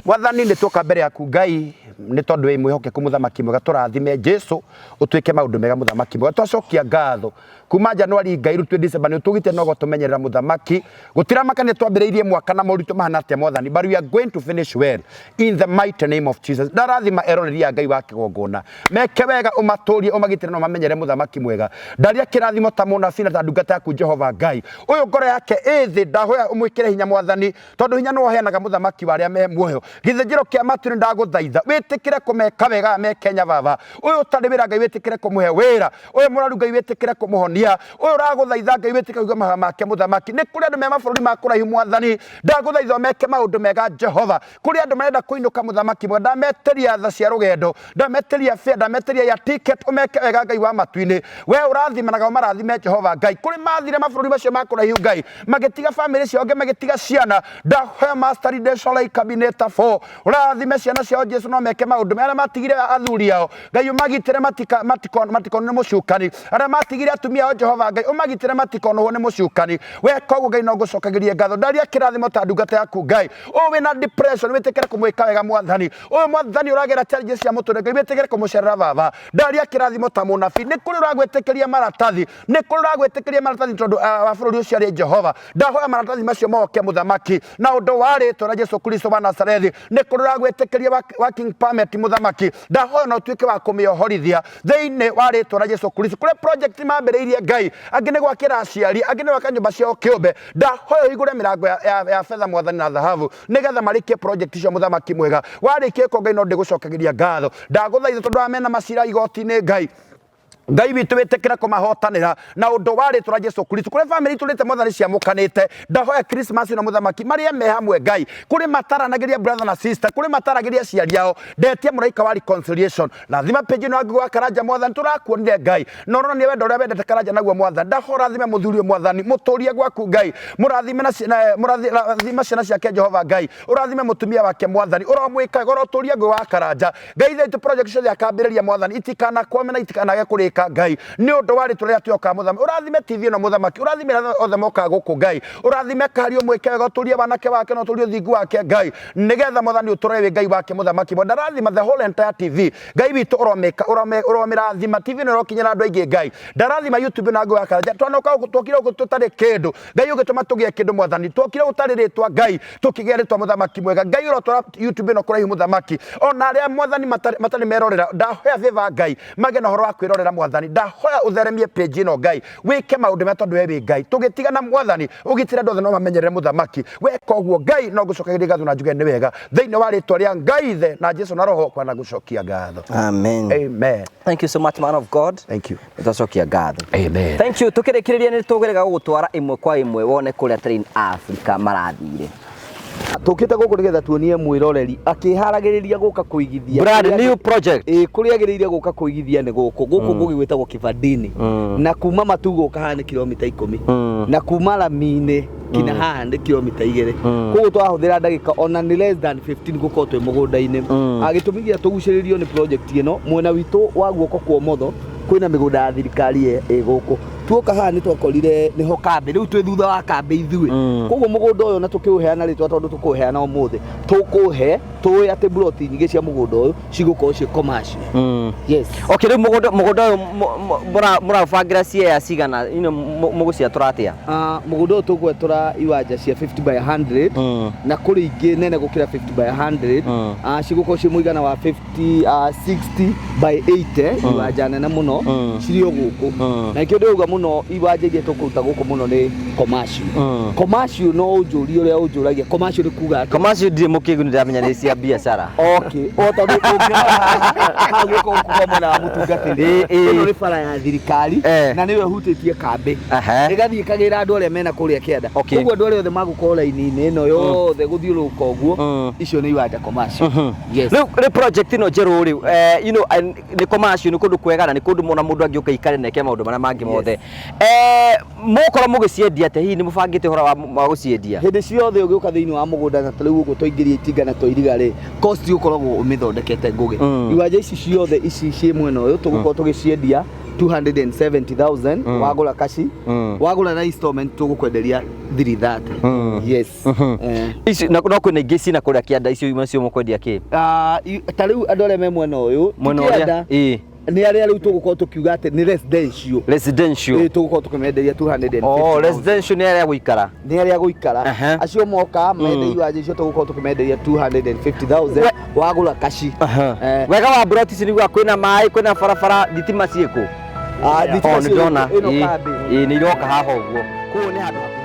B: Mwathani, nĩ tuoka mbere yaku Ngai, nĩ tondũ wĩ mwĩhokeku mũthamaki mwega, tũrathime Jesu, ũtuĩke maũndũ mega mũthamaki mwega. Twacokia ngatho kuma Januari Ngai, rĩu twĩ December, nĩ ũtũgite no gũtũmenyerera mũthamaki. Gũtiramakania twambĩrĩirie mwaka na moritũ mahana atĩa mwathani, but we are going to finish well in the mighty name of Jesus. Ndarathima eroreri a Ngai wa kĩgongona, meke wega, ũmatũrie, ũmagitĩre na ũmamenyere mũthamaki mwega. Ndaria kĩrathimo ta mũnabii na ta ndungata yaku Jehova Ngai, ũyũ ngoro yake ĩ thĩ, ndahoya ũmwĩkĩre hinya mwathani, tondũ hinya nĩwe ũheanaga mũthamaki wa arĩa me muoyo. Gĩthĩnjĩro kĩa matu nĩ ndagũthaitha wĩtĩkĩre kũmeka wega aya me Kenya baba. Ũyũ ũtarĩ wĩra Ngai wĩtĩkĩre kũmũhe wĩra, ũyũ mũrwaru Ngai wĩtĩkĩre kũmũhonia, ũyũ ũragũthaitha Ngai wĩtĩkĩre kũigua mahoya make mũthamaki. Nĩ kũrĩ andũ me mabũrũri ma kũraihu mwathani, ndagũthaitha ũmeke maũndũ mega Jehova. Kũrĩ andũ marenda kũinũka mũthamaki mwega, ndametĩria tha cia rũgendo, ndametĩria fare, ndametĩria ya ticket, ũmeke wega Ngai wa matu-inĩ. We ũrathimanaga ũmarathime Jehova Ngai. Kũrĩ mathire mabũrũri macio ma kũraihu Ngai, magĩtiga famĩlĩ ciao, angĩ magĩtiga ciana. Ndahoya Master Redemption Kabineta 4 ũrathime ciana ciao Jesu, no meke maũndũ mega. Arĩa matigire athuri ao Ngai ũmagitĩre matikonwo nĩ mũcukani. Arĩa matigire atumia ao Jehova Ngai ũmagitĩre matikonwo nĩ mũcukani. Weka ũguo Ngai no ngũcokagĩrie ngatho. Ndaria kĩrathimo ta ndungata yaku Ngai. Ũyũ wĩna depression wĩtĩkĩre kũmwĩka wega mwathani. Ũyũ mwathani ũragera challenges cia mũtũrĩre Ngai wĩtĩkĩre kũmũcerera baba. Ndaria kĩrathimo ta mũnabii. Nĩ kũrĩ ũragwĩtĩkĩria maratathi, nĩ kũrĩ ũragwĩtĩkĩria maratathi tondũ wa bũrũri ũcio arĩ Jehova. Ndahoya maratathi macio moke mũthamaki na ũndũ wa rĩtwa rĩa Jesu Kristo wa Nazarethi. Nĩ kũrĩ ũragwĩtĩkĩria working permit mũthamaki, ndahoya na ũtuĩke wa kũmĩohorithia thĩinĩ wa rĩtwa rĩa Jesu Kristo. Kũrĩ project mambĩrĩirie Ngai, angĩ nĩ gwakĩra aciari, angĩ nĩ gwaka nyũmba ciao kĩũmbe. Ndahoya ũhingũre mĩrango ya betha mwathani na thahabu, nĩgetha marĩkie project icio mũthamaki mwega. Warĩkia ĩko Ngai no ndĩgũcokagĩria ngatho. Ndagũthaitha tondũ aya mena macira igoti-inĩ Ngai, Ngai witũ wĩtĩkĩre kũmahotanĩra na ũndũ wa rĩtwa rĩa Jesu Kristo. Kũrĩ famĩlĩ itũrĩte mwathani ciamũkanĩte, ndahoya Christmas ĩno mũthamaki marĩe me hamwe Ngai. Kũrĩ mataranagĩria brother na sister, kũrĩ mataragĩria aciari ao, ndetia mũraika wa reconciliation. Rathima page ĩno ya Ngũgĩ wa Karanja mwathani, tũrakuonire Ngai na ũronania wendo ũrĩa wendete Karanja naguo mwathani. Ndahoya ũrathime mũthuri ũyũ mwathani, mũtũrie gwaku Ngai, mũrathime na mũrathime ciana ciake Jehova Ngai, ũrathime mũtumia wake mwathani, ũromwĩka wega, ũrotũria Ngũgĩ wa Karanja Ngai. Ithe witũ, project ciothe akambĩrĩria mwathani itikanakwame na itikanage kũrĩka Ngai, nĩ ũndũ wa rĩtwa rĩrĩa twĩhokaga mũthamaki. Ũrathime TV ĩno mũthamaki, ũrathime arĩa othe mokaga gũkũ Ngai, ũrathime kari ũmwĩke wega, ũtũrie wanake wake na ũtũrie ũthingu wake Ngai, nĩgetha mwathani ũtũre wĩ Ngai wake mũthamaki. Ndarathima the whole entire TV Ngai witũ, ũromĩka ũromĩrathima TV ĩno ĩrokinyĩra andũ aingĩ Ngai. Ndarathima YouTube na Ngũgĩ wa Karanja. Twanoka gũkũ, twokire gũkũ tũtarĩ kĩndũ Ngai, ũgĩtũma tũgĩe kĩndũ mwathani. Twokire gũtarĩ rĩtwa Ngai, tũkĩgĩa rĩtwa mũthamaki mwega Ngai. Ũrotwara YouTube ĩno kũraihu mũthamaki, ona arĩa mwathani matarĩ merorera, ndahoya favor Ngai, magĩe na ũhoro wa kwĩrorera mwathani. Ndahoya ũtheremie page ĩno Ngai, wĩke maũndũ mega tondũ we wĩ Ngai. Tũgĩtigana mwathani, ũgitĩre andũ othe no mamenyerere mũthamaki. Weka ũguo Ngai no ngũcokagĩria ngatho na njuge nĩ wega, thĩinĩ wa rĩtwa rĩa Ngai Ithe na Jesu na Roho kwana gũcokia ngatho.
A: Amen.
B: Amen.
A: Thank you so much, man of God.
B: Thank you.
A: Nĩtwacokia ngatho.
B: Amen.
A: Thank you. Tũkĩrĩkĩrĩria nĩ tũgerega gũgũtwara ĩmwe kwa ĩmwe wone kũrĩa Train Africa marathire.
C: Tũkĩte gũkũ nĩgetha tuonie mwĩroreri akĩharagĩrĩria gũka kũigithia
A: Brand new project.
C: Ĩĩ, kũrĩa agĩrĩire gũka kũigithia nĩ gũkũ gũkũ gũgĩtagwo Kibandini, na kuma Matu gũka haha nĩ kilomita 10, na kuma rami-inĩ kinya haha nĩ kilomita 2. Koguo twahũthĩra ndagĩka ona nĩ less than 15 gũkorwo twĩ mũgũnda-inĩ. Gĩtũmi gĩa tũgucĩrĩrio nĩ project ĩno, mwena witũ wa guoko kwa ũmotho kwĩna mĩgũnda ya thirikari ĩ gũkũ. Tuoka haha nĩ twakorire nĩho kambĩ, rĩu twĩ thutha wa kambĩ ithuĩ. Koguo mũgũnda ũyũ na tũkĩũheana rĩtwa tondũ tũkũũheana ũmũthĩ, tũkũhe tũĩ atĩ mburoti nyingĩ cia mũgũnda ũyũ cigũkorwo ciĩ commercial. Yes.
A: Okay, rĩu mũgũnda ũyũ mũraũbangĩra ciea cigana, mũgũciatũra atĩa?
C: Mũgũnda ũyũ tũgwetũra iwanja cia 50 by 100, na kũrĩ ingĩ nene gũkĩra 50 by 100. Cigũkorwo ciĩ mũigana wa 50, 60 by 80, iwanja nene mũno cirĩ o gũkũ. Na nĩkĩo ndĩrauga mũno iwanja iria tũkũruta gũkũ mũno nĩ commercial. Commercial, no ũnjũrie ũrĩa ũnjũragia, commercial nĩ kuga atĩa?
A: Commercial ndirĩ mũkĩgu, nĩ ndĩramenya nĩ cia biacara.
C: Okay, o tondũ ũngĩrora haha guoko gũkũ kwa mwena wa mũtungatĩri,
A: Ĩ, ĩ.
C: ĩno nĩ bara ya thirikari na nĩyo ĩhutĩtie kambĩ, ĩgathiĩ ĩkagĩra andũ arĩa mena kũrĩa kĩanda. Koguo andũ arĩa othe magũkorwo raini-inĩ ĩno yothe gũthiũrũrũka ũguo, icio nĩ iwanja commercial. Yes.
A: Rĩu project ĩno njerũ rĩ, nĩ commercial, nĩ kũndũ kwega na nĩ kũndũ mona mũndũ angĩũka ikare na eke maũndũ marĩa mangĩ mothe. Mũgũkorwo mũgĩciendia atĩa? Hihi nĩ mũbangĩte ũhoro wa gũciendia?
C: Hĩndĩ ciothe ũgĩũka thĩinĩ wa mũgũnda na ta rĩu ũguo twaingĩria itinga na twairiga rĩ, cost ũkoragwo ũmĩthondekete ngũgĩ. Iwanja ici ciothe ici ciĩ mwena ũyũ tũgũkorwo tũgĩciendia 270,000 wagũra kaci, wagũra na installment tũgũkwenderia 330. Yes.
A: Ici no kwĩna ingĩ cina kũrĩa kĩanda, icio imwe cio mũkwendia kĩ?
C: Ah, ta rĩu andũ arĩa me mwena ũyũ ti
A: Mwena ũrĩa
C: kĩanda,
A: ĩĩ.
C: Nĩ arĩa rĩu tũgũkorwo tũkiuga atĩ nĩ residential.
A: Residential.
C: Ĩĩ, tũgũkorwo tũkĩmenderia 250,000.
A: Oh, residential nĩ arĩa gũikara.
C: Nĩ arĩa gũikara. Acio moka mende iwanja icio tũgũkorwo tũkĩmenderia 250,000 wagũra kaci.
A: Wega wa broti ici nĩguo kwĩna maĩ, kwĩna barabara, thitima ciĩkũ?
C: Ah, thitima
A: Oh, nĩ ndona.
C: ĩno
A: Ĩĩ,
C: kambĩ.
A: Ĩĩ, nĩ iroka haha ũguo.
C: Kũu nĩ handũ hakuhĩ.